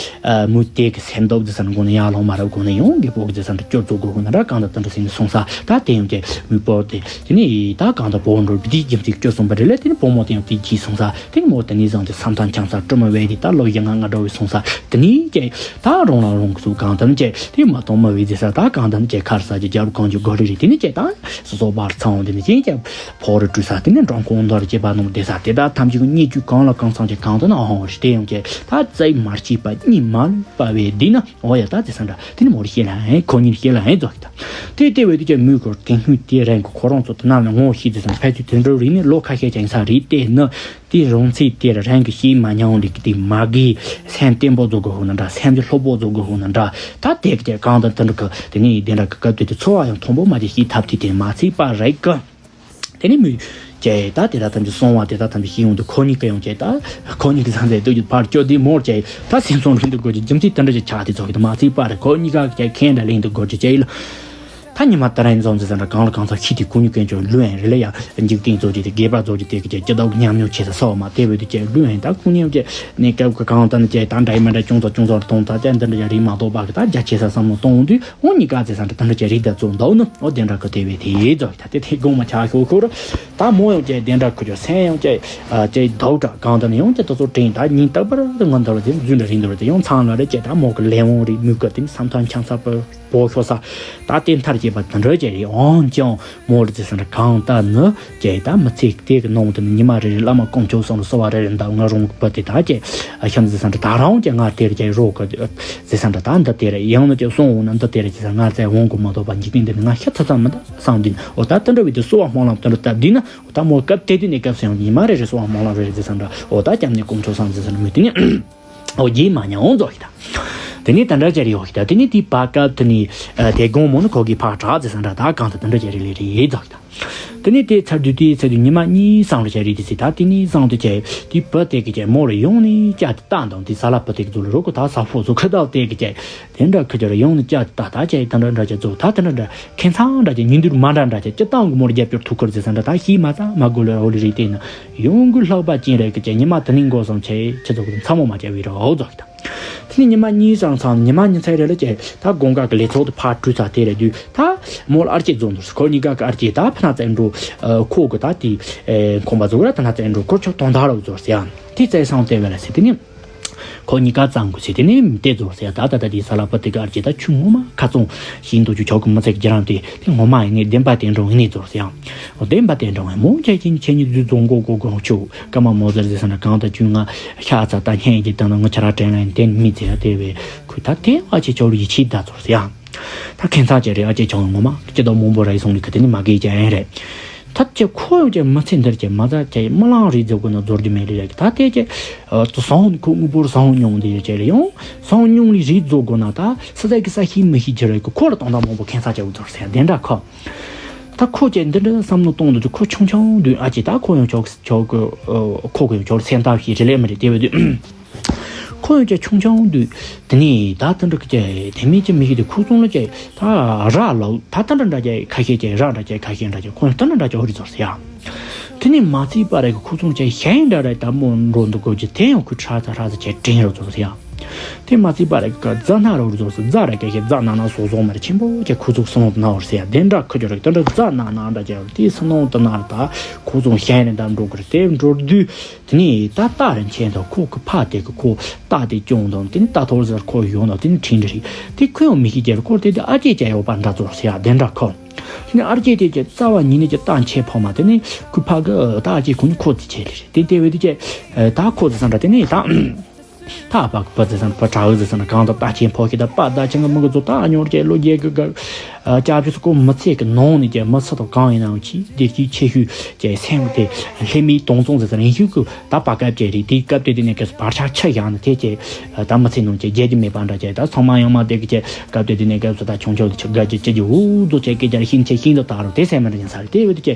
མུ་དེ་གི་སེམས་སྟོབས་དེ་ས་འདྲ་དགོས་ན་ཡང་ལོང་མ་རབ་དགོས་ན་ཡང་གི་པོ་གི་དེ་ས་འདྲ་སྐྱོར་ཚོ་དགོས་དགོས་ན་འདྲ་གང་ལྟར་དེ་འདྲ་ཟིན་ནས་སོང་ས་ད་དེ་ཡང་ཀྱེ་མུ་པོ་དེ། དེ་ནས་ད་གང་ལྟར་བུ་མོ་འགྲོ་བི་དེའི་རྒྱུ་མཚན་སྐྱོར་སོང་བ་རེད་ལ། དེ་ནས་བུ་མོ་དེ་ཡང་དེ་གྱིས་སོང་ས། དེ་ནས་མོ་དེ་ནས་བཟུང་སྟེ་བསམ་ཐང་ཆང་ས་སྤྲོ་མོ་བས་དེ་ད་ལོ་བཞི་ལྔ་ལྔ་འགྲོ་བའི་སོང་ས། དེ་ནས་ཀྱེ་ད་རང་ལ་རང་གི་སུ་གང་ལྟར་ཀྱེ་དེ་མ་གཏོང་མ་བའི་ཟེར་ས། ད་གང་ལྟར་ཀྱེ་ཁར་ས་ཀྱི་རྒྱབ་གང་ཀྱི་སྒོ་རི་རི་དེ་ནས་ཀྱེ་ད་སོ་སོ་བར་ཚང་དེ་ནས་ཀྱེ་ཀྱེ་ཕོ་རི་བྲུས་ས། དེ་ནས་འབྲོང་ཁོང་འདར་ཀྱེ་པ་ནོར་བསྡད་ས། དེ་ད་ཐམས་ཅད་ཀྱི་གཉིད་ཀྱི་གང་ལ་གང་འཚམ་ཀྱི་གང་ལྟར་ན་ཨ་ཧོང་རི་དེ་ཡང་ཀྱེ་ད་བཙའ་མར་སྐྱིད་པ་གཉིད་མ་ལུས་པ་བས་འདི་ན། འོ་ཡ་ད་དེ་སང་འདྲ་དེ་ནི་མོ་རི་ཤེས་ལ་ཨེ་ཁོ་གཉིས་ཤེས་ལ་ཨེ་རྫོགས་ཀྱི་ད། དེ་ལྟེ་བའི་དུས་ཀྱང་མོས་གོ་དེ་སྔོན་དེ་རང་གི་ཁོ་རང་ཚོ་དེ་ནང་ལ་ངོ་ཤེས་དེ་སང་ཕལ་ཆེར་དེ་འདྲ་རིག་ནི་ལོ་ཁ་ཤས་ཀྱང་ས་རེད། དེ་ནི་དེ་རང་ཚེ་དེར་རང་གི་ཤེས་མ་མྱོང་རིག་གི་དེ་མ་གི་སེམས་བརྟན་པོ་རྫོགས་དགོས་ཧོ་ན་འདྲ། སེམས་ཀྱི་ལྷོད་པོ་རྫོགས་དགོས་ཧོ་ན་འདྲ། ད་དེ་གི་གང་ལྟར་དེ་འདྲ་གི་དེ་ནི་དེ་འདྲ་གི་སྐབས་དེ་དུས་འཚོ་བ་ཡང་མཐོན་པོ་མ་ཅིག་ཤེས་ཐབས་དེ་དེ་མ་ཚད་པ་རེད་གི། དེ་ནས་མི་ཀྱེ་ད་དེ་དག་ཐམས་ཅད་སོང་བ་དེ་དག་ཐམས་ཅད་ཤེས་ཡོང་དུས་ཁོ་གཉིས་ཀ་ཡང་ཀྱེ་ད་ཁོ་གཉིས་ཀྱི་བཟང་ཚད་སྟོབས་ཀྱི་ཕར་སྐྱོ་དེ་མོར་ཀྱེ་ད་སེམས་སོང་རིང་དུ་དགོས་ཀྱི་རྒྱུ་མཚན་དེ་འདྲ་ཅིག་ཆགས་དེ་ཚོགས་ཀྱི་དུ་མ་ཚིག་པ་རེད། ཁོ་གཉིས་ཀ་ཀྱེ་ཁེན་འདྲ་ལེན་དུ་དགོས་ཀྱི་ཀྱེ་ཡིན་ལ། ད་ཉི་མ་ད་རིང་འཛོམས་ཟེར་ས་འདྲ་གང་ལ་གང་ཚ་ཤི་དེ་ཁོ་གཉིས་ཀྱི་ཅོ་ལུས་ཡིན་རེད་ལ་ཡ། འཇིག་རྟེན་ཚོ་ཅིག་དེ་དགེ་བ་ཚོ་ཅིག་དེ་ཀྱེ་ཅི་ལྟ་བུ་ཉམས་མྱོང་ཆེ་ས་སོགས་མ་དེ་བས་དུ་ཀྱེ་ལུས་ཡིན། ད་ཁོ་གཉིས་ཀྱེ་གནས་སྐབས་ཀྱི་གང་ལྟར་ན་ཀྱེ་ད་འདྲ་ཡི་མ་འདྲ་ཅུང་ཚ་ཅུང་ཚ་རེ་གཏོང་ད་ཀྱེ་འདི་འདྲ་ཡ་རིག་མ་གཏོགས་པ་གི་ད་རྒྱ་ཆེ་ས་བསམ་བློ་གཏོང་དུས། འོ་གཉིས་ཀ་ཚེ་སང་དེ་འདྲ་ཅེ་རིགས་དེ་ཚོ་འདུག་ནི་འོ་དེ་འདྲ་གི་དེ་བས་དེ་རྫོགས་ད་དེ་དེ་དགོངས་མ་ཆགས་ཤོག་ཤོག་ར། ད་མོ་ཡང་ཅེ་དེ་འདྲ་ཁུ་ཆོ་སེམས་ཡང་ཅེ་ཅེ་དོག་དྲག་གང་དུ་ནི་ཡང་ཅེ་དེ་ཚོ་དྲན་ད་ཉིན་རྟག་པར་དུ་ངོ་འདོར་དེ་རྫུན་འདྲ་རིང་འདོར་དེ་ཡང་ཚང་ལ་རེ་ཅེ་ད་མོ་གི་ལས་དབང་རིགས་མུ་ག་དེ་ནི་བསམ་ཐང་ཆང་ས་པོ་པོ་ཤོ་ས་ད་དེ་མཐར་ ཅེས་པ་དེ་འདྲ་ཅིག་རེད། འོན་ཀྱང་མོ་ལ་ཟེར་ས་འདྲ་གང་ལྟར་ནི་ཅེས་ད་མི་ཚེ་དེ་གི་ནང་དུ་ནི་ཉི་མ་རེ་རེ་བླ་མ་དཀོན་མཆོག་གསུམ་ལ་གསོལ་བ་རེ་རེ་འདེབས། ང་རང་གི་བུ་དེ་ད་ཅེས་ཤམ་ཟེར་ས་འདྲ་ད་རུང་ཅེས་ང་དེ་རེ་ཅེས་རོགས་གི་ཟེར་ས་འདྲ་ད་འདི་དེ་རེ་ཡང་ན་ཅེས་གསུང་འོང་ན་འདི་དེ་རེ་ཅེས་ས་ང་ཚེ་འོང་གི་མ་གཏོགས་པ་འཇིག་རྟེན་འདི་ནི་ང་ཤི་ཚར་ཚར་མི་འདུག་བསམ་དུས་ནི་འོ་ད་དེ་འདྲ་བའི་དུས་གསོལ་བ་སྨོན་ལམ་དེ་འདྲ་བཏབ་དུས་ན་འོ་ད་མོ་སྐབས་དེ་དུས་ནས་སྐབས་སུ་ཡང་ཉི་མ་རེ་རེ་གསོལ་བ་སྨོན་ལམ་རེ་རེ་ཟེར་ས་འདྲ་འོ་ད་སྐྱབས་གནས་དཀོན་མཆོག་གསུམ་ཟེར་ས་འདྲ་མི་དེ་ནི། འོ་རྗེས་མ་ཉམས་འོང་རྫོགས་ཤིག་ད། དེ་ནས་དེ་འདྲ་ཅིག་རེད་ཡོད་ཤིག་ད། དེ་ནས་དེའི་བར་སྐབས་དེ་ནས་ཨ་དེ་དགོང་མོ་ནི་ཁོ་གིས་ཕར་དྲག་ཟེར་ས་འདྲ་ད་གང་དུ་དེ་འདྲ་ཅིག་རེད་ལེ་རེད་རྫོགས་ཤིག་ད། དེ་ནས་དེ་ཚར་དུས་དེའི་ཚར་དུས་ཉི་མ་གཉིས་སང་རུ་ཅིག་རེད་དེ་ཟེར་ད། དེ་ནས་སང་དུ་ཅིག་དེའི་བུ་དེ་གིས་ཅིག་མོ་རུ་ཡོང་ནས་ཅག་དེ་བཏང་དང་དེ་ས་ལ་བུ་དེ་གི་ཚུར་ལ་རོགས་གི་ད་ས་ཕོ་ཚོ་ཁི་ད་དེ་གིས་ཅིག་དེ་འདྲ་ཁི་ཅོར་ཡོང་ནས་ཅག་དེ་ད་ད་ཅིག་དེ་འདྲ་འདྲ་ཅིག་ཚོ་ད་དེ་འདྲ་འདྲ་ཁེ་མཚང་འདྲ་ཅིག་ཉིན་དུར་མ་འདྲ་འདྲ་ཅིག་ཅི་བཏང་གི་མོར་རྒྱབ་སྐྱོར་ཐུག་གི་རེད་ཟེར་ས་འདྲ་ད་ཤེས་མ་ཚང་མ་དགོས་ལ་འོ་ལེ་རེད་དེ་ན། ཡོང་གི་ལྷག་པ་ཅན་རེད་གི་ཅེས་ཉི་མ་དེ་ནས་འགོ་སོང་ཆེ་ཆེ་ཚོགས་ཀྱི་མཚན་མོ་མ་བྱ་བའི་རོགས་རྫོགས་ཀྱི་དང་། དེ་ནས་ཉི་མ་གཉིས་སང་ཚང་ཉི་མ་གཉིས་ཚེ་རེ་ལ་ཅེ་ད་དགོང་ཁ་གི་ལས་ཚོགས་དུ་ཕར་བྲོས་ཚར་དེ་རེད་དུས་ད་མོ་ལ་ཨར་ཅེ་རྫོགས་འདུག་ཁོ་གཉིས་ཀ་གི་ཨར་ཅེ་ད་ཕ་ན་བཙན་འགྲོ་ཁོ་གི་ད་དེ་ཁོང་པ་རྫོགས་ར་ད་ན་བཙན་འགྲོ་ཁོ་ཆོ་དོན་དག་རོགས་རྫོགས་ཟེར་ཡང་དེ་བཙལ་སང་བལྟས་བས་ལ་ཟེར་དེ་ནས། ཁོ་གཉིས་ཀ་གཙང་གུ་ཟེར་དེ་ནས་མི་དེ་རྫོགས་ཟེར་ད་ད་ད་དེ་ས་ལ་པ་དེ་ག་ཨར་ཅེ་ད་ཆུ་ངོ་མ་ཁ་ཚོང་ཤིང་དུ་ཆུ་ཆོག་གི་མི་ཚེ་གི་རྒྱ་རང་དེ་དེ་ངོ་མ་ཡིན་ངེས་བདེན་པ་དེ་འགྲོ་ཡིན་ནས་རྫོགས་ཟེར་ཡང་བདེན་པ་དེ་འགྲོ་ངེས་མོ་ཁྱེད་ཀྱིས་ཁྱེད་གཉིས་རྫུས་རྫོང་གོ་གོ་གོ་ཆུ་ཀ་མ་མོ་ཟེར་ཟེར་ས་ན་གང་ད་ཆུ་ང་ཤ་ཚ་ད་སྙན་གྱི་དང་ན་ང་ཆ་ར་དྲན་ལ་ཡིན་དེ་མི་ཚེ་ཡ་དེ་བས་ཁུ་ད་དེ་ཨ་ཅེ་ཆོག་ལ་ཡིད་ཆེས་ད་རྫོགས་ཟེར་ཡང་ད་ཁེ་མཚར་ཅེ་རེད་ཨ་ཅེ་ཆོག་ངོ་མ་སྐྱིད་ད་མང་པོ་ར་ཡི་སོང་ལི་ཁ་དེ་ནི་མ་གི་ཅེ་ཡིན་རེད། ད་ཅེ་ཁོ་ཡང་ཅེ་མི་ཚེ་འདིར་ཅེ་མ་ཟ་ཅེ་རྨི་ལམ་རེ་རྫོགས་དགོས་ན་རྫོགས་རྒྱུ་མེད་ལེ་རེད། ད་དེ་ཅེ་ཨ་ཏུ་སང་ཁོ་དངོས་པོར་སང་མྱོང་དེ་ཅེ་རེད་ཡང་སང་མྱོང་ལི་རེ་རྫོགས་དགོས་ན་ད་ས་ས་གི་ས་ཤི་མི་ཤི་ཅེ་རེད་ཁོ་ཁོ་ལ་དོན་དག་མང་པོ་ཁེ་མཚར་ཅེ་འུ་ཚོར་ཟེར་དེ་འདྲ་ཁོ་ད་ཁོ་ཅེ་འདི་འདྲ་བསམ་བློ་གཏོང་འདུག་ཅེ་ཁོ་ཆུང་ཆུང་དུས་ཨ་ཅེ་ད་ཁོ་ཡང་ཆོག་ཆོག་གི་ཁོ་གི་ཡང་ཆོག་སེམས་ཐག་ཤི་རེ་ལེ་མི་རེད་དེ་བས་དུས། ཁོ་ཡང་ཅིག་ཆུང་ཆུང་དུས་དེ་ནས་ད་དེ་འདྲ་གི་ཅིག་དེ་མིན་ཅིག་མི་ཤེས་དུས་ཁོ་ཚོ་ལ་ཅིག་ད་ར་ལོ་ད་དེ་འདྲ་འདྲ་ཅིག་ཁ་ཤས་ཅིག་ར་འདྲ་ཅིག་ཁ་ཤས་འདྲ་ཅིག་ཁོ་ཡང་དེ་འདྲ་འདྲ་ཅིག་ཧོ་རི་ཚོར་ཟེར་ཡ། དེ་ནས་མ་ཚིག་པ་རེ་གི་ཁོ་ཚོ་ཅིག་ཤན་འདྲ་རེ་ད་མོ་འགྲོ་འདུག་གོ་ཅིག་དེ་ཡང་ཁོས་ཁྲ་ཚ་ཁྲ་ཚ་ཅིག་དྲན་རོ་ཚོར་ཟེར་ཡ། དེ་མ་ཚིག་པ་རེ་གི་རྫ་སྣ་རོ་རི་ཚོར་ཟེར་རྫ་རེ་གི་ཤེས་རྫ་ན་ན་སོ་སོ་མ་རེ་ཆེན་པོ་ཅིག་ཁོ་ཚོ་སོང་ན་བར་ཟེར་ཡ་དེ་འདྲ་ཁོ་ཅོ་རེ་དེ་འདྲ་རྫ་ན་ན་འདྲ་ཅིག་དེ་སོང་ན་དེ་ན་རེ་ད་ཁོ་ཚོ་ཤན་རེ་ད་འགྲོ་གི་རེད་དེ་འགྲོ་དུས། དེ་ནས་ད་རྟ་རིན་ཆེན་དང་ཁོ་གི་ཕ་དེ་གི་ཁོ་རྟ་དེ་སྐྱོང་དང་དེ་ནས་རྟ་ཐོར་ཟེར་ཁོ་ཡོང་དང་དེ་ནས་ཁྲིན་ཏི་རེད་དེ་ཁོ་ཡང་མི་ཤེས་ཀྱི་རེད། ཁོ་དེ་དེ་ཨ་ཅེ་ཅེ་ཡོད་པ་འདྲ་ཚོར་ཟེར་ཡ་དེ་འདྲ་ཁོ། དེ་ནས་ཨ་ཅེ་དེ་ཀྱི་རྩ་བ་ཉིད་ནས་ཀྱི་རྟ་མཆེ་ཕོ་མ་དེ་ནས་ཁོའི་ཕ་གི་ད་ཨ་ཅེ་ཁོ་ནི་ཁོ་དེ་ཆེ་རེད་དེ་དེ་བས་དེ་ཀྱི་ད་ཁོ་དེ་ས་འདྲ་དེ་ནས་ད། ད་ཨ་ཕ་གི་བུ་ཟེར་ས་ན་བུ་གྲྭ་བུ་ཟེར་ས་ན་གང་དང་རྟ་ཆེན་ཕོ་ཁྱི་དང་པ་ད་ཆེན་གི་མི་གི་ཚོ་ད་ཨ་ཉོར་ཀྱི་ལོ་རྒྱས་གི་གི་ཨ་ཅག་ཕྱི་སུ་ཀོ་མི་ཚེ་གི་ནང་ནས་ཀྱི་མི་ཚེ་དང་གང་ཡིན་ནའང་ཆེས་བདེ་སྐྱིད་ཆེ་ཤོས་ཀྱི་སེམས་དེ་ལྷད་མེད་དྭངས་གཙང་ཟེར་ས་རིང་ཤོས་ཀྱི་ད་བར་སྐབས་ཀྱི་རེད། དེའི་སྐབས་དེ་དེ་ནས་ཀྱི་བར་ཆ་ཆ་བཞག་ན་དེ་ཀྱི་ད་མི་ཚེ་ནང་ཀྱི་རྒྱལ་རྒྱུ་མེད་པ་འདྲ་ཀྱི་ད་ཚང་མ་ཡང་མ་དེ་གི་ཀྱི་སྐབས་དེ་དེ་ནས་ཀྱི་སུ་ད་ཆུང་ཆུང་དེ་ཆུ་དགའ་ཀྱི་ཅི་ཀྱི་འུ་དོ་ཅེ་ཀྱི་ཀྱི་ཤིན་ཆེ་ཤིན་དུ་ད་རུ་དེ་སེམས་མི་འདྲ་ཡིན་ས་རེད། དེ་བས་དེ་ཀྱི་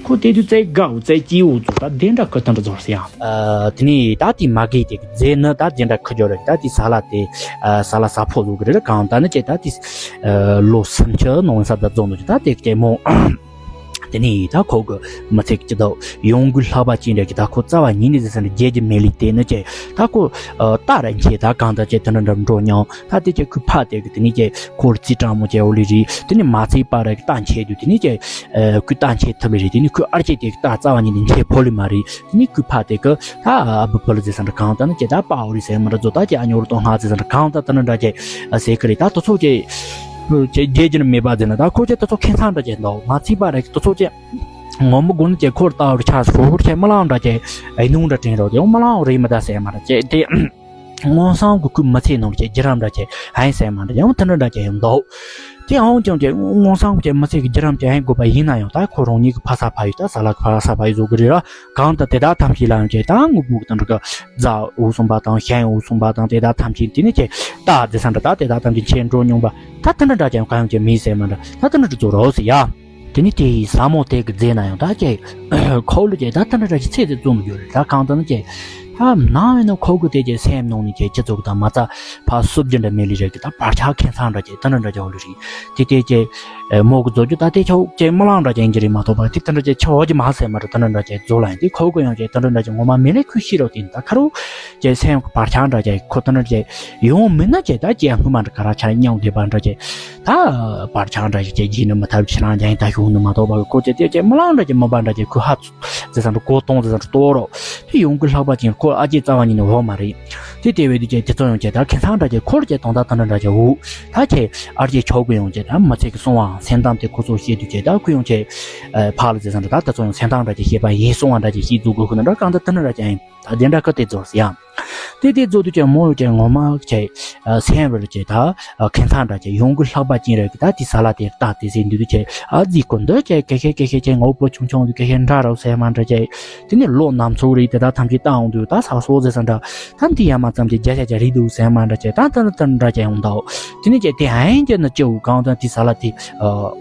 ཁོ་དེ་དུས་བཙལ་དགའ་བོ་བཙལ་སྐྱིད་བོ་ཚོ་ད་དེ་འདྲ་ཁོ་དེ་འདྲ་ཚོར་ཟེར་ཡང་། ཨ་དེ་ནས་ད་དེ་མ་གི་དེ་གི་རྫས་ནི་ད་དེ་འདྲ་ཁུ་སྦྱོར་རེད། ད་དེ་ས་ལ་དེ་ཨ་ས་ལ་ས་ཕོ་ཟུག་གི་རེད། གང་ད་ནི་ཅེ་ད་དེ་ཨ་ལོ་སུམ་ཅུ་ནང་ས་ད་རྫོང་དུ་ཅེ་ད་དེ་ཀྱེ་མོ། དེ་ནས་ད་ཁོ་གི་མི་ཚེ་གི་ཅི་ད་ཡོང་གི་ལྷག་པ་ཅན་རེད་གི་ད་ཁོ་རྩ་བ་ཉིད་ནས་ཟེར་ས་ནས་རྒྱལ་གྱི་མེད་ལི་དེ་ནི་ཅེ་ད་ཁོ་ཨ་ད་ར་ཆེ་ད་གང་ད་ཅེ་དེ་འདྲ་འདྲ་འགྲོ་མྱོང་། ད་དེ་ཀྱེ་ཁོའི་ཕ་དེ་གི་དེ་ནས་ཀྱེ་ཁོར་རྩིས་དྲང་མོ་ཅེ་འོ་ལི་རེད། དེ་ནས་མ་ཚིག་པ་ར་གི་ད་ཆེ་དུས་དེ་ནས་ཀྱེ་ཨ་ཁོའི་ད་ཆེ་ཐུབ་ལི་རེད། དེ་ནས་ཁོའི་ཨར་ཅེ་དེ་གི་ད་རྩ་བ་ཉིད་ནས་ཆེ་ཕོ་ལི་མ་རེད། དེ་ནི་ཁོའི་ཕ་དེ་གི་ད་ཨ་བུ་བུ་ལ་ཟེར་ས་འདྲ་གང་ལྟར་ན་ཅེ་ད་པ་འོ་རི་ཟེར་མི་འདྲ་ཚོ་ད་ཅེ་ཨ་ཉོ་རུ་གཏོང་ཧ་ཟེར་ས་འདྲ་གང་ལྟར་ད་ན་འདྲ་ཅེ་ཨ་ཟེར་གི་རེད། ད་དེ་ཚོ་ཅེ་ཅེ་རྒྱལ་རྒྱུ་ནི་མེད་པ་ཟེར་ན་ད་ཁོ་ཅེ་དེ་ཚོ་ཁེ་མཚང་འདྲ་ཅེ་འདུག་མ་ཚིག་པ་རེད། དེ་ཚོ་ཅེ་ངོ་མ་དགོས་ན་ཅེ་ཁོར་ལྟ་བུར་ཆ་ཧྲོ་ཧྲོ་ཅེ་རྨི་ལམ་འདྲ་ཅེ་ཨེ་ནུང་འདྲ་དྲན་རོགས་ཅེ་རྨི་ལམ་རེད་མི་ད་ཟེར་མ་རེད་ཅེ་དེ། སྔོན་སང་གི་ཁོའི་མི་ཚེ་ནང་གི་བརྒྱུད་རིམ་འདྲ་ཅིག་ཧན་སེ་མ་འདྲ་ཡང་དེ་འདྲ་འདྲ་ཅིག་ཡང་འདུག་དེ་ཡང་ཀྱང་ཅིག་སྔོན་སང་གི་མི་ཚེ་གི་བརྒྱུད་རིམ་ཅིག་ཧན་དགོས་པ་ཡིན་ན་ཡང་ད་ཁོ་རང་ཉིད་ཀྱི་ཕ་ས་ཕ་ཡུལ་ད་ས་ལ་ཕ་ས་ཕ་ཡུལ་བཟོ་གི་རེད་ར། གང་ལྟར་དེ་དག་ཐམས་ཅད་ལ་ཡང་ཅིག་ད་དངོས་པོ་གི་དེ་འདྲ་གི་རྫ་འུ་སུམ་པ་དང་ཤན་འུ་སུམ་པ་དང་དེ་དག་ཐམས་ཅད་དེ་ནས་ཅིག་ད་དེ་ས་འདྲ་ད་དེ་དག་ཐམས་ཅད་ཆེ་འགྲོ་མྱོང་པ་ད་དེ་འདྲ་འདྲ་ཅིག་ཡང་གང་ཡང་ཅིག་མི་སེ་མ་འདྲ་ད་དེ་འདྲ་ཅིག་བཟོ་རོགས་ཟེར་ཡ། དེ་ནི་དེ་ཡི་ཟབ་མོ་དེ་གི་རྫས་ན་ཡང་ད་ཀྱེ། ཁོ་ལུ་ཀྱེ་ད་ད་འདྲ་འདྲ་ཅིག་ཚེ་དེ་རྩོམ་རྒྱུ་རེད། ད་གང་ལྟར་ན་ཀྱེ། ད་ནང་བས་ན་ཁོ་གི་དེ་ཀྱེ་སེམས་ནང་ནས་ཀྱེ་སྤྱི་ཚོགས་དང་མ་རྩ་ཕ་སུབ་རྒྱུ་འདྲ་མེད་ལི་རེད་ཀྱེ། ད་བར་ཆ་ཁེ་མཚང་འདྲ་ཀྱེ་ད་འདྲ་འདྲ་ཀྱེ་འོ་ལི་རེད། དེ་དེ་ཀྱེ། མོ་གི་རྫོགས་རྒྱུ་ད་དེ་ཆོ་ཀྱེ་རྨི་ལམ་འདྲ་ཀྱེ་ཡིན་གྱི་རེད་མ་གཏོགས་པ་དེ་ད་འདྲ་ཀྱེ་ཆོ་ཀྱེ་མ་སེམས་མ་རེད། ད་འདྲ་འདྲ་ཀྱེ་རྫོགས་ལ་ཡིན་དེ་ཁོ་གི་ཡང་ཀྱེ་ད་འདྲ་འདྲ་ཀྱེ་ངོ་མ་མེད་ལས་ཁུ་ཤི་རོ་དེ་ཡིན། ད་ཁ་རུ་ཀྱེ་སེམས་གི་བར་ཆ་འདྲ་ཀྱེ་ཁོ་ད་འདྲ་ཀྱེ་ཡོང་མིན་ན་ཀྱེ་ད་ཀྱེ་སྔོན་མ་འདྲ་ག་ར་ཆ་མཉམ་བསྡད་པ་འདྲ་ཀྱེ། ད་བར་ཆ་འདྲ་ཞིག་བྱས་རྗེས་ནི་མི་ཐབས་ཕྱི་ནང་རྒྱང་ད་ཤོང་ནི་མ་གཏོགས་པ་ཁོ་ཅེ་དེ་ཅེ་རྨི་ལམ་འདྲ་ཅེ་མི་འབའ་འདྲ་ཅེ་ཁོ་ཧ་ཟེར་ས་འདྲ་གོ་གཏོང་ཟེར་ས་འདྲ་གཏོར་རོགས་དེ་ཡོང་གི་ལྷག་པ་ཅན་ཁོ། ཨ་ཅེ་རྩ་བ་ཉིད་ནས་འོ་མ་རེད། དེ་དེ་བས་དུས་ཀྱི་དེ་ཚོ་ཡོང་ཀྱི་ད་ཁྱིམ་ཚང་འདྲ་ཀྱི་འཁོར་ཀྱི་དོན་དག་དེ་འདྲ་འདྲ་ཀྱི་འུ་ད་ཁྱེད་ཨར་ཅེ་ཆོག་གི་ཡོང་ཀྱི་ད་མི་ཚེ་གི་སོང་བའང་སེམས་གཏམ་དེ་ཁོ་ཚོ་བཤད་དུས་ཀྱི་ད་ཁོ་ཡོང་ཀྱི་ཕ་ལ་ཟེར་ས་འདྲ་ད་དེ་ཚོ་ཡང་སེམས་གཏམ་འདྲ་ཀྱི་བཤད་པ་ཡིན་སོང་བ་འདྲ་ཀྱི་བཤད་འཛུགས་དགོས་ཁོ་ན་འདྲ་གང་ད་དེ་འདྲ་འདྲ་ཀྱི་ཡིན། ད་དེ་འདྲ་ཁ་དེ་ཚོ་ཟེར་ཡང་། དེ་དེ་ཚོ་དུས་ཀྱི་མོ་ཡོང་ཀྱི་ངོ་མ་ཀྱི་སེམས་རེ་ལ་ཀྱི་ད་ཁྱིམ་ཚང་འདྲ་ཀྱི་ཡོང་སྒོ་ལྷག་པ་ཅན་རེ་ཀྱི་ད་དེ་ས་ལ་དེ་ལྟ་དེ་ཟེར་འདུག་དུས་ཀྱི་ཨ་ཙི་ཀོ་འདི་ཀྱི་ཀེ་ཤེ་ཀེ་ཤེ་ཀྱི་ངོ་བོ་ཆུང་ཆུང་དུས་ཀེ་ཤེ་འདྲ་རོ་སེ་མ་འདྲ་ཀྱི། དེ་ནས་ལོ་ནམ་ཚོགས་རེད་དེ་དག་ཐམས་ཅད་བཏང་འོང་དུས་ད་ས་སོ་ཟེར་ས་འདྲ། ད་འདི་ཡ་མ་ཙམ་གྱི་བརྒྱ་ཆ་བརྒྱ་རེད་འདུག་ཟེར་མ་འདྲ་བྱས་ད་ད་ད་འདྲ་བྱས་ཡོང་འདུག་དེ་ནས་ཀྱི་དེ་ཨན་གྱི་ནི་ཅི་འུ་གང་ད་དེ་ས་ལ་དེ་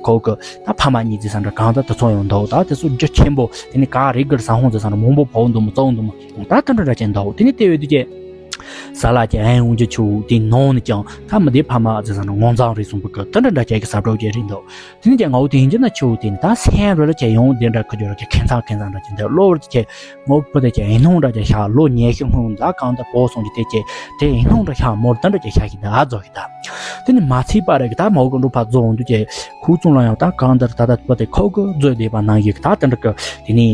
ཁོ་གི་ད་ཕ་མ་གཉིས་ཟེར་ས་འདྲ་གང་ད་དེ་ཚོ་ཡོང་འདུག་ད་དེ་ཚོ་རྒྱུ་ཆེན་པོ་དེ་ནས་ག་རེ་གི་ས་ཧོང་ཟེར་ས་འདྲ་མང་པོ་བོ་འདུག་མི་གཙོ་འདུག་མི་ད་ད་འདྲ་འདྲ་བྱས་འདུག་དེ་ནས་དེ་བས་དུས་ཀྱི་ས་ལ་ཀྱི་ཨན་འོང་རྒྱུ་ཆུ་དེ་ནང་ནས་ཀྱང་ད་མི་དེ་ཕ་མ་ཟེར་ས་འདྲ་ངོ་མཚང་རེད་གསུངས་པ་གི་ད་འདྲ་འདྲ་བྱས་གི་ས་གྲོགས་ཀྱི་རེད་འདུག་དེ་ནས་ཀྱང་ངའོ་དེ་ཡིན་གྱི་ན་ཆུ་དེ་ད་སེམས་རེ་ལ་ཀྱི་ཡོང་དེ་འདྲ་ཁ་སྦྱོར་ཀྱི་ཁྱིམ་ཚང་ཁྱིམ་ཚང་འདྲ་ཀྱི་འདི་གློ་བུར་ཀྱི་ངོ་བོ་དེ་ཀྱི་ཨེ་སྣང་འདྲ་ཀྱི་ཤ་ལོ་ཉེ་ཤི་སྔོན་ད་གང་ད་པོ་སོང་གི་དེ་ཀྱི་དེ་ཨེ་སྣང་འདྲ་ཤ་མོར་ད་འདྲ་ཀྱི་ཤ་ཞིག་ད་ཨ་ཛོ་ཞིག་ད། དེ་ནི་མ་ཚིག་པ་རེ་གི་ད་མའོ་གི་འགྲོ་ཕ་ཛོ་འོང་དུས་ཀྱི་ཁུ་ཙུང་ལ་ཡང་ད་གང་ད་ད་ད་པ་དེ་ཁོ་གི་ཛོ་དེ་པ་ནང་གི་ད་ད་འདྲ་གི་དེ་ནི་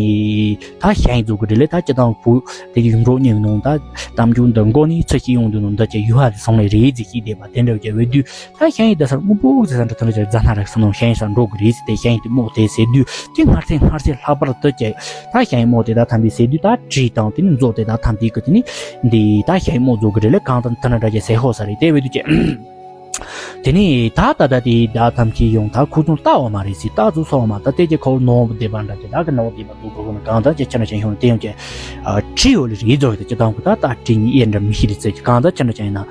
ད་ཤ་ཡིན་ཛོ་གི་རེ་ལེ་ད་ཅི་དང་བུ་དེ་ཡུམ་འགྲོ་ཉེ་ནོ་ད་གཏམ་རྒྱུད་འདི་མགོ་ནི་ཚི་ཤི་ཡོང་དུས་ནོ་འདི་ཀྱི་ཡུ་ཧ་དེ་སོང་ལེ་རེ་ཛི་ཤི་དེ་པ་དེ་འདྲ་ཀྱི་བེ་དུས། ད་ཤ་ཡི་ད་སར་སྔོན་པོ་ཟེར་ས་འདྲ་ཐོན་ལ་ཅིག་རྫ་སྣ་རག་ས་ནང་ཤ་ཡི་སར་འགྲོ་གི་རེད་ཟེར་ཏེ་ཤ་ཡི་དེ་རྨོ་དེ་ཟེར་དུས་དེ་སྔར་སེ་སྔར་སེ་ལྷག་པར་དུ་ཅིག་ད་ཤ་ཡི་རྨོ་དེ་ད་ཐམ་པའི་ཟེར་དུས་ད་དྲི་དང་དེ་ནི་མཛོ་དེ་ད་ཐམ་དེ་གི་དེ་ནི་འདི་ད་ཤ་ཡི་རྨོ་མཛོ་གི་རེད་ལེ་གང་དང་དེ་ན་འདྲ་ཅིག་ཟེར་ཧོ་ས་རེད་དེ་བས་དུས་ཅིག་དེ་ནི་ད་ད་ད་དེ་ད་ཐམ་ཅིག་ཡོང་ད་ཁུ་ཚོང་ལྟ་བ་མ་རེད་ཟེར་ད་ཚོ་སོ་བ་མ་ད་དེ་ཅིག་ཁོ་ནོ་བདེ་བ་འདྲ་ཅིག་ད་གི་ནོ་བདེ་བ་འདུག་གོ་གོ་ན་གང་ད་ཅིག་ཅི་འདྲ་ཅིག་ཡོང་དེ་ཡོང་ཅིག་དྲི་ཡོད་ལེ་རེད་ཛོ་ཡོད་ད་ཅི་དང་གི་ད་ད་དྲི་ནི་ཨེ་འདྲ་མི་ཤི་རེད་ཟེར་ཅིག་གང་ད་ཅི་འདྲ་ཅིག་ཡིན་ན།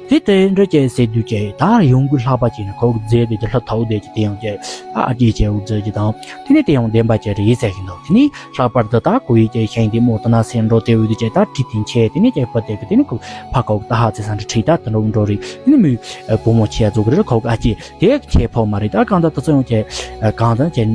དེ་དེ་འདྲ་བྱས་ཟེར་དུས་ཀྱི་ད་ཡོང་སྒོ་ལྷག་པ་ཅིག་ནི་ཁོ་གི་རྫས་དེ་ཀྱི་ལྷ་ཐའུ་དེ་ཀྱི་དེ་ཡང་ཀྱི་ད་ཨ་ཅེ་ཅེ་འུ་རྫས་ཀྱི་དང་དེ་ནས་དེ་ཡང་བདེན་པ་ཅིག་རེད་ཟེར་གྱི་འདུག་དེ་ནས་ལྷག་པར་དུ་ད་ཁོ་ཡི་ཀྱི་ཤིང་དེ་མོ་དེ་ན་སེམས་འགྲོ་དེ་འུ་དུ་ཅེ་ད་ཁྲི་དེ་ཆེ་དེ་ནས་ཀྱི་ཕ་དེ་གི་དེ་ནས་ཁོ་ཕ་ཁོ་གི་ད་ཧ་ཚེ་ས་འདྲ་ཁྲི་ད་དེ་འགྲོ་འགྲོ་རེད། དེ་ནས་མི་བུ་མོ་ཆེ་ཚོ་གི་རེད་ཁོ་གི་ཨ་ཅེ་དེ་ཁྱེད་ཕོ་མ་རེད་ད་གང་ད་དེ་ཚོ་ཡང་ཁྱེད་གང་ད་ཁྱེད་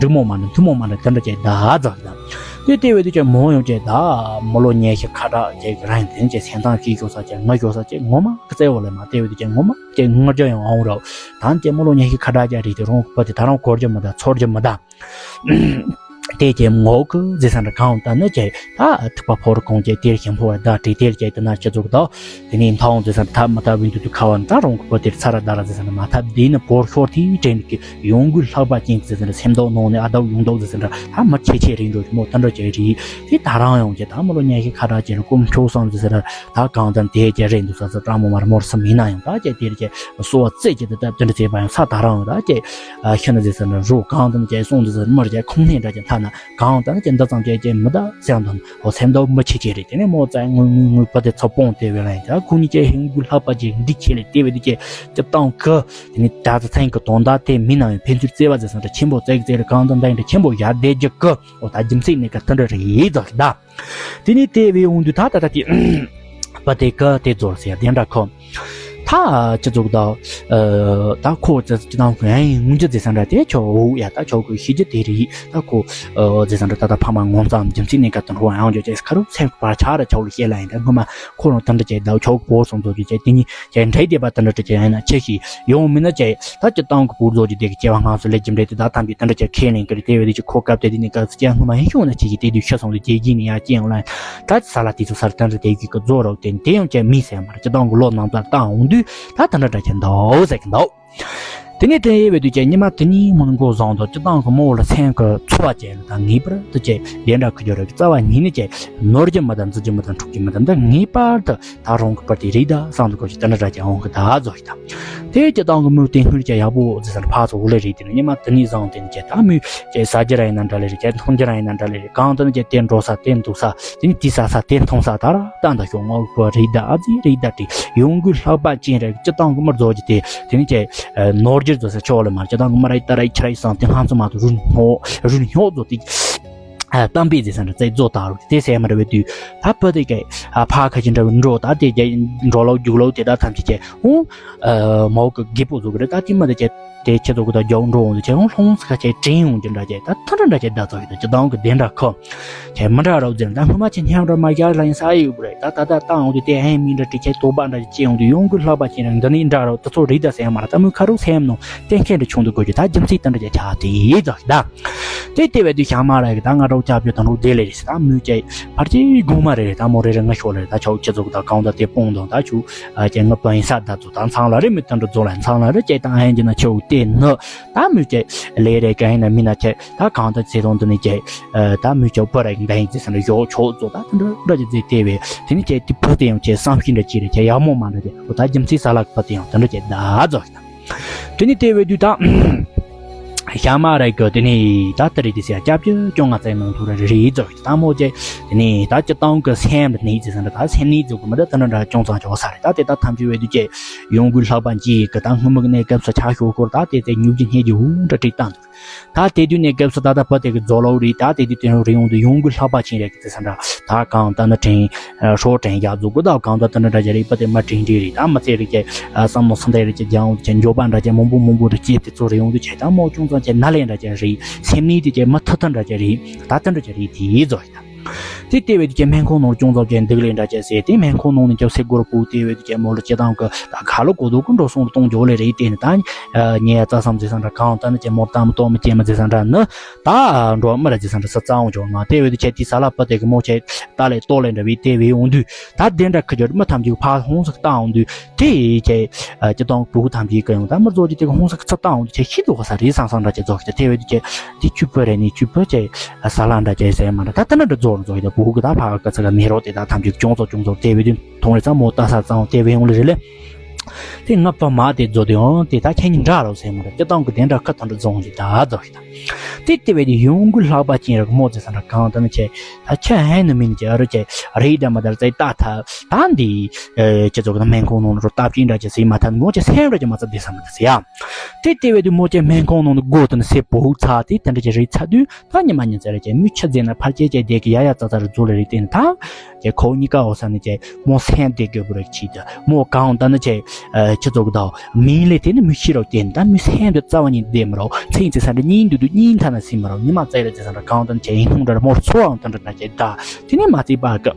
འབྲི་མོ་མ་རེད་མཐུ་མོ་མ་རེད་དེ་འདྲ་ཁྱེད་ད་ཧ་ཛ་གི་ད། དེ་ལྟེ་བའི་དུས་ཀྱི་མོ་ཡོང་ཀྱི་ད་མོ་ལོ་ཉེ་ཤི་ཁ་གྲག་ཀྱི་རང་དེ་ཀྱི་སེམས་ཐང་གི་གོ་ས་ཀྱི་ང་གོ་ས་ཀྱི་ངོ་མ་ཀི་ཙེ་བོ་ལས་མ་ལྟེ་བའི་དུས་ཀྱི་ངོ་མ་ཀྱི་ང་རྒྱ་ཡང་ཨང་རོ། ད་ཀྱི་མོ་ལོ་ཉེ་ཤི་ཁ་གྲག་ཀྱི་རིགས་དེ་རང་གི་པ་དེ་ད་རང་གོར་རྒྱུ་མི་ད་ཚོར་རྒྱུ་མི་ད། དེ་ཀྱི་ངོ་གི་ཟེར་ས་འདྲ་གང་ད་ནི་ཀྱི་ད་ཐིགས་པ་ཕོར་གོང་ཀྱི་དེར་ཞིམ་པོ་བ་ད་དྲི་དེར་ཀྱི་དེ་ན་ཅི་ཙུག་ད། དེ་ནས་མཐའ་འོང་ཟེར་ས་ད་མ་ད་བིན་དུ་དུ་ཁ་བ་ད་རང་གི་པོ་དེར་ཚ་ར་ད་ར་ཟེར་ས་ན་མ་ཐབས་དེ་ནི་བོར་ཤོར་དེའི་དྲན་གི་ཡོང་སྒོའི་ལྷག་པ་ཅན་གྱི་ཟེར་ས་ན་སེམས་ཐོག་ནང་ནས་ཨ་ད་ཡོང་འདུག་ཟེར་ས་ན་ད་མ་ཆེ་ཆེ་རིང་འགྲོ་མོ་ད་འདྲ་ཅན་རེད། དེ་ད་རང་ཡོང་གི་ད་མོ་ལོ་ཉལ་གི་ཁ་གྲག་ཅན་སྐུམ་ཁྱོག་སང་ཟེར་ས་ན་ད་གང་ཙམ་དེ་ཀྱི་རེད་འདུག་ས་ས་ཀྲ་མོ་མར་མོར་སུ་མིན་ན་ཡང་ད་ཀྱི་དེར་ཀྱི་སོ་བ་རྩེ་ཀྱི་ད་ད་དེ་འདྲ་བྱས་པ་ཡང་ས་ད་རང་ཡོང་ད་ཀྱི་ཤི་ན་ཟེར་ས་ན་རོ་གང་ཙམ་ཀྱི་སོང་ཟེར་ས་ན་མར་ཀྱི་ཁུངས་སྣེ་འདྲ་ཅན་ཐ་ན་གང་ཙམ་ཀྱི་འདི་ཙམ་ཀྱི་ཀྱི་མི་ད་སེམས་དང་། ཨོ་སེམས་ཐག་མི་ཆེ་ཆེ་རེད། དེ་ནས་མོ་ཙང་ངུ་ངུ་ངུ་པ་དེ་ཚོ་སྤོང་དེ་བས་ལ་ཡིན་ད་ཁོ་གཉིས་ཀྱི་ཧིང་གུ་ལྷག་པ་ཅིག་འདི་ཁྱེད་ལས་དེ་བས་འདི་ཀྱི་སྤྱི་བཏང་གི་དེ་ནས་ད་ཚ་ཚན་གི་དོན་དག་དེ་མི་ནང་ཡང་ཕན་ཚུན་བརྩེ་བ་ཟེར་སོང་ད་ཆེན་པོ་བརྩེ་གི་བརྩེ་རེད་གང་དང་ད་ཡིན་ད་ཆེན་པོ་ཡར་བསྡད་རྒྱུ་གི་ཨོ་ད་རྒྱུ་མཚན་ནི་ག་དེ་འདྲ་རེད་ཟེར་ད། དེ་ནས་དེ་བས་འོང་དུས་ད་ད་ད་དེ་པ་དེ་གི་དེ་རྫོར་ཟེར་དེ་འདྲ་ཁོ། ད་སྤྱི་ཚོགས་དང་། ད་ཁོ་ཙི་ཙི་དང་ཁོ་ཡང་ངུ་རྒྱུ་ཟེར་ས་འདྲ་དེ་ཆོག་འོ་ཡ་ད་ཆོག་གི་ཤི་རྒྱུ་དེ་རེད་ད་ཁོ། ཟེར་ས་འདྲ་ད་ད་ཕ་མ་ངོ་མཚར་རྒྱུ་མཚན་ནས་ག་དུ་འགྲོ་ཡང་འཇོག་ཅེས་ཁ་རུ་སེམས་བར་ཆགས་ར་ཆོག་ལ་བཤད་ལ་ཡིན་ད་སྔོན་མ་ཁོ་རང་ད་འདྲ་ཅེས་ད་ཆོག་པོ་སོང་ཚོ་རྒྱུ་ཅེས་དེ་གཉིས་ཅེས་འདྲེས་བསྡད་པ་ད་འདྲ་ཅེས་ཡིན་ན་ཆེ་ཤི་ཡོང་མིན་ན་ཅེས་ད་སྤྱི་བཏང་གི་བུར་རྫོགས་ཀྱི་དེ་གི་སྐྱེ་བ་སྔ་སོ་ལས་རྒྱུ་འབྲས་དེ་ད་ཐམས་ཅད་ད་འདྲ་ཅེས་ཁས་ལེན་གི་རེད་དེ་བས་དེ་ཅེས་ཁོ་སྐབས་དེ་དེ་ནས་སྐབས་སུ་ཅེས་སྔོན་མ་ཡིན་ཤོང་ན་ཆེ་ཤི་དེ་དུས་ཤི་སོང་དུས་རྒྱལ་གྱི་ནི་ཡ་ཅེས་ཡོང་ལ་ད་ཅི་ས་ལ་དེ་ཚོ་སར་ད་འདྲ་དེ་གི་གི་རྫོགས་རོགས་དེ་དེ་ཡང་ཅེས་མི་ཟེར་མ་རེད་སྤྱི་བཏང་གི་ལོ་ནང་ད་བཏང་འོང་དུས། ད་ད་འདྲ་འདྲ་ཅན་འདུག་ཟེར་གི་འདུག་དེ་ནས་དེ་ཡེ་བའི་དུས་ཀྱི་ཉི་མ་དེ་ནས་མོ་མགོ་བཟང་དུ་སྤྱི་བཏང་གི་མོ་ལ་སེམས་ཀྱི་འཚོ་བ་ཅན་དང་ངེས་པར་དུ་ཅེས་དེ་འདྲ་ཁུ་སྦྱོར་རེ་རྩ་བ་ཉིད་ནས་ཅེས་ནོར་རྒྱུ་མི་དང་འཛུལ་རྒྱུ་མི་དང་འཁྲུག་རྒྱུ་མི་དང་འདི་ངེས་པར་དུ་ད་རང་གི་པར་དེ་རིགས་ད་བསམ་དུ་གོ་ཞིག་དེ་འདྲ་འདྲ་ཅན་འོང་གི་ད་བཟོ་ཞིག་དང་། དེ་སྤྱི་བཏང་གི་མོ་དེ་སྔོན་ཅེས་ཡག་པོ་ཟེར་ས་ཕར་ཚོ་འོ་ལེ་རེད་དེ་ནས་ཉི་མ་དེ་ནས་བཟང་དེ་ནས་ཅེས་ད་མོས་ཅེས་ཟ་རྒྱུ་ར་ཡིན་ན་འདྲ་ལེ་རེད་ཅེས་འཐུང་རྒྱུ་ར་ཡིན་ན་འདྲ་ལེ་རེད་གང་དུ་ནས་ཅེས་དེ་འགྲོ་ས་དེ་འདུག་ས་དེ་ནས་དེ་ཟ་ས་དེ་འཐུང་ས་ད་ར་ད་འདའ་ཤོག་ངོ་བོ་རེད་ད་ཨ་ཙི་རེད་ད་དེ་ཡོང་སྒོའི་ལྷག་པ་ཅན་རེད་སྤྱི་བཏང་གི་མི་རྫོགས་ཀྱི་དེ་དེ་ནི་ཅེས་ནོར་རྒྱུ་རྫོགས་ས་ཆོག་ལ་མར་སྤྱི་བཏང་གི་མི་རེད་ད་རེད་ཁྱི་རེད་སང་དེ་ང་ཚོ་མ་གཏོགས་རུ་སྙོག་རུ་སྙོག་རྫོགས་དེ་གཏམ་དཔེ་ཟེར་ས་འདྲ་རྩེ་རྫོགས་དག་རུ་དེ་ཟེར་མ་རེད་བས་དུས་ད་བུ་དེ་ཀའི་ཕ་ཁ་ཅིག་འདྲ་བའི་འགྲོ་ད་དེ་ཀའི་འགྲོ་ལོག་རྒྱུག་ལོག་དེ་དག་ཐམས་ཅད་ཀྱི་འོང་མའོ་གི་རྒད་པོ་བཟོ་གི་རེད་ད་དེ་མ་དེ་ཀྱི་དེ་ཁྱེད་ཚོ་གི་ད་རྒྱག་འགྲོ་འོང་དུས་ཁྱེད་རང་ལྷུང་ས་ཁ་ཁྱེད་དྲན་ཡོང་རྒྱུ་འདྲ་ཁྱེད་ད་ཐ་འདྲ་འདྲ་ཁྱེད་ད་ཚོ་ཡོད་ད་ཅི་དང་གི་དེ་འདྲ་ཁོ། ཁྱེད་མི་འདྲ་རོགས་ཟེར་ད་སྔོན་མ་ཁྱེད་སྙན་རོ་མ་རྒྱག་ལ་ཡིན་ས་ཡོད་གི་རེད་ད་ད་ད་ད་འོང་དུས་དེ་ཨེ་མི་འདྲ་དྲི་ཁྱེད་དོགས་པ་འདྲ་ཅི་བྱེད་འོང་དུས་ཡོང་གི་ལྷག་པ་ཁྱེད་རང་འདི་ནི་འདྲ་རོགས་དེ་ཚོ་རེད་ད་སེམས་མ་ར་ད་མོས་ཁ་རོགས་སེམས་ནོ་གཏན་འཁེལ་འདྲ་ཆུང་དུ་དགོས་རྒྱུ་ད་རྒྱུ་མཚན་ད་འདྲ་ཁྱེད་ཆགས་དེ་ཡིན་ད་ད། དེ་ལྟེ་བའི་དུས་ཞག་མ་ར་གི་ད་ང་རོ་ སྐྱབས་བཅོལ་དང་འགྲོ་བདེ་ལེ་རེད་ཟེར། ད་མོས་ཀྱི་ཕར་ཅིག་དགོངས་མ་རེད་རེད། ད་མོ་རེ་རེ་ང་ཤོག་ལེ་རེད། ད་ཆོག་ཁྱེད་ཚོ་གི་ད་གང་ད་དེ་སྤུངས་དང་ད་ཆུ་ཀྱི་ང་པ་ཡིན་ས་ད་ཚོ་ད་མཚང་ལ་རེད། མི་དོན་འགྲོ་རྫོགས་ལ་མཚང་ལ་རེད། ཀྱི་ད་ཨ་ཡན་གྱི་ན་ཆེའུ་དེ་ནི་ད་མོས་ཀྱི་ལེ་རེ་ག་ཡིན་ན་མི་ན་ཁྱེད་ད་གང་ད་ཚེ་དོན་དུ་ནི་ཀྱི་ད་མོས་ཀྱི་པ་རེ་འདའ་ཡིན་ཟེར་ས་འདྲ་ཡོག་ཆོག་ཚོ་ད་དེ་འདྲ་འདྲ་ཀྱི་ཟེར་དེ་བས་དེ་ནི་ཀྱི་དེ་བུ་དེ་ཡང་ཀྱི་བསམ་ཤེས་འདྲ་ཅི་རེད། ཀྱི་ཡག་མོ་མ་འདྲ་ཀྱི་ད་རྒྱུ་མཚན་ས་ལག་པ་དེ་ཡང་དེ་འདྲ་ཀྱི་ད་རྫོགས་ཡིན། དེ་ནས་དེ་བས་དུས་ད། ཤ་མ་རེད་གི་དེ་ནས་ད་ལྟ་རེད་དེ་ཟེར་སྐྱབས་བཅོལ་སྐྱོང་ང་ཚའི་ནང་དུ་རེ་རེ་ཡིན་ཙོག་ད་མོ་ཅེ་དེ་ནས་ད་སྤྱི་བཏང་གི་སེམས་ནས་ཟེར་ས་འདྲ་ད་སེམས་ནས་ཙོག་གི་མི་འདྲ་དེ་འདྲ་འདྲ་ཅུང་ཙམ་ཅོག་ས་རེད། ད་དེ་ད་ཐམས་ཅད་བས་དུས་ཀྱི་ཡོང་སྒོའི་ལྷག་པ་འཇིག་གི་ད་སྔོན་མ་གི་གནས་སྐབས་སུ་ཆ་ཤོག་སྐོར་ད་དེ་དེ་ཉུག་གི་སྙེད་ཀྱི་འུ་འདྲ་བྲིས་བཏང་འདུག་ད་དེ་དུས་གནས་སྐབས་སུ་ད་ལྟ་བུ་དེ་གི་རྫོགས་ལོག་རེད། ད་དེ་དུས་དེ་རིང་རེ་ཡོང་དུས་ཡོང་སྒོའི་ལྷག་པ་ཆེན་རེད་གི་ཟེར་ས་འདྲ་ད་གང་ད་ནི་དྲན་ཧྲོ་དྲན་རྒྱག་འཛུགས་གི་ད་གང་ད་དེ་འདྲ་འདྲ་ཅི་རེད། བུ་དེ་མ་དྲན་འདྲི་རེད། ད་མི་ཚེ་རེད་ཀྱི་བསམ་བློ་སུ་འདྲ་རེད་ཀྱི་རྒྱང་ཀྱི་འགྱོད་པ་འདྲ་ཅི་མང་པོ་མང་པོ་རེད་ཀྱི་དེ་ཚོ་རེ་ཡོང་དུས་ཀྱི་ད་མོ་ཅུང་ཙམ་ཀྱི་ན་ལས་འདྲ་ཅི་རེད། སེམས་ནི་དེ་ཀྱི་མི་ཐུབ་ཐུབ་འདྲ་ཅི་རེད། ད་དེ་འདྲ་ཅི་རེད་དེ་ཡིན་ཙོ་ཡིན་ད། དེ་ལྟེ་བའི་དུས་ཀྱི་སྨན་ཁང་ནང་ཅུང་ཙམ་ཀྱི་འདུག་ལས་འདྲ་ཅི་ཟེར་དེ་སྨན་ཁང་ནང་ནས་ཀྱི་སེ་སྒོར་པོ་ལྟེ་བའི་དུས་ཀྱི་མོ་ལ་སྤྱི་བཏང་གི་ད་ཁ་ལོ་གོ་དོ་གི་འགྲོ་སོང་གཏོང་རྒྱུ་ལས་རེད། དེ་ནི་ད་ཉེ་རྩ་བསམ་ཟེར་ས་འདྲ་གང་ལྟར་ནི་ཀྱི་མོར་གཏམ་གཏོང་མི་སྐྱེ་མི་ཟེར་ས་འདྲ་ནི་ད་འགྲོ་མི་ར་ཟེར་ས་འདྲ་ས་རྩ་འོང་ཆོག་ན་དེ་བས་དུས་ཀྱི་དེ་ས་ལ་པ་དེ་གི་མོ་ཆེ་ད་ལས་ལྟོ་ལས་འདྲ་བའི་དེ་བས་འོང་དུས་ད་དེ་འདྲ་ཁི་ཅོར་མི་ཐམས་ཅད་ཕ་ཧོང་སག་བཏང་འོང་དུས། དེ་ཡི་ཀྱི་སྤྱི་བཏང་བུ་ཐམས་ཅད་ཀྱི་ཡང་ད་མི་རྫོགས་ཀྱི་དེ་ག་ཧོང་སག་ཚ་བཏང་འོང་དུས་ཆེ་ཤི་འདུག་ས་རེད་བསམ་བསམ་འདྲ་ཅི་རྫོགས་ཀྱི་དེ་བས་དུས་ཀྱི་དེ་ཆུ་བུ་རེ་ནི་ཆུ་བུ་ཀྱི་ས་ལ་འདྲ་ཅི་ཟེར་མ་འདྲ་ད་ལྟ་ན་འདྲ་རྫོགས་རྫོགས་ཀྱི་དེ་བུ་གི་ད་ཕ་ག་ཚ་ག་ནི་རོ་དེ་ད་ཐམས་ཅད་ཅུང་ཙོ་ཅུང་ཙོ་དེ་བས་དུས་མཐོང་རེ་ཚ་མོ་ལྟ་ས་ཙང་དེ་བས་ཡོང་ལེ་རེ་ལེ། དེ་ང་པ་མ་དེ་རྫོགས་དེ་ཡང་དེ་ད་ཁྱེད་གཉིས་འདྲ་རོ་ཟེར་མ་འདྲ་སྤྱི་བཏང་གི་དེ་འདྲ་ཁ་ཐོན་འདྲ་རྫོགས་ཀྱི་ད་རྫོགས་ཀྱི་ད། དེ་ལྟེ་བའི་དེ་ཡོང་སྒོའི་ལྷག་པ་ཅན་རེད་མོ་ཟེར་ས་འདྲ་གང་ལྟར་ན་ཆེ་ད་ཆ་ཧན་ནི་མིན་གྱི་ཨ་རུ་ཆེ་རེད་ད་མ་དར་ཙེ་ད་ཐ་ད་འདི་ཁྱེད་ཚོ་གི་སྨན་ཁང་ནང་ལ་རོ་སྟབས་ཅིག་འདྲ་ཅི་ཟེར་མ་ཐན་མོ་ཆེ་སེམས་ར་ཅི་མ་ཚ་བདེ་ས་མ་ད་ཟེར་ཡ། དེ་ལྟེ་བའི་དུས་མོ་ཆེ་སྨན་ཁང་ནང་ནས་སྒོ་དེ་ནས་སེ་བོག་ཚ་དེ་དེ་འདྲ་ཅི་རེད་ཚ་དུས་ད་ཉི་མ་ཉི་ཚེ་རེད་ཅེ་མི་ཆ་ཟེར་ན་ཕར་ཅེ་ཅེ་དེ་གི་ཡ་ཡ་ཙ་ཙ་རུ་རྫོགས་ལེ་རེད་དེ་ནི་ད་ཅེ་ཁོ་གཉིས་ཀ་འོ་ས་ནི་ཅེ་མོ་སེམས་དེ་དགོས་པོ་རེད་ཆི་ད་མོ་གང་ད་ནི་ཅེ་ཁྱི་ཚོ་གི་ད་མིན་ལེ་དེ་ནི་མི་ཤི་རོ་དེ་ནི་ད་མི་སེམས་དེ་རྩ་བ་ཉིད་བདེ་མི་རོ་ཚེ་ཡིན་ཚེ་ས་འདྲ་གཉིས་འདུག་འདུག་གཉིས་མཐའ་ན་སྲིད་མི་རོ་ཉི་མ་ཙེ་རེད་ཅེ་ས་འདྲ་གང་ད་ནི་ཅེ་ཡིན་ནོ་འདྲ་མོར་ཚོ་འང་ད་འདྲ་ན་ཅེ་ད་དེ་ནི་མ་ཚེ་པ་གི་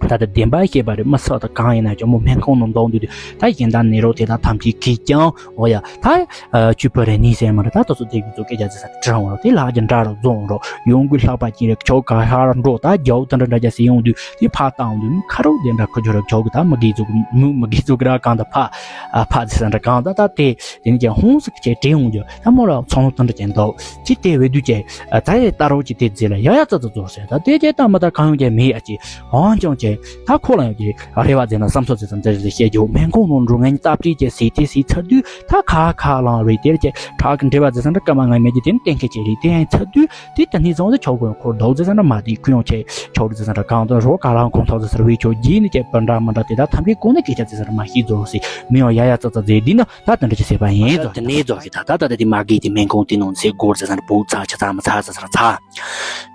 ད་ལྟ་བདེན་པ་ཤེས་པ་རེད་མི་སྲིད་ད་གང་ཡིན་ན་ཅོ་མོ་སྨན་ཁང་ནང་འདོང་དུས་ད་གཞན་དག་ནི་རོ་དེ་དག་ཐམས་ཅད་གིས་ཀྱང་འོ་ཡ་ད་བཅུ་པ་རེ་ནི་ཟེར་མ་རེད་ད་ད་སོ་དེ་གི་ཚོ་སྐད་ཆ་ཟེར་ས་དྲང་རོ་དེ་ལག་གི་འདྲ་རོ་རྫོང་རོ་ཡོང་གི་ལྷག་པ་ཅི་རེད་ཆོ་ག་ཧ་ར་འགྲོ་ད་རྒྱའུ་ད་འདྲ་འདྲ་རྒྱ་སེ་ཡོང་དུས་དེ་ཕ་བཏང་དུས་ཁ་རོ་དེ་འདྲ་ཁུ་ཆོ་ར་ཆོ་གི་ད་མི་དགེ་ཚོ་གི་མི་མི་དགེ་ཚོ་གི་ར་གང་ད་ཕ་ཕ་ཟེར་ས་འདྲ་གང་ད་ད་དེ་དེ་ནི་ཀྱང་ཧོང་སི་ཀྱི་དྲན་ཡོང་རྒྱུ་ད་མོ་ར་ཚོང་ལོ་ད་འདྲ་ཅན་འདུག་ཅི་དེ་བས་དུས་ཀྱི་ད་ཡི་ད་རོ་ཅི་དེ་ཟེར་ལ་ཡ་ཡ་ཙ་ཙ་ཙོ་ཟེར་ད་དེ་ཀྱི་ད་མ་ད་གང་ཡོང་ཀྱི་མེད་ཨ་ཅི། འོན་ཀྱང་ཅེ། ད་ཁོ་ལ་ཡང་ཅེ། རེ་བ་ཟེར་ན་བསམ་ཚོད་ཟེར་ཙམ་དེ་རེ་བཤད་རྒྱུ་སྨན་ཁང་ནང་འགྲོ་ངན་སྟབས་བདེ་ཅེ་ཟེར་དེ་ཟེར་ཚར་དུས་ད་ཁ་ཁ་ལང་རེ་དེར་ཅེ་ཁྲག་གི་འབྲེལ་བ་ཟེར་ས་འདྲ་སྐར་མ་ལྔ་མེད་ཀྱི་དེ་ནི་གཏན་འཁེལ་བྱས་རེད། དེ་ཡང་ཚར་དུས་དེ་ད་ནི་ཚང་དུ་ཆོག་གོ་ཁོར་ཟློག་ཟེར་ས་འདྲ་མ་དེ་ཁུ་ཡང་ཅེ་ཆོག་རེད་ཟེར་ས་འདྲ་གང་དུ་རོ་ག་ལང་གོང་ཐོག་ཟེར་ས་རེ་བའི་ཆོག་རྗེས་ནི་ཅེ་པ་འདྲ་མ་འདྲ་དེ་ད་ཐམས་ཅད་གོ་ནི་སྐད་ཆ་ཟེར་ས་འདྲ་མ་ཤེས་རྫོགས་ཟེར་མི་ཡང་ཡ་ཡ་ཙ་ཙ་ཟེར་འདི་ནི་ད་དེ་འདྲ་ཅེ་ཟེར་བ་ཡིན་རྫོགས་དེ་ནི་རྫོགས་ཀྱི་ད་ད་ད་ད་དེ་མ་གི་དེ་སྨན་ཁང་དེ་ནང་ཚེ་སྒོར་ཟེར་ས་འདྲ་བུ་ཚ་ཆ་ཚ་མ་ཚ་ཟེར་ས་འདྲ་ཚ།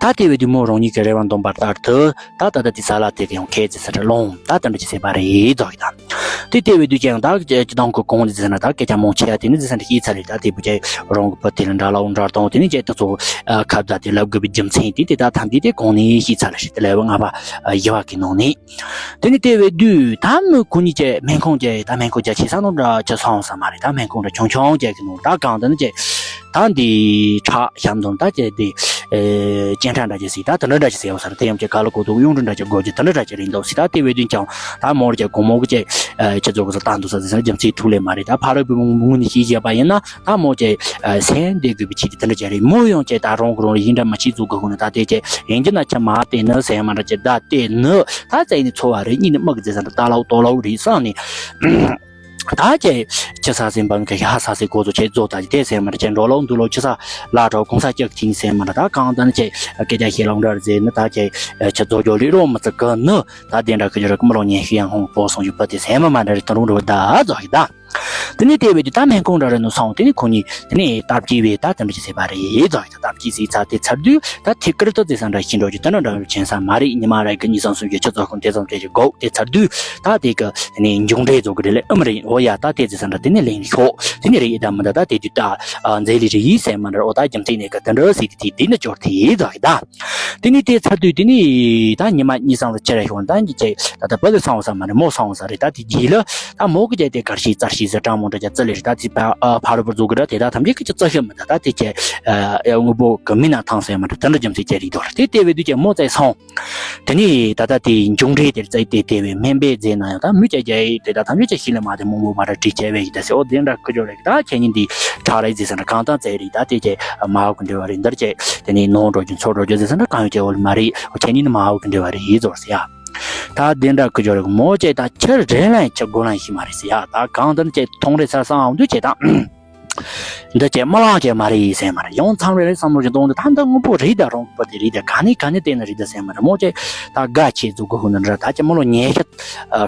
ད་དེ་བས་དུས་མོ་རང་ཉིད་ཀྱི་རེ་བ་འདོམས་པར་ལྟར་དུ་ད་ད་ལྟ་དེ་ས་ལ་དེ་ག་ཡང་ཁས་ཙི་ས་རེ་ལོང་ད་དེ་འདྲ་ཅི་ཟེར་བ་རེད་རྫོགས་ཡིན་ད། དེ་དེ་བས་དུས་ཀྱང་ད་ཅི་དང་གི་གོང་དེ་ཟེར་ན་ད་སྐད་ཆ་མང་ཆེ་ཡ་དེ་ནི་ཟེར་ས་འདྲ་ཤེས་ཚར་རེད། ད་དེ་བུ་ཅེ་རང་གི་བུ་དེ་ལ་འདྲ་ལ་འོང་འདྲ་དང་དེ་ནི་ཅེ་ད་ཚོ་ཁ་བརྡ་དེ་ལབ་དགོས་པའི་རྒྱུ་མཚན་དེ་དེ་ད་ཐམས་ཅད་དེ་གོང་ནས་ཤེས་ཚར་ལ་ཞིག་དེ་ལས་བ་ང་པ་ཡི་བ་གི་ནང་ནས། དེ་ནི་དེ་བས་དུས་ད་མི་ཁོ་གཉིས་ཀྱི་སྨན་ཁང་ཀྱི་ད་སྨན་ཁང་རྒྱ་ཆེ་ས་ནང་འདྲ་ཆ་སོང་ས་མ་རེད། ད་སྨན་ཁང་འདྲ་ཆུང་ཆུང་ཀྱི་གི་ནང་ད་གང་ད་ནི་ཀྱི་ད་འདི་ཁྲག་ཤམ་དང་ད་ཀྱི་འདི་སྤྱན་ཁྲ་འདྲ་ཅི་སི་ད་དེ་འདྲ་འདྲ་ཅི་སི་ཡོད་ས་རེད། དེ་ཡང་ཀྱི་ག་ལ་གོ་དུ་གཡུང་དྲུང་འདྲ་ཅི་དགོས་ཀྱི་དེ་འདྲ་འདྲ་ཅི་རེད་འདུག་སི། ད་དེ་བས་དུས་ཀྱང་ད་མོར་ཀྱི་གོང་མོ་གི་ཀྱི་ཁྱེད་ཚོ་གི་ས་ད་འདུག་ས་ཟེར་ན་རྒྱུ་མཚན་ཐུག་ལས་མ་རེད། ད་ཕ་རོལ་པོའི་ངོས་ནས་ཤེས་བྱས་པ་ཡིན་ན། ད་མོ་ཅེ་སེམས་བདེ་དགོས་པའི་ཆེད་དུ་དེ་འདྲ་བྱས་རེད། མོ་ཡང་ཅེ་ད་རང་གི་རང་ལ་ཡིན་འདྲ་མ་བྱེད་བཟོ་དགོས་ཁོ་ན་ད་དེ་ཅེ་ཡིན་གྱི་ན་ཆ་མ་བལྟས་ནི་ཟེར་མ་འདྲ་ཅེ་ད་བལྟས་ནི་ད་བཙལ་ནི་འཚོ་བ་རེད། གཉིད་ནི་མིག་གི་ཟེར་ས་འདྲ་ད་ལའོ་ཏོ་ལའོ་རེད་བསམ་ནས་ད་ཅེ་ཅི་ས་ཟིན་པ་གི་ཧ་ས་སེ་གོ་ཚོ་ཅེ་རྫོགས་ད་ཅེ་དེ་ཟེར་མ་འདྲ་ཅེ་འགྲོ་ལའོ་འདུག་ལའོ་ཅི་ས་ལ་གྲོ་གོང་ས་སྐྱག་ཐིང་ཟེར་མ་འདྲ་ད་གང་ད་ནི་ཅེ་སྐད་ཆ་ཤེས་ལའོ་འདྲ་རེད་ཟེར་ནི་ད་ཅེ་ཅི་རྫོགས་རྒྱུ་ལི་རོ་མི་ཚིག་གི་ནི་ད་དེ་འདྲ་ཁི་ཅི་ར་ཀི་མི་ལོ་ཉན་ཤི་ཡང་ཧོང་པོ་སོང་ཞུ་པ་དེ་ཟེར་མ་མ་འདྲ་རེད། ད་རུང་འགྲོ་ད་རྫོགས་ཡི་ད། དེ་ནས་དེ་བས་དུས་ད་སྨན་ཁང་འདྲ་རེ་ནུ་སོང་དེ་ནས་ཁོ་གཉིས་དེ་ནས་སྟབས་ཀྱིས་བས་ད་དེ་འདྲ་ཅི་ཟེར་བ་རེད་ཟེར་ཡོད། ད་སྟབས་ཀྱིས་ཟེར་ཚར་དེ་ཚར་དུས་ད་ཐིག་ཀིར་ཏུ་ཟེར་ས་འདྲ་ཤི་འགྲོ་རྒྱུ་དེ་འདྲ་འདྲ་བའི་མཁྱེན་ས་མ་རེད། ཉི་མ་རེ་གི་གཉིས་སམ་གསུམ་བཞི་བཅུ་ཙམ་གསུམ་བཞི་དེ་ཙམ་བྱས་ཀྱི་སྒོ་དེ་ཚར་དུས་ད་དེ་གི་དེ་ནས་མཇུག་འབྲས་རྫོགས་གི་རེད་ལེ་ཨམ་རེད། འོ་ཡ་ད་དེ་ཟེར་ས་འདྲ་དེ་ནས་ལེན་ཤོག་དེ་ནས་རེད་ཡེ་ད་མི་འདྲ་ད་དེ་དུས་ད་མཛེས་ལི་རེད་ཡིན་ཟེར་མ་འདྲ། འོ་ད་རྒྱུ་མཚན་ནས་གི་དེ་འདྲ་ཟེར་དེ་དེ་དེ་ནས་སྐྱོར་དེ་ཡིན་ཙང་ཡིན་ད། དེ་ནས་དེ་ཚར་དུས་དེ་ནས་ད་ཉི་མ་གཉིས་སམ་ལ་ཕྱིར་ཤོག་ད་གཉིས་ཀྱི་ད་ལྟ་བུ་ལ་སོང་བ་ས་མ་རེད། མོ་སོང་བ་ས་རེད། ད་དེ་རྗེས་ལ་ད་མོ་གི་རྒྱལ་དེ་གར་ཤི་ཙར་ ཀྱི་ཟེར་གྲང་མོ་འདྲ་ཅིག་རྩི་ལེ་རེད། ད་དེ་ཕ་ཨ་ཕ་རུ་པར་བཟོ་གི་ར། དེ་དག་ཐམས་ཅད་ཀྱི་ཅི་རྩི་ཤི་མི་ད། ད་དེ་ཅེ་དངོས་པོ་གི་མི་ན་ཐང་ཟེར་མ་འདྲ་དེ་འདྲ་རྒྱུ་མཚན་ཅེ་རིག་དོ་ར། དེ་དེ་བས་དུས་ཅེ་མོ་ཙེ་སོང་། དེ་ནས་ད་ལྟ་དེ་འབྱུང་འདྲེ་དེར་བཙལ་ཏེ་དེ་བས་སྨན་པས་མཛད་ན་ཡང་ད་མི་ཅེ་རྒྱ་ཡི་དེ་ད་ཐམས་ཅད་ཅེ་ཤི་ལ་མ་དེ་མང་པོ་མ་ར་བྲིས་བྱས་བས་ཡི་ད་ཟེར། འོ་དེ་འདྲ་ཁུ་ཅོ་རེད། ད་ཁྱེད་ཉིད་འདི་ཁྲ་རེད་ཟེར་ས་འདྲ་གང་ད་ཙེ་རིག་ད་དེ་ཅེ་མ་ཧོ་གི་འདྲ་བ་རེད། འདིར་ཅེ་དེ་ནས་ནོར་འགྲོ་རྒྱུ་ཚོར་འགྲོ་རྒྱུ་ཟེར་ས་འདྲ་གང་ཡོད་ཅེ་འོ་ལ་མ་རེད། འོ་ཁྱེད་ཉིད་ནི་མ་ཧོ་གི་འདྲ་བ་རེད་ཡི་ཟོར་ཟེར་ཡ། ད་དེ་འདྲ་ཁུ་ཅོ་རེད། མོ་ཅེ་ད་ཁྱེད་རེ་ལན་ཁྱེད་གོ་ལན་ཤི་མ་རེད་ཟེར་ཡ། ད་གང་ད་ནི་ཅེ་མཐོང་རེ་ས་སང་འདུག་ཅེ་ད། འདི་ཅེ་མ་ལང་ཅེ་མ་རེད་ཟེར་མ་རེད། ཡང་ཚང་རེ་རེ་བསམ་བློ་ཞིག་གཏོང་དུས་ད་འདི་དངོས་པོ་རེད་ད། རང་པོ་དེ་རེད་ད། ག་ནས་ག་ནས་བལྟས་ན་རེད་ད་ཟེར་མ་རེད། མོ་ཅེ་ད་དགའ་ཆེ་ཟུག་གི་ཧུ་ན་འདྲ། ད་ཅེ་མ་ལོ་ཉེ་ཤ་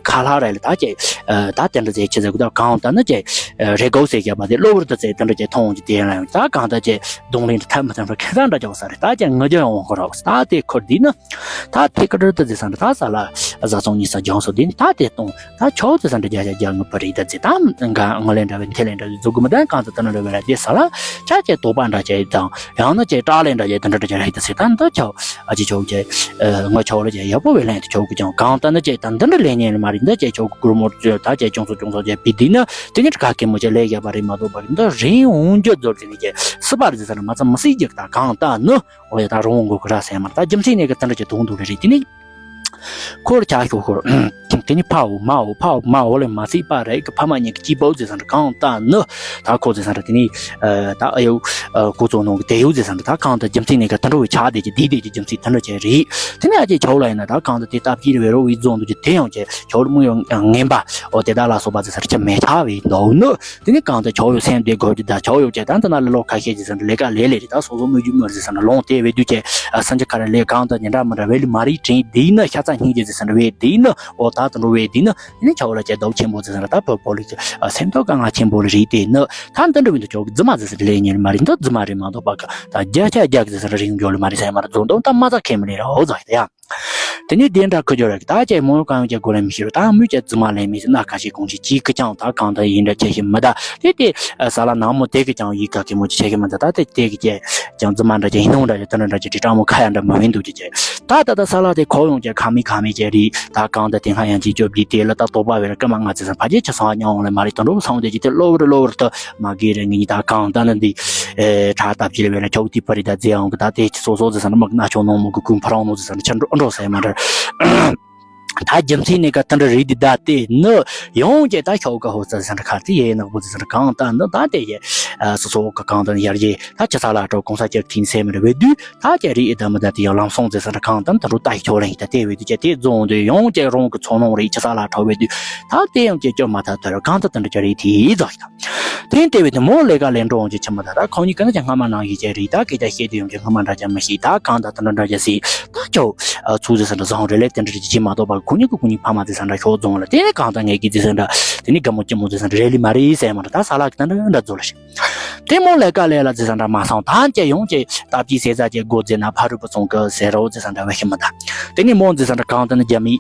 ཁ་ལྷ་རེད་ལ། ད་ཅེ་ད་དེ་འདྲ་ཟེར་ཆེ་ཟེར་གི་ད་གང་ད་ནི་ཅེ་རེ་གོ་ཟེར་བཞག་པ་དེ་གློ་བུར་དུ་ཟེར་དེ་འདྲ་ཅེ་མཐོང་གི་དེ་ཡང་ད་གང་ད་ཅེ་གདོང་ལེན་དུ་ཐབས་མི་ཐབས་འདྲ་ཁེ་བཟང་འདྲ་ཅེ་བ་ས་རེད། ད་ཅེ་ངུ་རྒྱུ་ཡོང་ཁོ་ར་བ་ས། ད་དེ་ཁོར་དེ་ནི། ད་ཐེ་ཀ་ཏྲ་ཏི་ཟེར་ས་འདྲ་ད་ས་ལ་བཟའ་ཚང་གཉིས་ས་རྒྱང་སོ་དེ་ནི་ད་དེ་གཏོང་། ད་ཆོག་ཟེར་ས་འདྲ་རྒྱ་ཆ་རྒྱ་ངུ་པ་རེད་ད་ཟེར། ད་འགའ་ངོ་ལེན་འདྲ་བའི་ཐེ་ལེན་འདྲ་བའི་འཛུགས་གི་མི་ད་གང་ཚ་ད་ན་འདྲ་བའི་ར་དེ་ས་ལ་ཆ་ཅེ་དོགས་པ་འདྲ་ཅེ་དང་ཡང་ན་ཅེ་སྐྲག་ལེན་འདྲ་ཅེ་དེ་འདྲ་འདྲ་ཅེ་རེད་ད་ཟེར། ད་འདི་ཆོག་ཨ་ཅེ་ཆོག་ཅེ་ངོ་ཆོག་ལ་ཅེ་ཡག་པོ་བའི་ལན་དུ་ཆོག་གི་ཀྱང་གང་ད་ནི་ཅེ་ད་འདི་འདྲ་ལས་ཉན་ལ་མ་རེད། འདི་ཅེ་ཆོག་གི་གུར་མོར་ཅེ་ད་ཅེ་ཅུང་ཚོ་ཅུང་ཚོ་ཅེ་བི་དི་ནི་དེ་ནི་ག་གེ་མོ་ཅེ་ལས་ཡག་པ་རེད་མ་གཏོགས་པ་འདི་རིང་འོང་རྒྱུ་རྫོར་དེ་ནི་ཅེ་སི་པར་ཟེར་ས་ན་མ་ཚ་མི་སྲིད་རྒྱུ་ད་གང་ད་ནི། འོ་ཡ་ད་རང་དབང་གི་ར་སེ་མར་ད་རྒྱུ་མཚན་ནས་གི་དེ་འདྲ་ཅིག་དོགས་འདུག་རེད་རེད། དེ་ནི་ཁོར་ཆ་ཤོག་ཤོར། དེ་ནི་ཕ་འོ་མ་འོ་ཕ་འོ་མ་འོ་ལས་མ་སྲིད་པ་རེད་གི། ཕ་མ་གཉིས་ཀྱི་སྐྱིད་པོ་ཟེར་ས་འདྲ་གང་ལྟ་ནི། ད་ཁོ་ཟེར་ས་འདྲ་དེ་ནི་ད་ཨ་ཡོ་ཁོ་ཚོ་ནང་གི་དེ་ཡོ་ཟེར་ས་འདྲ་ད་གང་ལྟ་རྒྱུ་མཚན་ནས་གི་དེ་འདྲ་བའི་ཆ་དེ་ཅིག་དེ་དེ་ཅིག་རྒྱུ་མཚན་དེ་འདྲ་ཅིག་རེད། དེ་ནི་ཨ་ཅེ་ཆོག་ལ་ཡིན་ན་ད་གང་ལྟ་དེ་སྟབས་ཀྱིས་རེ་བའི་རོ་བའི་རྫོང་དུ་ཅིག་དེ་ཡང་ཅེ་ཆོག་ལ་མོ་ཡང་ངན་པ་འོ་དེ་དག་ལ་སོགས་པ་ཟེར་ས་འདྲ་ཆ་མེད་ཆ་བའི་འདུག་ནི། དེ་ནི་གང་ལྟར་ཆོག་ཡོད་སེམས་བདེ་དགོས་ཀྱི་ད་ཆོག་ཡོད་ཀྱི་ད་ད་ན་ལ་ལོ་ཁ་ཤས་ཀྱི་ཟེར་ལས་ཀ་ལས་ལས་རེད། ད་སོ་སོ་མི་རྒྱུ་མི་རེད་ཟེར་ན་ལོང་དེ་བས་དུས་ཀྱི་ས་འཇི་ཁ་ར་ལས་གང་ལྟར་ཉིན་གྲངས་མི་འདྲ་བས་ལི་མ་རིག་དྲིན་དེ་ནི་ཤ་ཚ་སྙིང་རྗེ་ཟེར་ན་བས་དེ་ནི་འོ་ད་དུ་འགྲོ་བས་དེ་ནི་དེ་ནི་ཆོག་ལ་ཀྱི་རྡོ་ཆེན་པོ་ཟེར་ན་ད་བོད་པོ་ལི་སེམས་ཐོག་ག་ང་ཆེན་པོ་ལི་རེད། དེ་ནི་ད་འདི་འདྲ་བས་འདུག་ཆོག་རྫུན་མ་ཟེར་ཟེར་ལས་ཉིན་མ་རེད། འདི་རྫུན་མ་རེད་མ་གཏོགས་པ་གི་ད་རྒྱ་ཆ་རྒྱ་གི་ཟེར་ན་རིང་འགྱོ་ལི་མ་རེད་ཟེར་མ་རེད། རྫུན་འདོམ་ད་མ་ཚ་ཁེ་མི་ལས་ར་འོ་ཟ་ཡ། དེ་ནས་དེ་འདྲ་ཁུ་ཅོ་ར་གི་ད་ཅེ་མོ་གང་ཡོད་ཀྱི་གོ་ལ་མི་ཤེས་རུ་ད་མོས་ཀྱི་རྫུན་མ་ལས་མི་སྲིད་ན་ཁ་ཤས་གོང་ཞིག་ཅིག་གི་ཀྱང་ད་གང་ད་ཡིན་འདྲ་ཆེ་ཤི་མི་ད་དེ་དེ་ས་ལ་ནང་མོ་དེ་གི་ཀྱང་ཡིད་ཀ་གི་མོ་ཆེ་ཤི་མི་ད་ད་དེ་དེ་གི་ཀྱེ་ཀྱང་རྫུན་མ་འདྲ་ཀྱི་ཡིན་ནོ་འདྲ་ཀྱི་དེ་འདྲ་འདྲ་ཀྱི་དྲི་དྲང་མོ་ཁ་ཡ་འདྲ་མ་བིན་འདུག་ཀྱི་ཀྱེ་ད་ད་ད་ས་ལ་དེ་ཁོ་ཡོང་ཀྱི་ཁ་མི་ཁ་མི་ཀྱེ་རི་ད་གང་ད་དེ་ཧ་ཡང་ཅིག་ཅོ་བི་དེ་ལ་ད་དོགས་པ་བེ་ར་ཀ་མ་ང་ཚེ་སང་ཕ་ཅེ་ཆ་སང་ཉང་ལ་མ་རི་ད་འགྲོ་སང་དེ་ཀྱི་དེ་གློ་བུར་གློ་བུར་ད། མ་གི་རེ་ངི་ཉི་ད་གང་ད་ནི་འདི་ཨེ་ཁྲ་སྟབས་ཀྱི་རེ་བས་ལ་ཁྱོག་ཏི་པ་རི་ད་རྫས་ཨང་གི་ད་དེ་སོ་སོ་ཟེར་ས་ན་མ་གི་ན་ཆོག་ནོ་མོ་གི་ཀུན་ཕ་རང་ནོ་ཟེར་ས་ན་ཆ་འགྲོ་འགྲོ་ཟེར་མ་འདྲ། ད་རྒྱུ་མཚན་ནི་ག་ད་འདྲ་རེད་འདི་ད་དེ་ནི་ཡོང་གི་ད་ཤོག་ག་ཧོ་ས་ཟེར་ས་ན་ཁ་དེ་ཡེ་ནག་པོ་ཟེར་ས་ན་གང་ད་ནི་ད་དེ་ཡེ་སོ་སོ་ག་གང་ད་ནི་ཡར་རྗེས་ད་ཆ་ས་ལ་འགྲོ་གོང་ས་ཀྱི་ཐིན་སེ་མི་རེ་བས་དུས། ད་ཀྱེ་རི་ཨི་ད་མི་ད་དེ་ཡང་ལམ་སོང་ཟེར་ས་འདྲ་གང་ད་ད་རུ་ད་ཡི་ཆོག་ལེན་ཡི་ད་དེ་བས་དུས་ཀྱེ་དེ་རྫོང་དུ་ཡོང་ཀྱེ་རོང་གི་ཚོ་ནོང་རི་ཆ་ས་ལ་ཁྲོ་བས་དུས་ད་དེ་ཡང་ཀྱེ་སྐྱོ་མ་ཐག་ཐོར་གང་ད་ད་འདྲ་ཀྱེ་རི་དེ་ཡི་རྫོགས་ཡི་ད། དེ་ཡང་དེ་བས་དུས་མོ་ལས་ཀ་ལས་འགྲོ་འོང་ཀྱེ་ཆ་མ་ད་ད་ཁོང་གཉིས་ཀ་ན་ཀྱེ་སྔ་མ་ནང་ཡི་ཀྱེ་རི་ད་ཀྱེ་ཀྱེ་ཤེས་དུས་ཡོང་ཀྱེ་སྔ་མ་འདྲ་ཀྱེ་མི་ཤེས་ད་གང་ད་ད་འདྲ་འདྲ་ཀྱེ་སི་ད་ཁྱོ་ཚུ་ཟེར་ས་འདྲ་བཟང་རེ་ལས་དེ་འདྲ་ཅི་མ་གཏོགས་པ་ཁོང་གཉིས་ཀྱི་ཁོང་གཉིས་ཕ་མ་ཟེར་ས་འདྲ་ཤོག་རྫོང་ལ་དེ་ནས་གང་ད་ངས་ཀྱི་ཟེར་ས་འདྲ་དེ་ནས་དགའ་མོ་སྐྱིད་མོ་ཟེར་ས་འདྲ་རེ་ལི་མ་རེད་ཟེར་མ་འདྲ་ད་ས་ལ་ཀྱེ་ད་འདྲ་འདྲ་རྫོགས་ལ་ཤི། དེ་མོ་ལས་ཀ་ལས་ལ་ཟེར་ས་འདྲ་མ་སོང་ད་ཀྱེ་ཡོང་ཀྱེ་སྟབས་ཀྱིས་ཟེར་ས་ཀྱེ་སྒོ་ཟེར་ན་ཕ་རུ་པ་ཚོང་གི་ཟེར་རོ་ཟེར་ས་འདྲ་བ་ཤི་མ་ད། དེ་ནས་མོ་ཟེར་ས་འདྲ་གང་ད་ནི་རྒྱ་མི་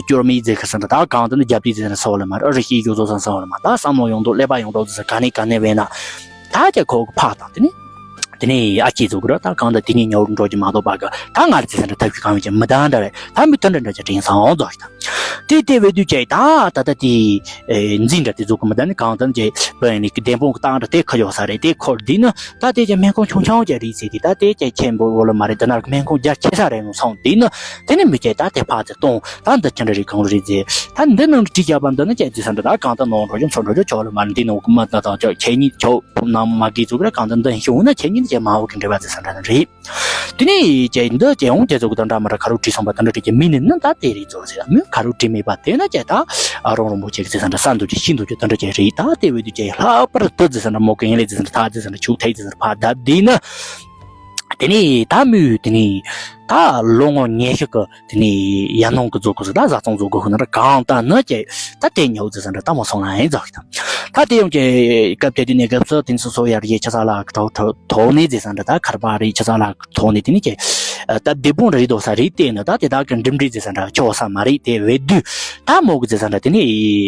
སྐྱོར་མི་ཟེར་ཁ་ས་འདྲ་ད་གང་ད་ནི་རྒྱབ་དུས་ཟེར་ས་འདྲ་སོགས་ལ་མ་ར་རི་ཤི་ཡོ་ཚོ་ས་སོགས་ལ་མ་ད་བསམ་བློ་ཡོང་དོ་ཀླད་པ་ཡོང་དོ་ཟེར་ས་ག་ནས་ག་ནས་བས་ན། ད་ཀྱེ་ཁོ་གི་ཕ་དང་དེ་ནས་དེ་ནས་ཨ་ཅེ་ཚོ་གི་ར་ད་གང་ད་དེ་ནས་ཉོ་འགྲོ་གི་མ་གཏོགས་པ་གི་ད་ང་ར་ཟེར་ས་འདྲ་ཐབས་ཤུགས་གང་ཡོད་ཀྱི་མི་ད་འདྲ་རེད། ད་མི་ཐུན་འདྲ་འདྲ་ཅིག་དྲན་སོང་རྫོགས་ཡི་ད། དེ་དེ་བས་དུས་ཀྱེ་ད་ད་ལྟ་དེ་འཛིན་འདྲ་དེ་ཚོ་གི་མི་ད་ནི་གང་ད་ནི་ཀྱེ་བོད་ཡིན་ནི་གི་བདེན་དཔང་གི་སྟངས་འདྲ་དེ་ཁ་ཡོད་ས་རེད། དེ་ཁོར་འདི་ནི་ད་དེ་ཀྱེ་སྨན་ཁང་ཆུང་ཆུང་ཀྱེ་རེད་ཟེར་དེ་ད་དེ་ཀྱེ་ཆེན་པོ་འོ་ལ་མ་རེད། ད་ནར་སྨན་ཁང་རྒྱ་ཆེ་ས་རེད་ནོ་སོང་དེ་ནི་དེ་ནི་མི་ཀྱེ་ད་དེ་ཕ་ཚེ་གཏོང་ད་འདི་ཅི་འདྲ་རེད་གང་རེད་ཟེར་ད་འདི་ནང་བྲིས་བཞག་པ་འདི་ནི་ཀྱེ་རྫི་ས་འདྲ་ད་གང་ད་ནང་འགྲོ་རྒྱུ་ཚོ་འགྲོ་རྒྱུ་ཆོག་ལ་མ་རེད། འདི་ནང་གི་མི་ད་ད་ཀྱེ་ཁྱེད་གཉིས་ཆོག་ཕུག་ནང་མ་གི་ཚོ་གི་ར་གང་ད་འདི་ཤི་འོ་ན་ཁྱེད་གཉིས་ཀྱེ་མ་འོ་གི་འདྲ་བ་རྫི་ས་འདྲ་ནི་རེད། དེ་ནས་ཀྱེ་འདི་ཀྱེ་འོང་ཀྱེ་ཚོ་གི་དང་འདྲ་མ་འདྲ་ཁ་རུ་བྲིས་སོང་པ་དང་འདྲ་ཀྱེ་མི་ནི་ནི་ད་དེ་རེད་ཚོ་ཟེར་མི་ཁ་རུ་བྲིས་མེད་པ་དེ་ན་ཀྱེ་ད་ཨ་རོང་རོང་པོ་ཆེ་གི་ཟེར་ས་འདྲ་ས་འདུ་ཀྱེ་ཤིན་འདུ་ཀྱེ་དང་འདྲ་ཀྱེ་རེད། ད་དེ་བས་དུ་ཀྱེ་ལྷག་པར་དུ་ཟེར་ས་འདྲ་མོ་གི་ཡིན་ལེ་ཟེར་ས་འདྲ་ཐ་ཟེར་ས་འདྲ་ཆུ་ཐའི་ཟེར་ས་འདྲ་ཕ་ད་དེ་ནི་དེ་ནས་ད་མི་དེ་ནས་ད་ལོ་ངོ་ཉི་ཤུ་གི་དེ་ནས་ཡ་ནང་གི་ཛོ་གོ་ཟེར་ད་བཟའ་ཚང་ཛོ་གོ་ཧུ་ན་ར་གང་ད་ནི་ཀྱེ་ད་དེ་ཉོ་ཟེར་ས་འདྲ་ད་མོ་སོང་ལ་ཡིན་ཛོ་ཧི་ད། ད་དེ་ཡང་ཀྱེ་སྐབས་དེ་དུས་ནས་སྐབས་སུ་དེང་སོ་སོ་ཡར་ཡེ་ཆ་ས་ལ་ཐོག་ཐོག་ཐོག་ནས་ཟེར་ས་འདྲ་ད་ཁར་པ་རེ་ཆ་ས་ལ་ཐོག་ནས་དེ་ནས་ཀྱེ་ ད་བདེ་དཔུང་རེད་འདུག་ས་རེད། དེ་ནི་ད་དེ་དག་གི་འགྲིམ་འགྲུལ་ཟེར་ས་འདྲ་ཆོག་ས་མ་རེད། དེ་བས་དུས་ད་མོ་གི་ཟེར་ས་འདྲ་དེ་ནི་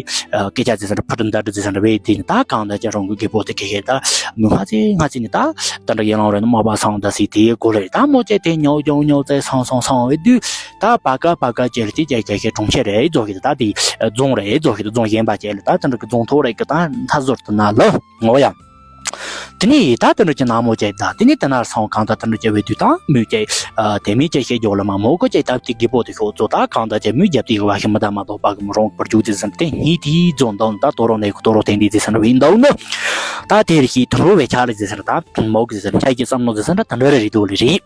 སྐད་ཆ་ཟེར་ས་འདྲ་ཕུ་དུ་འདར་དུ་ཟེར་ས་འདྲ་བས་དེ་ནི་ད་གང་ད་ཅི་རང་གི་རྒད་པོ་དེ་ག་ཤེད་ད་མི་ང་ཚེ་ང་ཚེ་ནི་ད་ད་འདྲ་ཡན་ལང་རེད་ནི་མ་པ་སང་ད་སི་དེའི་གོ་ལེ་ད་མོ་ཅེ་དེ་ཉོ་ཉོ་ཉོ་ཚེ་སང་སང་སང་བས་དུས་ད་པ་ཀ་པ་ཀ་ཅེ་ལ་དེ་ཅེ་ག་ཤེད་གྲོང་ཁྱེར་རེད་རྫོགས་ཤེད་ད་དེ་རྫོང་རེད་རྫོགས་ཤེད་རྫོང་གཞན་པ་ཅེ་ལ་ད་ད་འདྲ་གི་རྫོང་ཐོག་རེད་གི་ད་མཐའ་ཟུར་དུ་ན་ལ་ངོ་ཡ། དེ་ནས་ད་དེ་འདྲ་ཅིག་ནག་མོ་བྱས་ད་དེ་ནས་དེ་ན་སོང་གང་ད་དེ་འདྲ་བྱས་པའི་དུས་ད་མོས་ཀྱི་དེ་མིན་ཅིག་བཤད་རྒྱུ་ལ་མ་མོ་གོ་ཅིག་ད་དེ་རྒད་པོ་དེ་ཤོག་ཚོ་ད་གང་ད་ཅིག་མོས་རྒྱབ་དེ་གི་བ་ཤི་མི་ད་མ་གཏོགས་པ་གི་མི་རོང་པར་རྒྱུག་ཅིག་ཟེར་དེ་ཉིད་དེའི་རྫོང་དང་ད་དོ་རོ་ནས་གི་དོ་རོ་དེ་འདི་ཅིག་ཟེར་བའི་འདུག་ནི། ད་དེ་རེ་ཞིག་དོ་རོ་བའི་ཆ་ལ་ཅིག་ཟེར་ད་མོ་གི་ཅིག་ཟེར་ཆ་གི་བསམ་མནོ་ཅིག་ཟེར་ད་དེ་འདྲ་རེ་རེ་འདུག་ལེ་རེད།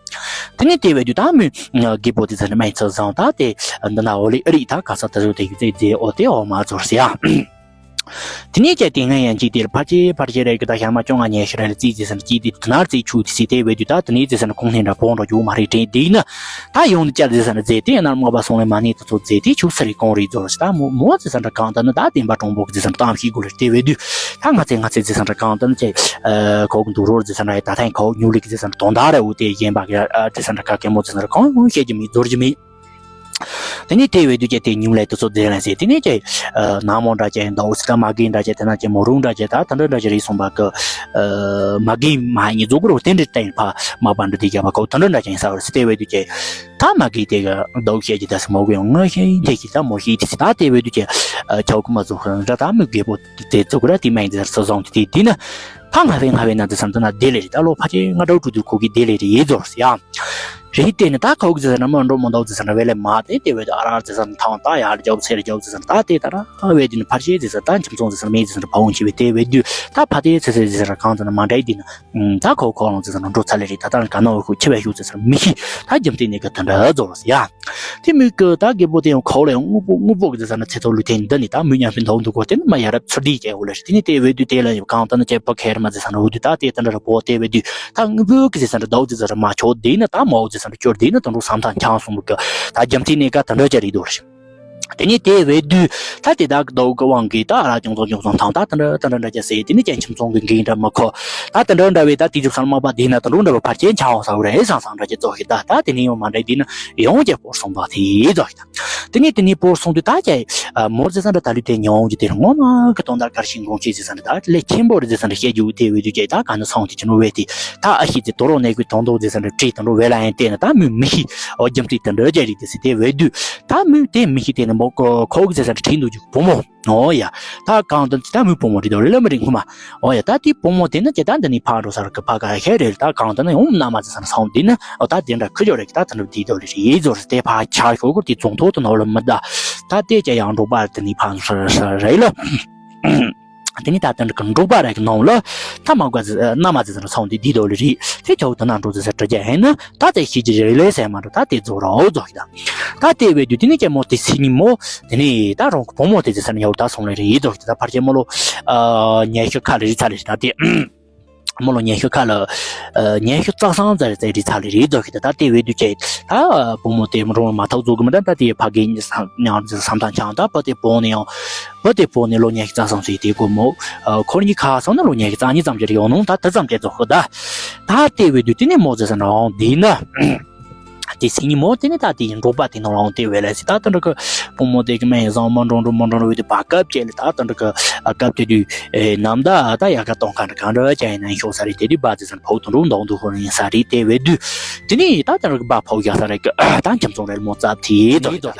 དེ་ནས་དེ་བས་དུས་ད་མོས་རྒད་པོ་དེ་ཟེར་མ་ཡིན་ཚོ་བཟང་ད་དེ་འདི་ན་འོ་ལེ་ཨ་རི་ད་ག་ས་ད་རུ་དེ་གི་ཅིག་ཟེར་འོ་དེ་འོ་མ་ཚོར་ཟེར་ཡ། དེ་ནས་ཀྱང་དེ་སྔ་ཡང་གཅིག་དེར་ཕར་ཆེ་ཕར་ཆེ་རེད་གི་ད་ཞག་མ་བཅོ་ལྔ་ཉལ་ཤི་རེད་ལ་རྩིས་ཅི་ཟེར་ན་གཅིག་དེ་དེ་ན་རྩིས་ཆུ་དེ་སི་དེ་བས་དུས་ད་དེ་ནས་ཅི་ཟེར་ན་ཁོང་ནས་འདྲ་བོང་འགྲོ་རྒྱུ་མ་རེད་དྲན་དེ་ཡིན་ན། ད་ཡོང་ནས་ཅར་ཅི་ཟེར་ན་རྫས་དེ་ཡང་ན་མ་པ་སོང་ལས་མ་ནས་དེ་ཚོ་རྫས་དེ་ཆུ་སི་རེད་གོང་རེད་ཚོ་ད་མོ་མོ་ཅི་ཟེར་འདྲ་གང་ད་ནི་ད་བདེན་པ་གྲོང་པོ་གི་ཅི་ཟེར་འདྲ་གཏམ་ཤེས་དགོས་རེད་དེ་བས་དུས་ད་ང་ཚེ་ང་ཚེ་ཅི་ཟེར་འདྲ་གང་ད་ནི་ཅི་ཁོག་འདུག་རོར་ཅི་ཟེར་འདྲ་ཡ་ད་ཐེངས་ཁོག་ཉུ་ལི་གི་ཅི་ཟེར་འདྲ་དོན་དག་རེད་འུ་དེ་གཞན་པ་གི་ཅི་ཟེར་འདྲ་ག་གེ་མོ་ཅི་ཟེར་འདྲ་གང་ཡང་བཤད་རྒྱུ་མེད་རྫོར་རྒྱུ་མེད། དེ་ནས་དེ་བས་དུས་ཀྱི་དེ་ཉུང་ལས་དུ་ཚོ་རྫས་ལ་ཟེར་དེ་ནས་ཀྱི་ནག་མོ་འདྲ་ཅན་ཟླ་འོ་སི་ད་མ་གི་འདྲ་ཅན་དེ་ན་ཅན་མོ་རུང་འདྲ་ཅན་ད་ད་འདྲ་འདྲ་ཅན་རེད་སོང་པ་གི་མ་གི་མ་ཉི་རྫོགས་རོ་དེ་འདྲ་བསྟན་ཕ་མ་པ་འདྲ་དེ་རྒྱབ་པ་ཁོ་ད་འདྲ་འདྲ་ཅན་ས་བར་སི་དེ་བས་དུས་ཀྱི་ད་མ་གི་དེ་གི་ཟླ་འོ་ཤེས་ཀྱི་ད་སི་མོ་གི་ཡང་ང་ཤེས་དེ་ཀྱི་ད་མོ་ཤེས་དེ་སི་ད་དེ་བས་དུས་ཀྱི་ཆའོ་ཀུ་མ་ཚོ་ཧ་འདྲ་ད་མི་རྒད་པོ་དེ་ཚོ་གི་ར་དེ་མ་ཡིན་དེ་ས་བཟང་དེ་དེ་ན་ཕ་ང་བས་ང་བས་ན་དེ་ས་འདི་ན་དེ་ལས་རེད་ད་ལོ་ཕ་ཆེ་ང་འདྲ་བོ་དུ་ཁོ་གི་དེ་ལས་རེད་ཡེ་ཚོར་སི་ཡ། རེད་དེ་ནི་ད་ཁོག་ཟེར་ན་མ་འགྲོ་མ་འདུག་ཟེར་ན་བེ་ལེ་མ་དེ་དེ་བས་ཨ་ར་ཟེར་ན་ཐང་ད་ཡར་རྒྱབ་ཚེར་རྒྱབ་ཟེར་ན་ད་དེ་ད་ར་བས་དེ་ནི་ཕར་ཤེས་ཟེར་ད་ཁྱིམ་ཚང་ཟེར་ན་མེད་ཟེར་ན་ཕ་བོང་ཆེ་བས་དེ་བས་དུས་ད་ཕ་དེ་ཚེ་ཚེ་ཟེར་ན་གང་ཟེར་ན་མ་འདྲ་དེ་ནི་ད་ཁོག་ཁོག་ལོང་ཟེར་ན་འགྲོ་ཚ་ལེ་རེད་ད་ད་ག་ན་འོ་ཁུ་ཆེ་བས་ཤུགས་ཟེར་ན་མི་ཤི་ད་རྒྱབ་དེ་ནི་ག་ད་འདྲ་རྫོགས་ཟེར་ཡ། དེ་མོས་ཀྱི་ད་རྒད་པོ་དེ་ཡང་ཁོག་ལ་ཡང་དངོས་པོ་དངོས་པོ་གི་ཟེར་ན་ཚེ་ཐོག་ལུས་ཐེན་འདི་ནི་ད་མོས་ཉམས་པའི་མདོག་འདུག་གོ་དེ་ནི་མ་ཡ་རབས་ཚུར་བསྡུས་བྱས་འོ་ལེ་རེད་དེ་ནི་དེ་བས་དུས་དེ་ལ་ཡང་གང་ད་ནི་ཅེ་པ་ཁེར་མ་ཟེར་ས་འདྲ་འོ་དུས་ད་དེ་ད་འདྲ་ར་བོ་དེ་བས་དུས། ད་དངོས་པོ་གི་ཟེར་ས་འདྲ་ཟླ་བོ་གི་ཟེར་ས་མ་ཆོག་དེ་ནི་ད་མའོ་ཟེར་ས་འདྲ་སྐྱོར་དེ་ནི་དང་འགྲོ་བསམ་ཐང་ཆང་སོང་གི་ད་རྒྱ་མཚན་ནས་ཀ་དང་འདྲ་ཅི་རེད་དོ་རེད། དེ་ནི་དེ་བས་དུས་ད་དེ་དག་གི་ཟླ་བོ་གི་དབང་གིས་ད་ཨ་ར་ཅུང་ཚོང་ཅུང་ཚོང་ཐང་ད་དང་འདྲ་དང་འདྲ་འདྲ་ཅི་ཟེར་དེ་ནི་ཅན་ཁྱིམ་ཚང་གི་འགན་འདྲ་མི་ཁོ། ད་དང་འདྲ་འདྲ་བས་ད་དེ་ཅུག་སང་མ་པ་དེ་ན་དང་འགྲོ་འདྲ་བ་ཕར་ཆེན་ཆང་བ་ས་བ་རེད་སང་སང་འདྲ་ཅི་ཙོག་ཤི་ད་ད་དེ་ནི་ཡང་མ་འདྲ་དེ་ནི་ཡང་ཅི་པོར་སོང་བ་དེ་ཙོག་ཤི་ད། དེ་ནས་དེ་ནས་བོར་སོང་དུས་ད་ཀྱ་མོར་ཟེར་ས་འདྲ་ད་ལུས་དེ་ཉོང་གི་དེ་རུ་ངོ་མ་གི་དོན་དག་གར་ཤིང་གོང་ཆེ་ཟེར་ས་འདྲ་ད་ལས་ཆེན་པོ་རེད་ཟེར་ས་འདྲ་བཤད་རྒྱུ་དེ་བས་དུས་ཀྱ་ད་ག་ནས་སོང་དེ་ཅི་ནོ་བས་དེ་ད་ཨ་ཤི་དེ་དོ་རོ་ནས་གི་དོན་དོ་ཟེར་ས་འདྲ་བྲིས་དང་འགྲོ་བས་ལ་ཡན་དེ་ན་ད་མོས་མི་ཤི་ཨོ་རྒྱམ་ཚིག་དེ་འདྲ་རྒྱ་རིག་དེ་ཟེར་དེ་བས་དུས་ད་མོས་དེ་མི་ཤི་དེ་ནས་མོ་ཁོ་གི་ཟེར་ས་འདྲ་བྲིས་འདུག་རྒྱུ་བུ་མོ། ཨོ་ཡ། ད་གང་དུ་ད་མོས་བུ་མོ་རེད་དོ་རེད་ལ་མི་རེད་ངོ་མ། ཨོ་ཡ་ད་དེ་བུ་མོ་དེ་ནི་ཇི་ལྟར་འདི་ནས་ཕར་འགྲོ་ས་རུ་གི་ཕ་ག་ཧེ་རེད་ད་གང་དུ་ན་ཡང་མནའ་མ་ཟེར་ས་ན་སོང་འདི་ནི་ཨོ་ད་དེ་འདྲ་ཁུ་ཅོ་རེད་གི་ད་ད་འདྲ་དེ་དོ་རེད་རེད་ཟོ་རེད་དེ་ཕ་ཆ་ཤོ་གུར་དེ་རྫོང་ཐོག་ཏུ་ནོར་ལ་མི་ད་ད་དེ་ཅི་ཡང་འགྲོ་པ་དེ་ནས་ཕར་འགྲོ་ས་རེད་ལ། དེ་ནས་ད་དེ་འདྲ་གི་འགྲོ་པ་རེད་གི་ནང་ལ་ད་མ་ག་ཟེར་མནའ་མ་ཟེར་ས་ན་སོང་འདི་དེ་དོ་རེད་རེད་དེ་ཁྱོད་དེ་ན་འགྲོ་ཟེར་ས་དྲི་རྒྱ་ཧེ་ན་ད་དེ་ཤི་ཅི་རེད་ལེ་ཟེར་མ་འགྲོ་ད་དེ་རྫོགས་རོགས་རྫོགས་ཤི་ད། ད་དེ་བས་དུས་དེ་ནས་ཀྱང་མོ་དེ་སི་ཉི་མོ། དེ་ནས་ད་རང་གི་བུ་མོ་དེ་ཚེ་ས་ནས་ཡོད་ད་སོང་ལེ་རེད་ཡིན་དོ་ཤི་ད་ཕར་ཆེན་མོ་ལོ། ཉལ་ཤོད་ཁ་ལ་རི་ཚ་ལེ་རེད་ད་དེ། མོ་ལོ་ཉལ་ཤོད་ཁ་ལ། ཉལ་ཤོད་ཙག་སང་ཙ་རེ་ཙ་རི་ཚ་ལེ་རེད་དོ་ཤི་ད་ད་དེ་བས་དུས་ཀྱི་ད་བུ་མོ་དེ་རང་མ་ཐག་རྫོགས་གི་མི་ད་ད་དེ་ཕ་གི་ཉི་སང་ཉང་ཙི་སམ་ཐང་ཆང་ད་བུ་དེ་བོ་ནས་ཡང་། བུ་དེ་བོ་ནས་ལོ་ཉལ་ཤོད་ཙག་སང་ཚོས་དེ་གོ་མོ། ཁོར་ཉི་ཁ་སང་ན་ལོ་ཉལ་ཤོད་ཙག་ཉི་ཙམ་ཅིག་རེ་ཡོང་ནོ་ད་དེ་ཙམ་ཅིག་རྫོགས་ཤི་ད། ད་དེ་བས་དུས་དེ་ནས་མོ་ཙི་ས་ནའང་དེ་ན། དེ་སི་ཉི་མོ་དེ་ནི་ད་དེ་ཡིན་འབྲོག་པ་དེ་ནང་ལའང་དེ་བས་ལ་སི་ད་དེ་འདྲ་གི་བུ་མོ་དེ་གི་མེ་བཟང་མ་འགྲོ་འགྲོ་མ་འགྲོ་འགྲོ་བས་དེ་བ་སྐབས་བཅད་ལ་ད་དེ་འདྲ་གི་སྐབས་དེ་དུས་ནམ་ད་ད་ཡ་ག་གཏོང་ཁ་འདྲ་གང་འདྲ་ཅན་ཡིན་ན་ཤོག་ས་རེད་དེ་དུས་བ་ཙི་སན་ཕོག་དུ་འགྲོ་འདོང་དུ་ཧོ་ཡིན་ས་རེད་དེ་བས་དུས་དེ་ནི་ད་དེ་འདྲ་གི་བ་ཕོག་ཡ་ས་རེད་གི་ད་ཁྱིམ་ཚང་རེད་མོ་ཙབ་དེ་ད་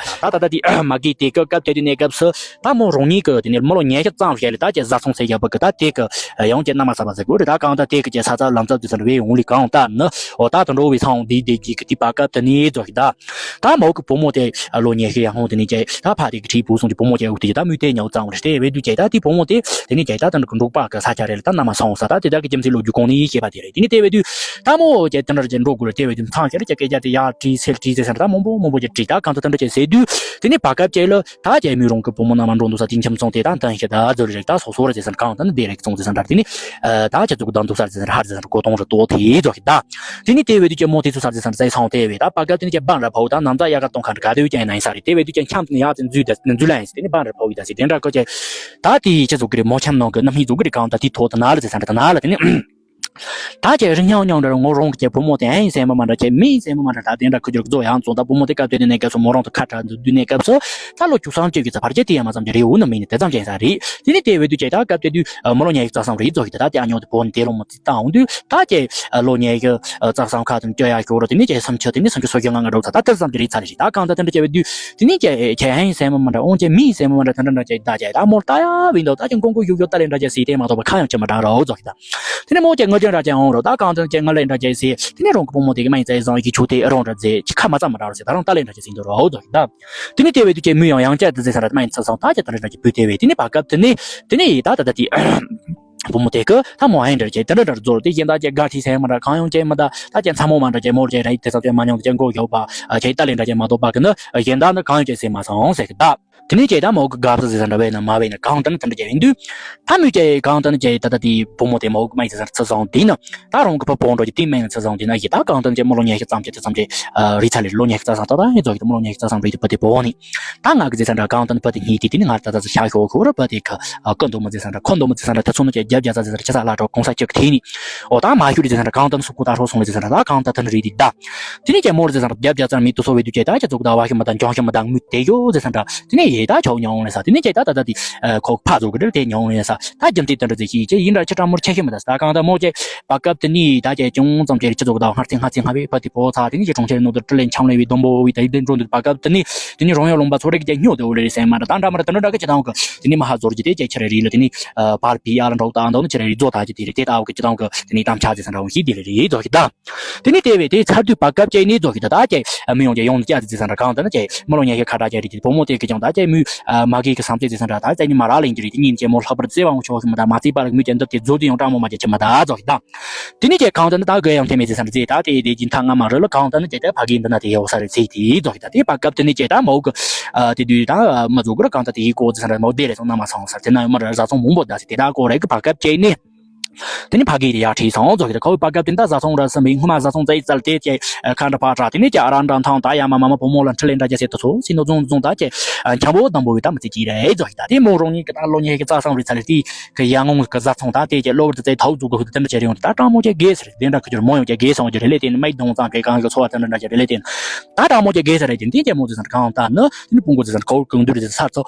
ད་ད་དེ་མ་གི་དེ་གི་སྐབས་དེ་དུས་གནས་སྐབས་སུ་ད་མོ་རང་ཉིད་གི་དེ་ནི་མི་ལོ་ཉི་ཤུ་ཙམ་བྱས་ལ་ད་ཅི་བཟའ་ཚང་ཟེར་ཡ་བ་གི་ད་དེ་གི་ཡང་ཅི་མནའ་མ་ས་བ་ཟེར་གོ་རེད་ད་གང་ད་དེ་གི་ཅི་ས་ཚ་ལམ་ཙབ་དུས་ས་རེད་བས་འོང་ལི་གང་ལྟར་ནི་འོ་ད་དེ་འགྲོ་བའི་སང་འདི་དེ་གི་དེ་བ་སྐབས་དེ་ནི་རྫོགས་ཤི་ད། ད་མོ་གི་བུ་མོ་དེ་ལོ་ཉི་ཤུ་ཡར་ཧོང་དེ་ནས་ཀྱེ་ད་ཕ་དེ་གི་ཁྲིའི་བུ་སོང་གི་བུ་མོ་ཀྱེ་འུ་དེ་ད་མོས་དེ་ཉའུ་ཙང་བ་རེད་དེ་བས་དུས་ཀྱེ་ད་དེ་བུ་མོ་དེ་དེ་ནས་ཀྱེ་ད་ད་འགྲོ་གི་འབྲོག་པ་གི་ས་ཆ་རེད་ལ་ད་མནའ་མ་སོང་ས་ད་དེ་ད་གི་རྒྱུ་མཚན་ལོ་རྒྱུས་གོང་ནས་ཤེས་པ་དེ་རེད་དེ་ནས་དེ་བས་དུས་ད་མོ་ཀྱེ་དེ་འདྲ་ཅན་འགྲོ་དགོས་རེད་དེ་བས་དུས་མཚང་ཁྱེར་ཀྱེ་སྐད་ཆ་དེ་ཡར་དྲིས་སེལ་དྲིས་ཟེར་ས་ད་མང་པོ་མང་པོ་ཀྱེ་དྲིས་ད་གང་ད་ད་འདྲ་ཅན་ཟེར་དུས་དེ་ནས་བ་སྐབས་ཀྱེ་ལ་ད་ཀྱེ་མོས་རང་གི་བུ་མོ་མནའ་མ་འགྲོ་འདུག་ས་དེ་ཁྱིམ་ཚང་དེ་ད་འདང་ཤེས་ད་ཟོ་རེད་ད་སོ་སོ་རེད་ཟེར་ས་གང་ད་ནི་དེ་རེད་གི་ཚོང་ཟེར་ས་འདྲ་དེ་ནས་ད་ཀྱེ་ཚོ་གི་ད་འདུག་ས་ཟེར་ས་ཧར་ཟེར་ས་གོ་དོང་རེད་དོ་དེ་ཟོ་ཤི་ད། དེ་ནས་དེ་བས་དུས་ཀྱི་མོ་དེ་ཚོ་ས་དེ་སར་བཙལ་སོང་དེ་བས་ད་པ་ག་དེ་ནས་ཀྱི་འབའ་ར་ཕོ་ད་ནམ་ད་ཡ་ག་གཏོང་ཁ་འདྲ་ག་དེ་བས་ཀྱང་ཁྱམས་དེ་ནས་ཡ་དེ་འཛུལ་དེ་འཛུལ་ལ་ཡིན་སི་དེ་ནས་འབའ་ར་ཕོ་ཡི་ད་སི་དེ་འདྲ་ཀོ་ཀྱི་ད་དེ་ཅི་ཟུག་གི་རེད་མོ་ཁྱམས་ནང་གི་རྣམ་སྨིན་ཟུག་གི་རེད་གང་ད་དེ་ཐོག་ད་ན་ལ་དེ་ས་འདྲ་ད་ན་ལ་དེ་ནས་ ད་ཀྱེ་རིང་ཉང་ཉང་འདྲ་ངོ་རང་གི་བུ་མོ་དེ་ཨེ་ཡིན་སེམས་མ་མ་འདྲ་ཀྱེ་མི་ཡིན་སེམས་མ་མ་འདྲ་ད་དེ་འདྲ་ཁུ་རྒྱུར་རྫོ་ཡང་བཙོང་ད་བུ་མོ་དེ་སྐབས་དེ་དུས་ནས་སྐབས་སུ་མོ་རང་དུ་ཁ་བྲལ་དུས་དུས་ནས་སྐབས་སུ་ད་ལོ་བཅུ་གསུམ་བཅུ་གི་ཚ་བར་ཀྱེ་དེ་ཡང་མ་ཙམ་ཀྱེ་རེའུ་ནི་མི་ནི་དེ་ཙམ་ཅན་ས་རེད། དེ་ནི་དེ་བས་དུས་ཀྱེ་ད་སྐབས་དེ་དུས་མོ་ལོ་ཉེ་ཡི་རྩ་བསམ་རེད་རྫོ་གི་ད་ད་དེ་ཨ་ཉོ་དེ་བོ་ནི་དེ་ལོ་མོ་ཙི་ད་འོང་དུས་ད་ཀྱེ་ལོ་ཉེ་ཡི་རྩ་བསམ་ཁ་དུ་ཀྱོ་ཡ་ཤོ་རོ་དེ་ནི་ཀྱེ་སུམ་ཆུ་དེ་ནི་སུམ་ཆུ་སོ་ཁྱོ་ང་ང་འགྲོ་ཚ་ད་དེ་ཙམ་ཅིག་རེད་ཚ་རེད་ཞིག་ད་གང་ད་དེ་འདྲ་ཀྱེ་བས་དུས་དེ་ནི་ཀྱེ་ཁྱེད་ཨེ་ཡིན་སེམས་མ་མ་འདྲ་འོང་ཀྱེ་མི་ཡིན་སེམས་མ་མ་འདྲ་དེ་འདྲ་འདྲ་ཀྱེ་ད་ཀྱེ་ད་མོ་ལྟ་ཡ་བས་འདུག་ད་ཀྱེ་མགོ་མགོ་ཡུག་ཡུག་ལྟ་ལེ་འདྲ་ཀྱེ་སི་དེ་མ་གཏོགས་པ་ཁ་ཡང་ཅི་མ་འདྲ་རོ་རྫོ་གི་ད། དེ་ནས་མོ་ཀྱེ་ངུ་ཅན་འདྲ་ཅན་འོང་རོ་ད་གང་དོན་ཅན་ང་ལས་འདྲ་ཅན་ཟེར། དེ་ནས་རང་གི་བུ་མོ་དེ་གི་མ་ཡིན་ཙེ་བཟང་གི་ཆུ་དེ་རང་འདྲ་ཟེར་ཁ་མ་ཙམ་མ་འདྲ་རོ་ཟེར་ད་རང་ལྟ་ལས་འདྲ་ཅན་ཟེར་འདུག་རོ་ཟེར་ད། དེ་ནས་དེ་བས་དུས་ཀྱེ་མོ་ཡང་ཡང་བསྐྱར་དུ་ཟེར་ས་འདྲ་མ་ཡིན་ཚ་སང་ད་ཀྱེ་ད་འདྲ་འདྲ་ཀྱེ་བུ་དེ་བས་དེ་ནས་བར་སྐབས་དེ་ནས་དེ་ནས་ཡི་ད་ད་ད་དེ། བུ་མོ་དེ་གི་ད་མོ་ཨེ་འདྲ་ཅན་དེ་འདྲ་འདྲ་རྫོར་དེ་གཞན་དག་ཀྱེ་དགའ་ཁྲིད་སེ་མ་འདྲ་གང་ཡོང་ཅན་མ་ད་ད་ཀྱེ་མཚན་མོ་མ་འདྲ་ཅན་མོར་ཅན་ར་ཡི་དེ་ས་ཅན་མ་མྱོང་ཅན་མགོ་གཡོག་པ་ཁྱེད་ལྟ་ལས་འདྲ་ཅན་མ་གཏོགས་པ་གི་ནི་གཞན་དག་ནི་གང་ཡོང་ཅན་ཟེར་མ་སང་ཟེར་གི་ད། དེ་ནས་ཀྱེ་ད་མོ་གི་དགའ་བསུ་ཟེར་ས་འདྲ་བས་ན་མ་བས་ན་གང་ལྟར་ན་དེ་འདྲ་ཀྱེ་ཡིན་དུས། ད་མོས་ཀྱེ་གང་ལྟར་ན་ཀྱེ་ད་ད་དེ་བུ་མོ་དེ་མོ་གི་མ་ཡིན་ཟེར་ས་ཚུལ་སོང་དེ་ན། ད་རང་གི་ཕ་བོང་འགྲོ་ཀྱི་དེ་མ་ཡིན་ཚུལ་སོང་དེ་ན་ཡི་ད་གང་ལྟར་ན་ཀྱེ་མོ་ལོ་ཉེ་ཤེ་ཙམ་ཀྱེ་དེ་ཙམ་ཀྱེ་རི་ཚ་ལེ་ལོ་ཉེ་ཤེ་ཙམ་སང་ད་ད་ཡིན་ཚོ་གི་དེ་མོ་ལོ་ཉེ་ཤེ་ཙམ་སང་རི་དེ་བུ་དེ་བོ་ནི། ད་ང་གི་ཟེར་ས་འདྲ་གང་ལྟར་ན་བུ་དེ་གཉིས་དེ་དེ་ནི་ང་ད་ད་ཤ་ཤོ་ཁོ་ར་བུ་དེ་ཁ་ཀི་འདོ་མོ་ཟེར་ས་འདྲ་ཁོ་འདོ་མོ་ཟེར་ས་འདྲ་ད་ཚོ་ནི་ཀྱེ་རྒྱབ་རྒྱ་ཚ་ཟེར་ས་འདྲ་ཆ་ས་ལ་གྲོ་གོང་ས་ཁྱི་གི་དེ་ནི། འོ་ད་མ་ཤུ་རི་ཟེར་ས་འདྲ་གང་ལྟར་ན་སུ་ཁོ་ད་ཧྲོ་སོང་ལེ་ཟེར་ས་འདྲ་ད་གང་ལྟར་ད་ནི་རི་དེ་ད། དེ་ནས་ཀྱེ་མོར་ཟེར་ས་རྒྱབ་རྒྱ་ཚར་མི་དུ་སོ་བའི་དུ་ཀྱེ་ད་ཀྱེ་ཙུག་ད་བ་ཤི་མ་ད་འཇོང་ཤི་མ་ད་མུ་དེ་ཡོ་ཟེར་ས་འདྲ། དེ་ནས་ཡེ་ད་ཆོག་མྱོང་ལེ་ས་དེ་ནས་ཀྱེ་ད་ད་ད་དེ་ཁོ་ཕ་ཙུག་གི་དེ་མྱོང་ལེ་ས་ད་རྒྱ་མཚེ་དེ་འདྲ་ཟེར་ཤི་ཀྱེ་ཡིན་འདྲ་ཆི་ཀྲ་མོར་ཆེ་ཤི་མ་ད་ས་ད་གང་ད་མོ་ཀྱེ་བར་སྐབས་དེ་ནས་ད་ཀྱེ་ཅུང་ཙམ་ཀྱེ་རི་ཆི་ཙུག་ད་སྔར་ཚེ་སྔ་ཚེ་སྔ་བའི་བ་དེ་པོ་ཚ་དེ་ནས་ཀྱེ་གྲོང་ཁྱེར་ནོ་དུ་ཀྲི་ལེན་ཆང་ལེ་བའི་སྡོམ་པོ་བའི་ད་ཡི་དེ་འགྲོ་འདུག་བར་སྐབས་དེ་ནས་དེ་ནས་རོང་ཡོ་ལུང་པ་ཚོ་རེ་ཀྱེ་སྨྱོ་དེ་འོ་ལེ་རེ་སེ་མ་ད་ད་འདྲ་མ་ད་ད་འདྲ་འདྲ་ཀྱེ་ཅི་དང་གི་དེ་ནས་མ་ཧ་ཟོར་གྱི་དེ་ཀྱེ་ཆི་རེ་རི་ལ་དེ་ནས་བར་བི་ཨ་ལ་འགྲོ་ད་འདོ་ནི་ཆི་རེ་རི་ཛོ་ད་ཀྱེ་དེ་རེ་དེ་ད་འོ་ཀྱེ་ཅི་དང་གི་དེ་ནས་དམ་ཆ་ཟེར་ས་འདྲ་འོ་ཤི་དེ་ལེ་རེ་ཛོ་ཤི་ད། དེ་ནས་དེ་བས་དེ་ཚར་དུས་བར་སྐབས་ཅིག་ནས་རྫོགས་ཤིག་ད་ད་ཀྱེ་མི་ཡོང་ཀྱེ་ཡོང་ཀྱེ་ཟེར་ས་འདྲ་གང་ལྟར་ན་ཀྱེ་མི་ལོ་ཉེ་ཤེ་ཁ་གྲགས་ཀྱེ་རེད་དེ་བུ་མོ་དེ་གི་ཀྱང་ད་ཀྱེ་མོས་མ་གི་གི་བསམ་ཚུལ་ཟེར་ས་འདྲ་ད་ཙེ་ནི་མ་རག་ལེན་གྱི་རེད་དེ་ཉིན་ཀྱེ་མོ་ལྷག་པར་བརྩེ་བ་འོང་ཆོག་ཤི་མ་ད་མ་བརྩེ་བ་ལ་མི་ཀྱེ་འདབ་ཀྱེ་རྫོགས་དུས་ཡང་སྤྲང་མོ་མ་ཀྱེ་ཆི་མ་ད་རྫོགས་ཤིག་ད། དེ་ནས་ཀྱེ་གང་ལྟར་ན་ད་གི་ཡང་ཐེ་མེད་ཟེར་ས་འདྲ་ཟེར་ད་དེ་དེ་ཀྱི་མཐའ་སྔ་མ་རེད་ལ་གང་ལྟར་ན་ཀྱེ་ད་ཕ་གི་འདི་ན་དེ་ཡོད་ས་རེད་ཟེར་དེ་རྫོགས་ཤིག་ད་དེ་བར་སྐབས་དེ་ནས་ཀྱེ་ད་མོ་གི་དེ་དུས་ད་མ་རྫོགས་གི་ར་གང་ལྟར་དེ་ཡི་གོ་ཟེར་ས་འདྲ་མོ་དེ་རེད་སོང་ན་མ་སོང་ས་དེ་ན་མ་ར་བཟའ་ཚང་མང་པོ་ད་ཟེར་དེ་ད་གོ་རེད་གི་བར་སྐབས་ཅིག་ནས། དེ་ནས་ཕ་གི་དེ་ཡར་ཁྲིད་སོང་རྫོགས་ཤིག་ད་ཁོ་བོའི་བར་སྐབས་དེ་ད་བཟའ་ཚང་ར་སེམས་པའི་སྔོན་མ་བཟའ་ཚང་བཙལ་ཙལ་དེ་ཀྱེ་ཁ་འདྲ་ཕ་དྲག་དེ་ནས་ཀྱེ་ཨ་ར་འདྲ་འཐང་ད་ཡ་མ་མ་མ་བུ་མོ་ལ་འཕྲི་ལེན་འདྲ་རྒྱ་སེ་ད་ཚོ་སི་ནོ་རྫོང་རྫོང་ད་ཀྱེ་འཁྱམ་པོ་དམ་པོ་བའི་ད་མི་ཚེ་གཅིག་རེད་རྫོགས་ཤིག་ད་དེ་མོ་རང་ཉིད་ཀྱི་ད་ལོ་ཉེ་ཤེ་རྩ་བསམ་རི་ཚ་ལེ་དེ་གི་ཡ་ངོ་གི་བཟའ་ཚང་ད་དེ་ཀྱེ་གློ་བུར་དུ་ཚེ་ཐའུ་ཚུགས་གི་ཧུ་དེ་འདྲ་བྱེད་རེ་ཡོང་དུས་ད་སྤྲང་མོ་ཀྱེ་དགེ་ཟེར་དེ་འདྲ་ཁུ་ཆུར་མོ་ཡོང་ཀྱེ་དགེ་སོང་ཀྱེ་རེ་ལེ་དེ་ནི་མའི་གདོང་ཙམ་པའི་གང་གི་འཚོ་བ་དེ་འདྲ་འདྲ་ཀྱེ་རེ་ལེ་དེ་ནི་ད་སྤྲང་མོ་ཀྱེ་དགེ་ཟེར་རེ་དེ་འདི་ཀྱེ་མོ་ཚོ་ཟེར་གང་ད་ནི་དེ་ནི་ཕུང་གོ་ཚོ་ཟེར་གའུ་གང་དུ་རེ་ཟེར་ས་ཚོ།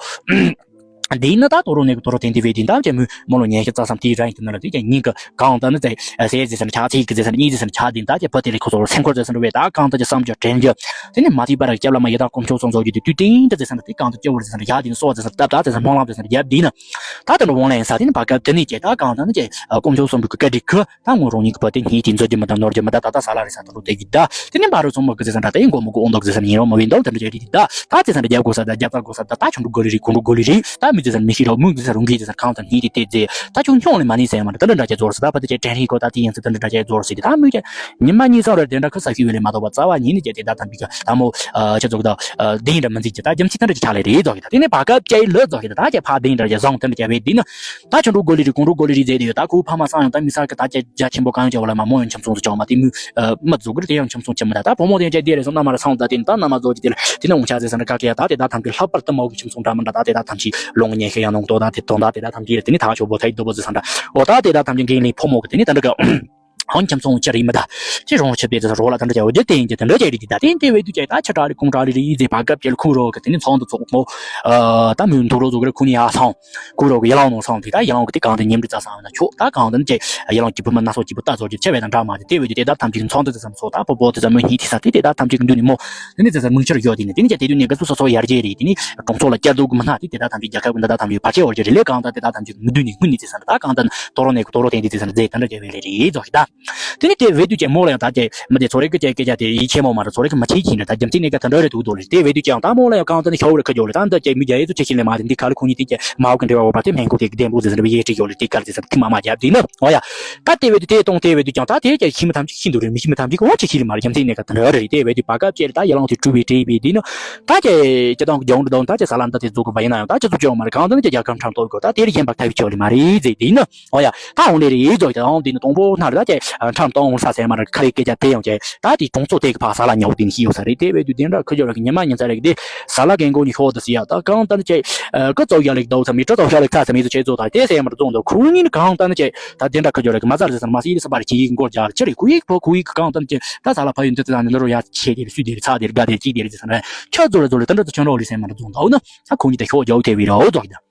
འདི་ནི་ད་དོ་རུང་ནས་གི་དོ་རུང་དེང་དུས་བས་འདི་འདྲ་ཅེ་མོས་མོ་ལོ་ཉེ་ཤེ་རྩ་བསམ་དེའི་ར་ཡིན་དུ་ན་ལ་དེ་ཀྱང་ཉིན་གི་གང་ལྟར་ནི་ཙེ་ཟས་ཟེར་ས་ནི་ཆ་ཚིག་གི་ཟེར་ས་ནི་གཉིས་ཟེར་ས་ནི་ཆ་འདི་འདྲ་ཅེ་བུ་དེ་ལས་ཁོ་ཚོར་སེམས་ཁུར་ཟེར་ས་ནི་བས་ད་གང་ལྟར་ཅེ་བསམ་རྒྱུ་དྲན་རྒྱུ། དེ་ནི་མ་ཐིག་པ་ར་སྐྱབས་ལ་མ་ཡི་དྭགས་དཀོན་མཆོག་གསུམ་ཚོགས་ཀྱི་དུས་དུས་དེང་འདྲ་ཟེར་ས་ནི་དེ་གང་དུ་སྐྱོ་བར་ཟེར་ས་ནི་ཡ་དེ་ནི་སོ་བ་ཟེར་ས་ནི་སྟབས་ད་ཟེར་ས་ནི་སྨོན་ལམ་ཟེར་ས་ནི་ཡབ་འདི་ནི་ད་དེ་འདྲ་འོང་ལ་ཡིན་ས་དེ་ནི་བར་སྐབས་དེ་ནི་ཅེ་ད་གང་ལྟར་ནི་ཅེ་དཀོན་མཆོག་གསུམ་གི་བཀའ་དྲིན་གི་ད་ངོ་རང་ཉིད་ཀྱི་བུ་དེ་ཉིད་ཀྱིས་མཛོད་ཀྱི་མི་དང་ནོར་གྱི་མི་དང་ད་ལྟ་ས་ལ་རེ་ས་ད་ལོ་དེ་གི་ད། དེ་ནས་འབའ་རུ་ཚོང་མ་གི་ཟེར་ས་འདྲ་ད་ཡིན་གོ་མོ་གི་ཨོང་དོག་ཟེར་ས་འདྲ་ཡིན་རོ་མ་བིན་དོག་དེ་འདྲ་ཅེ་རི་དི་ད། ད་ཟེར་ས་འདྲ་རྒྱབ་དགོས་ས་ད་རྒྱབ་ད་དགོས་ས་ད་ད་ཆུང་འགྲོ་གོ་ལི་རི་གུང་འགྲོ་གོ་ལི་རི་ད་མི་ཟེར་ས་མི་ཤི་རོ་མུ་ཟེར་ས་རུང་གི་ཟེར་ས་གང་ད་ཉིད་དེ་དེ་ཟེར་ད་ཆུང་ཆུང་ལས་མ་ནི་ཟེར་མ་འདྲ་ད་འདྲ་འདྲ་ཅེ་ཛོར་ས་ད་བ་དེ་ཅེ་དྲན་རིང་གོ་ད་དེ་ཡིན་ཟེར་ད་འདྲ་འདྲ་ཅེ་ཛོར་ས་དེ་ད་མུ་ཅེ་ཉི་མ་གཉིས་སང་རེ་དེ་འདྲ་ཁ་ས་ཤི་བའི་ལས་མ་གཏོགས་པ་རྩ་བ་ཉིད་ནི་ཅེ་དེ་ད་ཐམས་ཅད་ད་མོ་ཅེ་ཙོག་ད་དེ་འདྲ་མི་འཛིན་ཅེ་ད་རྒྱ་མཚི་ད་འདྲ་ཅེ་ཆ་ལས་རེད་ཙོག་གི་ད་དེ་ནས་བར་སྐབས་ཅེ་ལོ་ཙོག་གི་ད་ད་ཅེ་ཕ་དེ་འདྲ་ཅེ་བཟང་དེ་འདྲ་ཅེ་བས་དེ་ནི། ད་ཆུང་འགྲོ་གོ་ལི་རི་གུང་འགྲོ་གོ་ལི་རི་ཟེར་དེ་ཡོད་ད་ཁོ་ཕ་མ་སང་ཡང་ད་མི་ས་གི་ད་ཅེ་རྒྱ་ཆེན་པོ་གང་ཡང་ཅེ་བ་ལ་མ་མོ་ཡང་ཁྱིམ་ཚང་དུ་ཅང་མ་དེ་མུ་མ་ཟུག་གི་རི་དེ་ཡང་ཁྱིམ་ཚང་ཅེ་མི་ད་ད་བུ་མོ་དེ་ཅེ་དེ་རེ་སོང་ན་མ་ར་སང་ད་དེ་ནི་ད་ན་མ་ཟོ་ཅི་དེ་ལ་དེ་ནི་འོང་ཆ་ཟེར་ས་ན་ག་གི་ཡ་ད་དེ་ད་ཐམས་ཅད་ལྷག་པར་དུ་མ་གི་ཁྱིམ་ཚང་འདྲ་མི་འདྲ་ད་དེ་ད་ཐམས་ཅད་ལོང་ཉེ་ཤེ་ཡང་ནང་དོ་ད་དེ་དོན་ད་དེ་ད་ཐམས་ཅད་དེ་ནི་ད་ཆོ་བོ་ཐའི་དོ་བོ་ཟེར་ས་འདྲ་འོ་ད་དེ་ད་ཐམས་ཅད་འགན་ལེན་ཕོ་མོ་གི་དེ་ནི་ད་འདྲ་ག་ཧོན་ཁྱིམ་ཚང་ཅི་རེད་མི་ད། ཅི་རོང་ཆུ་པེ་ཙི་རོ་ལ་ད་འདྲ་ཅེ་འོ་ཇེ་དེ་ཡིན་ཅེ་དེ་འདྲ་ཅེ་རེད་དེ་ད་དེ་དེ་བས་དུ་ཅེ་ད་ཆ་ཏྲ་རི་ཁུང་ཏྲ་རི་རི་ཡི་ཟེ་བར་སྐབས་ཅེ་ལ་ཁུ་རོ་གི་དེ་ནི་ཚང་དུ་ཚོགས་མོ། ད་མུ་འདུག་རོ་ཟོ་གི་ར་ཁུ་ནི་ཡ་སང་། ཁུ་རོ་གི་ཡ་ལང་ནོ་སང་དེ་ད་ཡ་ལང་གི་དེ་གང་དེ་ཉིམ་རི་ཙ་སང་ན་ཆོ་ད་གང་དེ་ནི་ཅེ་ཡ་ལང་གི་བུ་མ་ན་སོ་གི་བུ་ད་ཟོ་གི་ཆེ་བས་ད་འདྲ་མ་དེ་དེ་བས་དུ་དེ་ད་ཐམས་ཅད་ཚང་དུ་ཙ་སམ་ཚོ་ད་པོ་པོ་དེ་ཙ་མོ་ཉི་དེ་ས་དེ་དེ་ད་ཐམས་ཅད་གི་འདུ་ནི་མོ། དེ་ནི་ཙ་ས་མུང་ཆར་ཡོད་དེ་ནི་དེ་ནི་ཅེ་དེ་དུ་ནི་ག་སུ་སོ་སོ་ཡར་རྒྱས་རེད་དེ་ནི་གྲོང་ཚོ་ལ་སྐྱར་དུ་གི་མི་སྣ་དེ་དེ་ད་ཐམས་ཅད་རྒྱལ་ཁབ་གི་འདི་ད་ཐམས་ཅད་བར་ཆད་བར་ཆད་རེད་ལས་གང་ད་དེ་ད་ཐམས་ཅད་གི་མི་འདུ་ནི་སྔུན་ནི་ཙི་ས་ད་གང་ད་ནི་དོ་རོ་ནས་གི་དོ་རོ་དེ་འདི་ཙི་ས་ད་ཛེ་ད་འདྲ་ཅེ་བས་ལས་རེད་ཟོ་ཤི་ད། དེ་ནི་དེ་བས་དུ་ཅེ་མོ་ལ་ཡང་ད་ཅེ་མི་དེ་ཚོ་རེ་གི་ཅེ་སྐད་ཆ་དེ་ཡིད་ཆེས་མོ་མ་རེད་ཚོ་རེ་གི་མ་ཆེས་ཁྱིན་རེད་ད་རྒྱ་མཚན་ནས་ག་ད་འདྲ་རེད་དུ་དོ་རེད་དེ་བས་དུ་ཅེ་ཡང་ད་མོ་ལ་ཡང་གང་ད་ནི་ཤའུ་རེ་ཁ་འཇོག་ལེ་ད་འདི་ཅེ་མི་རྒྱ་ཡེ་ཚོ་ཆེ་ཁྱིན་ལེ་མ་རེད་འདི་ག་ལ་ཁོ་གཉིས་དེ་ཅེ་མའོ་གི་འབྲེལ་བ་འོ་པ་དེ་མེན་གོ་དེ་གི་ལྡེམ་པོ་ཟེར་ཟེར་བའི་ཡེ་ཁྲི་ཡོད་ལེ་དེ་ག་ལ་ཟེར་ཟེར་ཐི་མ་མ་རྒྱབ་དེ་ནི་འོ་ཡ། ད་དེ་བས་དུ་དེ་གཏོང་དེ་བས་དུ་ཅེ་ད་དེ་ཅེ་ཤི་མི་ཐམས་ཅད་ཤི་འདུག་རེད་མི་ཤི་མི་ཐམས་ཅད་གི་འོ་ཆེ་ཁྱིན་ལེ་མ་རེད་རྒྱ་མཚན་ནས་ག་ད་འདྲ་རེད་དེ་བས་དུ་བར་སྐབས་ཅེ་ལ་ད་ཡ་ལང་དེ་གྲུབ་པའི་བྲིས་པའི་དེ་ནི། ད་ཅེ་ཅེ་དང་གི་ཇོང་དུ་དང་ད་ཅེ་ས་ལ་འདི་དེ་ཛུ་གི་བ་ཡིན་ན་ཡང་ད་ཅེ་ཛུ་ཅེ་ཡོང་མ་རེད་གང་ད་ནི་ཅེ་རྒྱལ་ཁམས་ཁྲམ་ཏོག་གི་ད་དེ་རིགས་ཡན་པར་ཐ་བི་ཆོག་ལེ་མ་རེད་ཟེར་དེ་ནི། འོ་ཡ། ད་འོང་ལེ་རེད་ཟོ་ཡ་ད་འོང་དེ་ནི་དང་པོ་ན་རེད་ད་ཅེ་ ཁྲམ་གཏོང་ས་ཟེར་མ་ར་ཁ་ལས་སྐད་ཆ་དེ་ཡང་བྱས། ད་དེ་གྲོང་ཚོ་དེ་གི་ཕ་ས་ལ་ཉོག་དེ་ནི་ཤི་ཡོད་ས་རེད། དེ་བས་དུས་དེ་འདྲ་ཁུ་ཇོ་ར་གི་ཉི་མ་ཉིན་ཚ་རེད་དེ་ས་ལ་རྒན་གོ་ནི་ཤོག་དུ་སི་ཡ། ད་གང་ལྟར་ན་ཅེ་ཀི་ཙོག་ཡ་ལེགས་དོ་ས་མི་ཀི་ཙོག་ཤ་ལེགས་ཚ་ས་མི་ཚོ་ཆེ་ཚོ་ད་དེ་སེ་མར་བཙོང་དོ་ཁུ་ཉིན་གང་ལྟར་ན་ཅེ་ད་དེ་འདྲ་ཁུ་ཇོ་ར་གི་མ་ཚར་ཟེར་ས་མ་སི་ཡི་ས་པར་ཁྱི་ཡིག་མགོ་རྒྱག་ཅི་རེད། ཁུ་ཡིག་ཕོ་ཁུ་ཡིག་གང་ལྟར་ན་ཅེ་ད་ས་ལ་ཕ་ཡུན་དུ་ད་ནི་ལ་རོ་ཡ་ཆེ་དེ་སུ་དེ་ཚ་དེ་དགའ་དེ་ཅིག་དེ་ཟེར་ན་ཁྱོད་ཚོ་ར་ཚོ་ལ་དེ་འདྲ་ཚོ་ཆོན་རོགས་ལི་སེ་མར་བཙོང་དོ་ན། ད་ཁོང་གཉིས་ད་ཤོག་རྒྱག་ཐེ་བི་རོ་རྫོགས་ཀྱི་ད།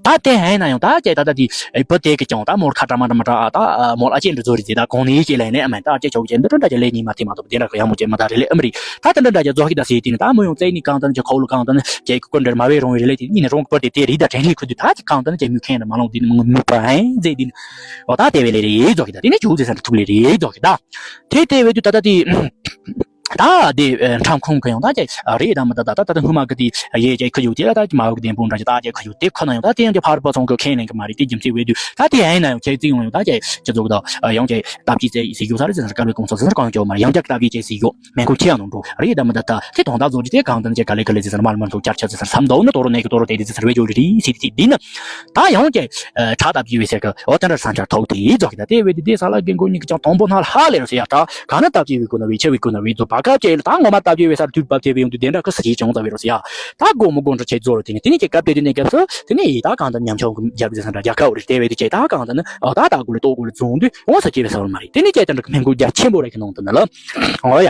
ད་དེ་ཧན་ན་ཡང་ད་ཅེ་ད་ད་དེ་བུ་དེ་གི་ཀྱང་ད་མོར་ཁ་གྲ་མ་གྲ་མ་གྲ་ཨ་ད་མོར་ཨ་ཅེ་འདྲ་ཚོ་རི་ཟེ་ད་གོང་ནས་ཅེ་ལས་ནས་ཨ་མ་ད་ཅེ་ཆོག་ཅེ་འདི་འདྲ་ཅེ་ལས་ཉིན་མ་ཐེ་མ་ཐོབ་དེ་འདྲ་ཁ་ཡ་མོ་ཅེ་མ་ད་རེ་ལེ་ཨམ་རི་ད་དེ་འདྲ་འདྲ་ཅེ་རྫོགས་ཀྱི་ད་སེ་དེ་ནི་ད་མོ་ཡང་ཙེ་ནི་གང་ད་ཅེ་ཁོ་ལོ་གང་ད་ནི་ཅེ་ཀི་ཀོན་འདྲ་མ་བེ་རོང་བི་རེ་ལེ་དེ་ཉིན་རོང་གི་བུ་དེ་དེ་རི་ད་དྲན་རི་ཁུ་དུ་ད་ཅེ་གང་ད་ནི་ཅེ་མུ་ཁེན་འདྲ་མ་ལོང་དེ་ནི་མུ་མུ་པ་ཧན་ཟེ་དེ་ནི་འོ་ད་དེ་བེ་ལེ་རེ་རྫོགས་ཀྱི་ད་དེ་ནི་ཆུ་ཟེ་ས་འདྲ་ཐུག་ལེ་རེ་རྫོགས་ཀྱི་ད། དེ་དེ་བས་དུས་ད་ལྟ་དེ། ད་དེ་ཁྲམ་ཁུང་གི་ཡང་ད་ཅེ་རེད་ད་མི་ད་ད་ད་ད་སྔོན་མ་གི་དེ་ཡེ་ཅེ་ཁུ་ཡུག་དེ་ལ་ད་ཅེ་མ་འུག་བདེན་པོ་འདྲ་ཅེ་ད་ཅེ་ཁུ་ཡུག་དེ་ཁོ་ན་ཡང་ད་དེ་ཡང་ཅེ་ཕར་པ་ཚོང་གི་ཁེན་ལེན་གི་མ་རེད། དེ་རྒྱུ་མཚན་བས་དུས་ད་དེ་ཨེ་ན་ཡང་ཁྱེད་ཚིག་ཡོང་ཡང་ད་ཅེ་ཅེ་ཚོགས་ད་ཡང་ཅེ་སྟབས་ཀྱིས་ཅེ་ཟིག་ཡོད་ས་རེད་ཟེར་ས་དཀར་བའི་གོང་ཚོགས་ཟེར་ས་གང་ཡང་ཅེ་མ་རེད། ཡང་ཅག་སྟབས་ཀྱིས་ཅེ་ཟིག་ཡོད་མེན་ཁུ་ཁྱེད་ཡང་ནང་འགྲོ་རེད་ད་མི་ད་ད་དེ་དོན་དག་བཟོ་རྒྱུ་དེ་གང་ད་ཅེ་ག་ལེ་ག་ལེ་ཟེར་ས་མ་ལ་མ་ཚོ་ཅར་ཆ་ཟེར་ས་བསམ་དོ་ནི་དོ་རོ་ནས་གི་དོ་རོ་དེ་དེ་ཟེར་ས་བེ་ཇོ་རི་རི་སི་དེ་དེ་དེ་ན། ད་ཡང་ཀྱེ། ཁྲག་ལྟ་བྱེད་པའི་སེ་ཀ་འོ་དེ་འདྲ་ས་འཆར་ཐོག་དེ་རྫོགས་ཀྱི་ད་དེ་བས་དེ་དེ་ས་ལ་རྒན་རྒོན་གཉིས་ཀྱི་ཀྱང་དང་པོ་ན་ལ་ཧ་ལས་རོ་ཟེར་ཡ་ད་ག་ན་ལྟ་བྱེད་པའི་སྐུ་ན་བའི་ཆེ་བའི་སྐུ་ན་བའི་རྫོགས་པ་སྐབས་ཀྱེ་ད་ངོ་མ་ལྟ་བྱེད་པའི་སར་དུས་བབ་ཐེབས་ཡོང་དུས་དེ་འདྲ་ཁ་ས་ཀྱི་ཅུང་ཙམ་བའི་རོ་ཟེར་ཡ་ད་དགོ་མོ་དགོ་འདྲ་ཆེ་རྫོགས་རོ་དེ་ནི་དེ་ནི་ཀྱེ་སྐབས་དེ་དུས་ནས་སྐབས་སུ་དེ་ནི་ཡི་ད་གང་ད་ཉམ་ཆུང་གི་རྒྱབ་དེ་ས་འདྲ་རྒྱ་ཁ་འོ་རེ་དེ་བས་དེ་ཀྱེ་ད་གང་ད་ནི་ཨ་ད་ད་དགོ་ལེ་ཏོ་དགོ་ལེ་རྫོང་དུས་འོ་ས་ཀྱེ་བའི་ས་བར་མ་རེད། དེ་ནི་ཀྱེ་དེ་འདྲ་སྨན་ཁུག་རྒྱ་ཆེན་པོ་རེ་གི་ནང་དུ་ན་ལ་འོ་ཡ།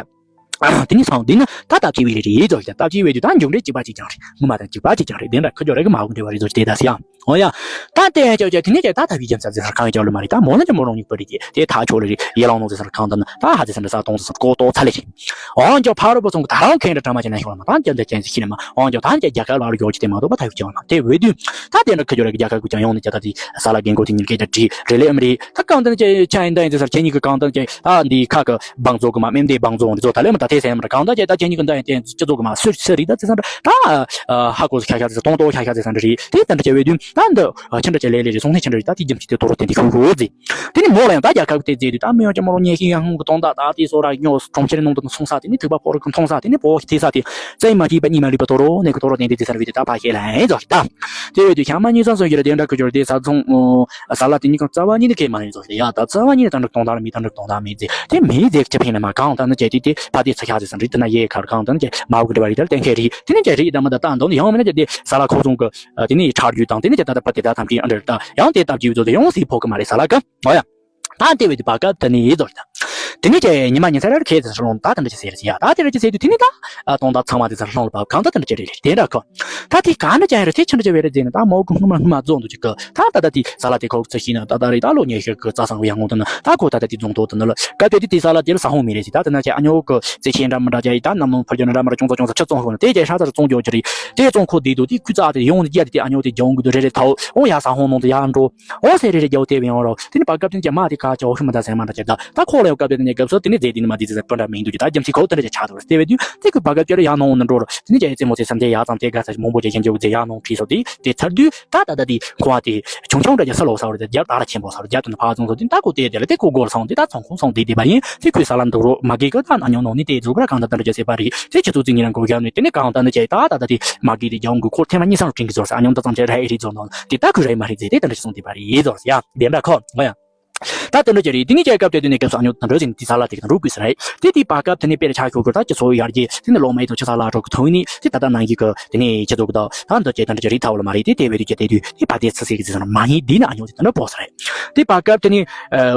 དེ་ནི་སང་དེ་ནི་ད་ལྟ་བྱེད་པའི་རེ་རེ་རྫོགས་ཀྱི་ད་ལྟ་བྱེད་པའི་དུས་ད་མཇུག་འབྲས་གཅིག་པ་གཅིག་ཀྱང་རེད། ངོ་མ་དང་གཅིག་པ་གཅིག་ཀྱང་རེད། དེ་འདྲ་ཁ་སྦྱོར་རེ་གི་མ་འོང་འདྲ་བ་རེ་རྫོགས་ཀྱི་དེ་ད་སི་ཡང་འོ་ཡ། ད་དེ་ཡང་ཅོ་ཅོ་དེ་ནི་ཅེ་ད་ལྟ་བྱེད་རྒྱུ་ཚ་ཚེ་སར་གང་ཡང་ཅོ་ལ་མ་རེད། ད་མོ་ན་ཅོ་མོ་རང་ཉིད་པ་རེད་དེ་དེ་ད་ཆོ་ལེ་རེད། ཡེ་ལང་ནོ་ཚེ་སར་གང་ད་ན་ད་ཧ་ཚེ་སར་འདྲ་ས་གཏོང་ཚེ་སར་ཀོ་ཏོ་ཚ་ལེ་རེད། འོ་ཅོ་ཕ་རོ་པོ་ཚོང་གི་ད་རང་ཁེན་འདྲ་གྲ་མ་ཅེ་ན་ཤོར་མ་ད་ཅན་ད་ཅན་ཚེ་ཤི་ན་མ་འོ་ཅོ་ད་ཅེ་རྒྱ་གར་ལ་རུ་ཡོ་ཅི་དེ་མ་གཏོགས་པ་ད་ཡུ་ཅོ་ན་དེ་བས་དུས་ད་དེ་འདྲ་ཁ་སྦྱོར་རེ་གི་རྒྱ་གར་གུ་ཅང་ཡོང་ནི་ཅ་ད་དེ་ས་ལ་རྒན་གོ་དེ་ཉིད་སྐད་ཆ་དྲིས་རེ་ལེ་ཨམ་རེད། ད་གང་ད་ནི་ཅེ་ཆ་ཡིན་ད་ཡིན་ཚེ་སར་ཁྱེད་གཉིས་ཀྱི་གང་ད་ཅེ་ད་འདི་ཁ་གི་བང་མཛོད་གི་མ་སྨན་བདེ་བང་མཛོད་འདི་ཚོ་ད་ལས་མ་ད་དེ་སེམས་ར་གང་ད་ཅེ་ད་ཁྱེད་གཉིས་ཀྱི་འདི་ཡིན་དེ་སྤྱི་ཚོགས་གི་མ་སུ་སུ་རེད་ད་ཚེ་སང་ད་ཧ་གོ་ས་ཁ་ཁ་ཚེ་ས་གཏོང་ཏོ་ཁ་ཁ་ཚེ་སང་རེད། དེ་ད་འདྲ་ཅེ་བས་དུས་ད་འདི་ཁྱེད་འདྲ་ཅེ་ལེ་ལེ་རེད། སོང་ནས་ཁྱེད་འདྲ་རེད། ད་དེ་རྒྱུ་མཚན་དེ་དོ་རུ་དེ་འདི་ཤུ་ཤུ་ཟེ། དེ་ནི་མོ་ལ་ཡང་ད་རྒྱལ་ཁབ་དེ་ཟེ་དུས་ད་མི་ཡང་ཅེ་མོ་རོ་ཉེ་ཤིང་ཡང་ཧུང་གི་གཏོང་ད་ད་དེ་སོ་ར་ཉོ་གྲོང་ཁྱེར་ནང་དུ་སོང་ས་དེ་ནི་ཐུག་པ་ཕོ་ར་གི་མཐོང་ས་དེ་ནི་པོ་ཤི་ཐེ་ས་དེ་ཙེ་མ་ཐི་པ་གཉིས་མ་ལུས་པ་དོ་རུ་ནས་གི་དོ་རུ་དེ་འདི་དེ་སར་བས་དུས་ད་ཕ་ཤེ་ལ་ཡང་ཟོ་ཤི་ད། དེ་བས་དུས་ཤ་མ་གཉིས་སང་སོ་ཡོད་རེད། དེ་འདྲ་ཁུ་སྦྱོར་དེ་ས་ཚོང་ས་ལ་དེ་གཉིས་ཀྱང་རྩ་བ་ཉིད་ནས་ཁེ་མ་ལེན་ཚོ་ཡ། ད་རྩ་བ་ཉིད་ནས་ད་འདྲ་གཏོང་ད་མི་ད་འདྲ་གཏོང་ད་མི་ཟེ། དེ་མི་ཟེ་ཁྱབ་ཕན་ན་མ་གང་ད་ནི་ཅེ་དེ་དེ་ཕ་དེ་ཚ་ཁྱག་ཟེ་སང་རེད། དེ་ན་ཡེ་ཁར་གང་ད་ནི་ཅེ་མ་བུ་འདྲ་བ་རེད། ད་གཏན་འཁེལ་རེད། དེ་ནི་ཅེ་རེད། ད་མི་ད་ད་འདོན་ཡང་མིན་ན་ཅེ་དེ་ས་ལ་ཁོ་ཚོང་གི་དེ་ནི་ཁྲག་རྒྱུ་དང་དེ་ནི་ཅེ་ད་ད་པ་དེ་ད་ཐམ་གྱི་ཨ་འདྲ་ད་ཡང་དེ་སྟབས་ཀྱིས་བཟོ་དེ་ཡང་སི་ཕོག་གི་མ་རེད་ས་ལ་ཀ་འོ་ཡ། ད་དེ་བས་དུས་བར་སྐབས་དེ་ནི་ཡེ་ཟོ་རེད། དེ་ནས་ཀྱི་ཉི་མ་ཉིན་ཚེ་རར་ཁྱེད་ཚོ་ལོང་ད་དེ་འདྲ་ཅིག་ཟེར་ཟེར་ཡ། ད་དེ་འདྲ་ཅིག་ཟེར་དུས་དེ་ནས་ད་གཏོང་ད་ཚང་མ་དེ་ཚོ་ལོང་ལ་བབ་གང་ད་དེ་འདྲ་ཅིག་རེད་རེད། དེ་འདྲ་ཁོ་ད་དེ་ག་འདྲ་ཅན་རེད། དེ་ཆི་འདྲ་ཅིག་བས་རེད་ཟེར་ན་ད་མོ་གུ་སྔོན་མ་སྔོན་མ་རྫོང་དུ་ཅིག་གི་ད་ད་ད་དེ་ས་ལ་དེ་ཁོག་ཚ་ཤི་ན་ད་ད་རེད། ད་ལོ་ཉེ་ཤོས་གི་རྩ་སང་བའི་ཡང་ངོ་དུ་ན་ད་ཁོ་ད་ད་དེ་རྫོང་དུ་དུ་ན་ལ་སྐབས་དེ་དུས་དེ་ས་ལ་དེ་ལ་ས་ཧོང་མི་རེད་ཟེར། ད་དེ་ན་ཅིག་ཨ་ཉོ་གི་རྩེ་ཆེན་འདྲ་མི་འདྲ་ཅིག་ད་ནམ་ནམ་ཕར་རྒྱུ་ན་འདྲ་མི་འདྲ་ཅུང་ཙག་ཅུང་ཙག་ཆུ་བཙོང་ཧོ་ན་དེ་ཅིག་ཧྲ་ཚ་རུ་བཙོང་རྒྱུ་ཅིག་རེད། དེ་བཙོང་ཁོ་དེ་དུས་དེ་ཁུ་ཙག་དེ་ཡོང་ནི་རྒྱ་དེ་དེ་ཨ་ཉོ་དེ་རྒྱ་འོང་གི་དུ་རེ་རེ་ཐའོ་འོང་ཡ་ས་ཧོང་ནང་དུ་ཡ་འགྲོ། འོ་ཟེར་རེ་རེ་རྒྱལ་བོ་དེ་བས་ཡོང་རོགས། དེ་ནི་བར་སྐབས་དེ་ནི་རྒྱ་མ་དེ་ཁ་ཅོ་ཧྲི་མ་ད་ཟེར་མ་ད་ཅེ་ད་ད་ཁོ་ལ་ཡང་སྐབས་དེ་ནི་སྐབས་སུ་དེ་ནི་རྫས་དེ་ནི་མ་དེ་ཟེར་པ་འདྲ་མིང་དུ་ཅི་ད་རྒྱ་མཚན་ཁོ་དེ་འདྲ་ཅིག་ཆགས་འདུག་ཟེར། དེ་བས་དུས་དེ་ཁོས་བར་སྐབས་ཅོ་རེ་ཡ་ནང་འདྲ་འགྲོ་རོགས། དེ་ནི་རྒྱ་ཡི་རྩེད་མོ་ཚེ་སམ་དེ་ཡ་ཙམ་དེ་དགའ་ས་མང་པོ་ཅིག་ཞིམ་ཅོ་ཟེར་ཡ་ནང་ཁྲིད་སོ་དེ་དེ་ཚར་དུས་ད་ད་ད་དེ་ཁོ་བ་དེ་ཆུང་ཆུང་འདྲ་ཅིག་ས་ལོ་ས་རུ་དེ་རྒྱ་ད་ར་ཆེན་པོ་ས་རུ་རྒྱ་དུ་ནི་ཕ་ཚོང་ཚོ་དེ་ད་ཁོ་དེ་དེ་ལ་དེ་ཁོ་སྒོར་སོང་དེ་ད་ཚོང་ཁོང་སོང་དེ་དེ་བ་ཡིན། དེ་ཁོས་ས་ལ་འདུག་རོགས་མ་གི་གི་ད་ན་ཉོ་ནང་ནི་དེ་ཟུག་ར་གང་ད་ད་འདྲ་ཅིག་ཟེར་བ་རེད། དེ་ཁྱེད་ཚོ་ཚིག་ཉིན་རང་གོ་ཡ་ནི་དེ་ནི་གང་ད་ནི་ཅིག་ད་ད་ད་དེ་མ་གི་དེ་རྒྱ་འོང་གི་ཁོར་ཐེངས་མ་གཉིས་སང་རུ་དྲིན་གི་ཟོར་ས་ཨ་ཉོ་ད་ཙམ་ཅིག་ར་ཨེ་རེད་ཟོར་ནོ་དེ་ད་ཁོས་ར་ཡི་མ་རེད་ཟེར་དེ་ད་འདྲ་ཞིག་སོང་དེ་བ་རེད་ཟོར་ས་ཡ་དེ་འདྲ་ཁོ་ང་ཡ། ད་དེ་འདྲ་ཅིག་རེད། དེ་ནི་ཅིག་སྐབས་དེ་དུས་ནས་སྐབས་སུ་ཨ་ཉོ་ད་འདྲ་ཟིན་དེ་ས་ལ་དེ་གི་འགྲོ་དགོས་ས་རེད། དེ་དེ་བར་སྐབས་དེ་ནས་དཔེར་ཆ་ཤོག་གུར་ད་ཅི་སོ་ཡར་རྒྱས་དེ་ནི་ལོ་མའི་ཚོ་ཆུ་ས་ལ་འགྲོ་གི་ཐོན་ནི་དེ་ད་ད་ནང་གི་གི་དེ་ནས་ཁྱེད་ཚོ་གི་ད་ད་འདི་ཅིག་ད་འདྲ་ཅིག་རེད་ཐའོ་ལ་མ་རེད། དེ་དེ་བས་དུས་ཅིག་དེ་དུས་དེ་ཕ་དེ་ཚི་སི་གི་ཟེར་ན་མ་ཡིན་དེ་ནི་ཨ་ཉོ་དེ་ད་འདྲ་པོ་ས་རེད། དེ་བར་སྐབས་དེ་ནི་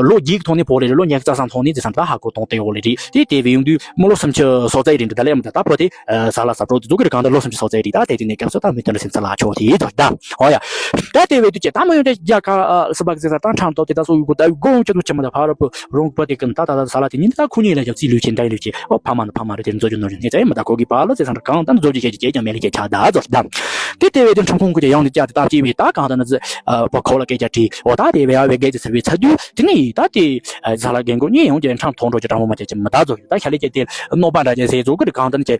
ལོ་བརྒྱད་ཀྱི་ཐོག་ནས་བོ་ལེ་རེད། ལོ་ཉི་ཤུ་རྩ་གསུམ་ཐོག་ནས་དེ་སང་ད་ཧ་གོ་གཏོང་དེ་འོ་ལེ་རེད། དེ་དེ་བས་ཡོང་དུས་མོ་ལོ་སུམ་ཅུ་སོ་ཙེ་རེད་འདྲ་ད་ལས་མ་ད་ད་པོ་དེ་ས་ལ་ས་པྲོ་དེ་ཚོ་གི་རེད། གང་ད་ལོ་སུམ་ཅུ་སོ་ཙེ་རེད། ད་དེ་དུས་ནས་སྐབས་སུ་ད་མི་དེ་འདྲ་སེམས་ཚ་ལ་ཆོག་དེ་ཡིན་ད་ད་ཨོ་ཡ། ད་དེ་བས་དུས་ཅིག་ད་མོ་ཡོང་དེ་རྒྱ་ག་ཨ་སི་པ་གི་ཟེར་ད་ཁྲང་ཏོ་དེ་ད་སོ་ཡུ་གོ་ད་ཡུ་གོ་ཡོང་ཅི་དུ་ཅི་མ་ད་ཕ་ར་པོ་རོང་པོ་དེ་ཀུན་ད་ད་ད་ས་ལ་དེ་ཉིན་ད་ཁུ་ཉིན་ལ་ཡ་ཙི་ལུས་ཆེན་ད་ཡིན་ལུས་ཆེ་ཨོ་ཕ་མ་ན་ཕ་མ་རེད། དེ་ཚོ་ཇུ་ནོར་ཉེ་ཙེ་མ་ད་ཁོ་གི་པ་ལ་ཟེར་སང་ད་གང་ད་ན་ཛོ་ཇི་ཁྱེད་ཀྱི་ཁྱེད་ཀྱང་མེ་ལི་ཁྱེད་ཆ་ད་ཛོ་ད། དེ་དེ་བས་དེ་ཁྲིམས་ཁོང་ཁུ་ཅི་ཡང་དེ་ཅག་དེ་ད་ཅི་བས་ད་གང་ད་ན་ཟི་པ་ཁོ་ལ་སྐད་ཆ་དྲིས་འོ་ད་དེ་བས་ཨ་བས་སྐད་ཆ་ཟེར་བའི་ཚ་དུས་དེ་ནི་ད་དེ་ཟ་ལ་རྒན་གོ་གཉིས་ཡང་ཀྱི་ཁྲམ་ཐོང་འགྲོ་ཅི་དྲང་མོ་མ་བྱེད་ཅི་མི་ད་ཛོ་ད་ཤ་ལེ་ཀྱི་དེ་གནོད་པ་འདྲ་ཅན་ཟེར་ཛོ་གི་རེད། གང་ད་ན་ཅི་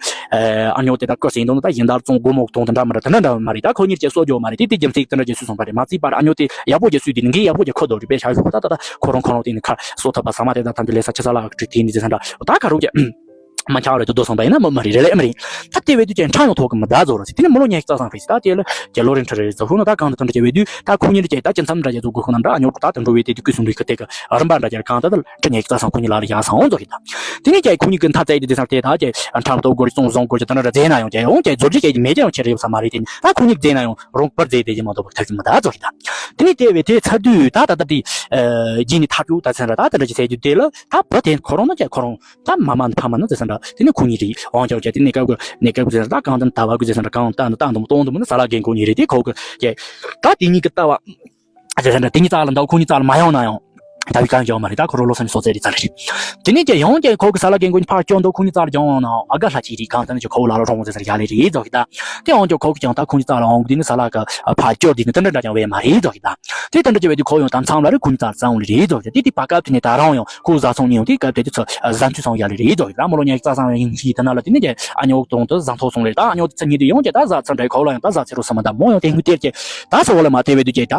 ཨ་ཉོ་དེ་ད་ཀོ་ཟིན་དོན་ད་ཡིན་ད་བཙོང་སྒོ་མོ་གཏོང་དེ་འདྲ་མི་འདྲ་དེ་འདྲ་འདྲ་མ་རེད། ད་ཁོ་གཉིས་ཀྱི་སོ་ཇོ་མ་རེད། དེ་དེ་རྒྱུ་མཚན་དེ་འདྲ་ཅི་སུས་སོང་པ་རེད། མ་རྩིས་པར་ཨ་ཉོ་དེ་ཡག་པོ་ཅི་སུས་དེ་ནི་འགན་ཡག་པོ་ཅི་ཁོ་དོ་རེད། པས་ཤ་ཞུ་ཁོ་ད་ད་ད་ཁོ་རང་ཁོ་རང་དེ་ནི་ཁ་སོ་ཐབས་པ་ཟ་མ་དེ་ད་ཐམས་ཅད་ལས་ས་ཆ་ས་ལ་ཨ་ཀྲི་དེ་ནི་ཟེར་ས་འདྲ་ད་ཁ་རུ་ཀྱི། མ་འཁྱར་རེད་དུ་སྡོད་སོང་པ་ཡིན་ན་མི་མ་རེད། རེད་ལེ་ཨེ་མ་རེད། ད་དེ་བས་དུས་ཀྱང་ཁྲང་ཡོང་ཐོག་གི་མི་ད་བཟོ་ར་ཟེར། དེ་ནས་མི་ལོ་ཉི་ཤུ་རྩ་གསུམ་ཕེབས་ཟེར། ད་དེ་ལ་ཀྱེ་ལོ་རིན་ཁྲི་རེད་ཟེར། ཧུ་ནོ་ད་གང་དུ་དོན་འདྲ་བྱས་བས་དུས་ད་ཁོ་གཉིས་ལ་ཀྱེ་ད་ཅི་མཚམས་འདྲ་བྱས་ཚོ་དགོས་ཁོ་ན་འདྲ། ཨ་ཉོ་ད་དུ་འགྲོ་བས་དེ་དུས་སྐུ་གསུང་འདུས་ཀྱི་དེ་གི་རིམ་པ་འདྲ་ཀྱེ་གང་ད་ད་ཁྲི་ཉི་ཤུ་རྩ་གསུམ་ཁོ་གཉིས་ལ་ལ་ཡང་སང་འོང་ཟོ་རེད་ད། དེ་ནས་ཀྱེ་ཁོ་གཉིས་ཀྱི་མཐའ་བཙལ་དེ་དེ་སང་དེ་ད་ཀྱེ་ཁྲང་ཏོ་སྒོར་གཙང་བཟང་སྒོར་གྱི་ད་འདྲ་འདྲ་རྫས་ན་ཡང་ཀྱེ་འོང་ཀྱེ་རྫོར་རྒྱུ་ཀྱེ་མེད་ཀྱེ་ཡང་ཆེ་རེད་ཡོད་ས་མ་རེད། དེ་ནས་ད་ཁོ་གཉིས་ཀྱི་རྫས་ན་ཡང་རོང་པར་རྫས་དེ་ཀྱེ་མ་གཏོགས་པ་ཐབས་ཀྱི་མི་ད་ཟོ་རེད་ད། དེ་ནས་དེ་བས་དེ་ཚ་དུས་ད་ད་ད་དེ་རྗེས་ནས་ཐབས་ཀྱུ་ད་ཚན་ར་ད་ད་འདྲ་ཀྱེ་ཟེར་རྒྱུ་དེ་ལ་ད་བུ་དེ་ཁོ་རང་ན་ཀྱེ་ཁོ་རང་ད་མ་མ་ནི་ཕ་མ་ནི་ཟེར་ས་འདྲ། དེ་ནི་ཁོ་གཉིས་རེད། དབང་ཆ་བྱས་དེ་ནི་སྐབས་ཀྱི་ནི་སྐབས་ཀྱི་ཟེར་ས་ད་གང་དུ་ད་བ་ཀྱི་ཟེར་ས་འདྲ། གང་ལྟ་འདི་ལྟ་འདི་མོ་གཏོང་འདི་མོ་ནི་ས་ལ་རྒན་ཁོ་གཉིས་རེད། དེ་ཁོ་གི་ཀྱེ་ད་དེ་གཉིས་ཀྱི་ལྟ་བ་ཟེར་ས་འདྲ། དེ་གཉིས་རྩ་ལ་འདའ་ཁོ་གཉིས་རྩ་ལ་མ་ཡོང་ན་ཡང་ད་བི་གང་ཡོང་མ་རེད། ད་ཁོ་རོ་ལོ་སང་ཉི་སོ་ཙེ་རེད་ཙ་རེད། དེ་ནས་ཀྱེ་ཡང་ཀྱེ་ཁོ་གི་ས་ལ་རྒན་ཁོ་གཉིས་ཕར་སྐྱོང་འདུག་ཁོ་གཉིས་རྩ་ལ་ཀྱང་ཡོང་ན་ཨ་ག་ལྷ་ཅིག་རེད། གང་ལྟ་ནི་ཀྱེ་ཁོ་ལ་ལ་རོང་ཟེར་ས་ཡ་ལེ་རེད་ཟོ་གི་ད། དེ་ཡང་ཀྱེ་ཁོ་གི་ཀྱང་ད་ཁོ་གཉིས་རྩ་ལ་འོང་གི་དེ་ནི་ས་ལ་ག་ཕར་སྐྱོར་དེ་ནི་དེ་འདྲ་འདྲ་ཀྱང་བས་མ་རེད་ཟོ་གི་ད། དེ་ལྟར་འདྲ་བྱས་པའི་དུས་ཁོ་ཡང་དམ་ཚང་ལ་རེ་ཁོ་གཉིས་རྩ་ལ་རྩ་འོང་ལེ་རེད་འདུག་དེ་དེ་བར་སྐབས་དེ་ནས་ད་རང་ཡང་ཁོ་བཟའ་ཚང་གཉིས་ཡང་དེ་སྐབས་དེ་དུས་ཚོད་བཟའ་འཐུས་ཚང་ཡ་ལེ་རེད་འདུག་ད་མི་ལོ་ཉི་ཤུ་རྩ་གསུམ་ཡང་ཡིན་གྱི་ད་ན་ལ་དེ་ནས་ཀྱེ་ཨ་ཉོག་གཏོང་དུ་བཟའ་འཐུས་སོང་ལེ། ད་ཨ་ཉོག་དེ་ཚ་ཉིད་དུ་ཡང་ཀྱེ་ད་བཟའ་ཚང་འདྲ་ཁོ་ལ་ཡང་ད་བཟའ་ཚེ་རུ་སི་མ་ད་མོ་ཡང་དེ་ངུ་དེར་ཀྱེ་ད་སོ་བ་ལ་མ་དེ་བས་དུས་ཀྱེ་ད་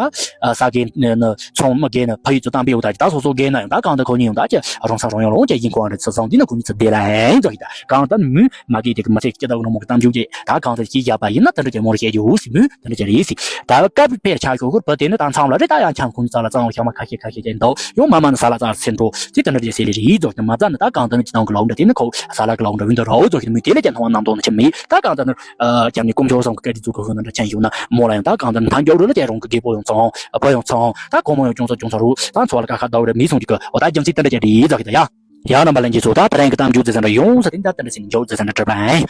ས་གེ་ནི་ཚོང་མི་གེ་ནི་ཕ་ཡུལ་ཚོ་དམ་པའི་འུ་ད་ཀྱེ་ད་སོ་སོ་གེ་ན་ཡང་ད་གང་ད་ཁོ་གཉིས་ཡང་ད་ཀྱེ་རོང་ས་རོང་ཡང་ལོང་ཀྱེ་ཡིན་ཁོ་ཨ་རེ་ཚ་སོང་དེ་ན་ཁོ་གཉིས་ཚ་དེ་ལ་ཡང་འདུག་ད་གང་ད་མུ་མ་གེ་དེ་གི་མ་ཚེ་ཀྱེ་ད་གི་ནོ་མོ་གི་གཏམ་རྒྱུད་ཀྱེ་ད་གང་ད་ཀྱེ་བྱས་པ་ཡིན་ན་དེ་འདྲ་ཀྱེ་མོ་རེ་བཤད་རྒྱུ་འོ་སི་མུ། དེ་འདྲ་ཅིག་རེད་ཟེར། ད་སྐབས་ཕེར་ཆ་ཤོག་ཁུར་བུ་དེ་ནི་ད་མཚམས་ལ་རེད། ད་ཡང་ཁྱམས་ཁོང་རྩ་ལ་གཙང་བོ་ཤ་མ་ཁ་ཤས་ཁ་ཤས་ཅན་འདུག་ཡང་མ་མ་ནི་ས་ལ་རྩ་ཚེ་འགྲོ་དེ་དེ་འདྲ་ཅིག་ཟེར་ལེ་རེད་འདུག་དེ་མ་རྩ་ནི་ད་གང་ད་ནི་ཅི་དང་གི་ལོག་འདྲ་དེ་ནི་ཁོ་ས་ལ་གི་ལོག་འདྲ་བུན་དུ་རོ་ཙོག་གི་མི་དེ་ལ་ཅན་མཐོང་བ་རྣམ་རྟོག་ནི་ཆེ་མི་ད་གང་ད་ནི་ཁྱམས་ནི་ཀུམ་ཆོ་སང་གི་སྐད་དེ་ཚུགས་གི་ཧུ་ན་འདྲ་ཅན་ཞུག་ན་མོ་ལ་ཡང་ད་གང་ད་ནི་ད་མགྱོགས་རུ་ལ་ཅན་རོང་གི་རྒད་པོ་ཡང་ཚང་བུ་ཡང་ཚང་ད་གོ་མོ་ཡང་ཅུང་ཚ་ཅུང་ཚ་རུ་ད་ཚོ་ལ་ཀ་ཁ་ད་བུ་རེ་མི་སོང་ཅིག་གི་འོ་ད་རྒྱང་ཚིག་དེ་འདྲ་ཅན་རེད་ཙོག་གི་ད་ཡ། ཡང་རྣམ་པ་ལྷན་རྒྱས་ཚོ་ད་ད་རིང་གི་གཏམ་རྒྱུད་ཟེར་ས་འདྲ་ཡོངས་ས་དེ་འདྲ་དེ་འདྲ་ཟིན་འཇོག་ཟེར་ས་འདྲ་གྲུབ་པ་ཡིན།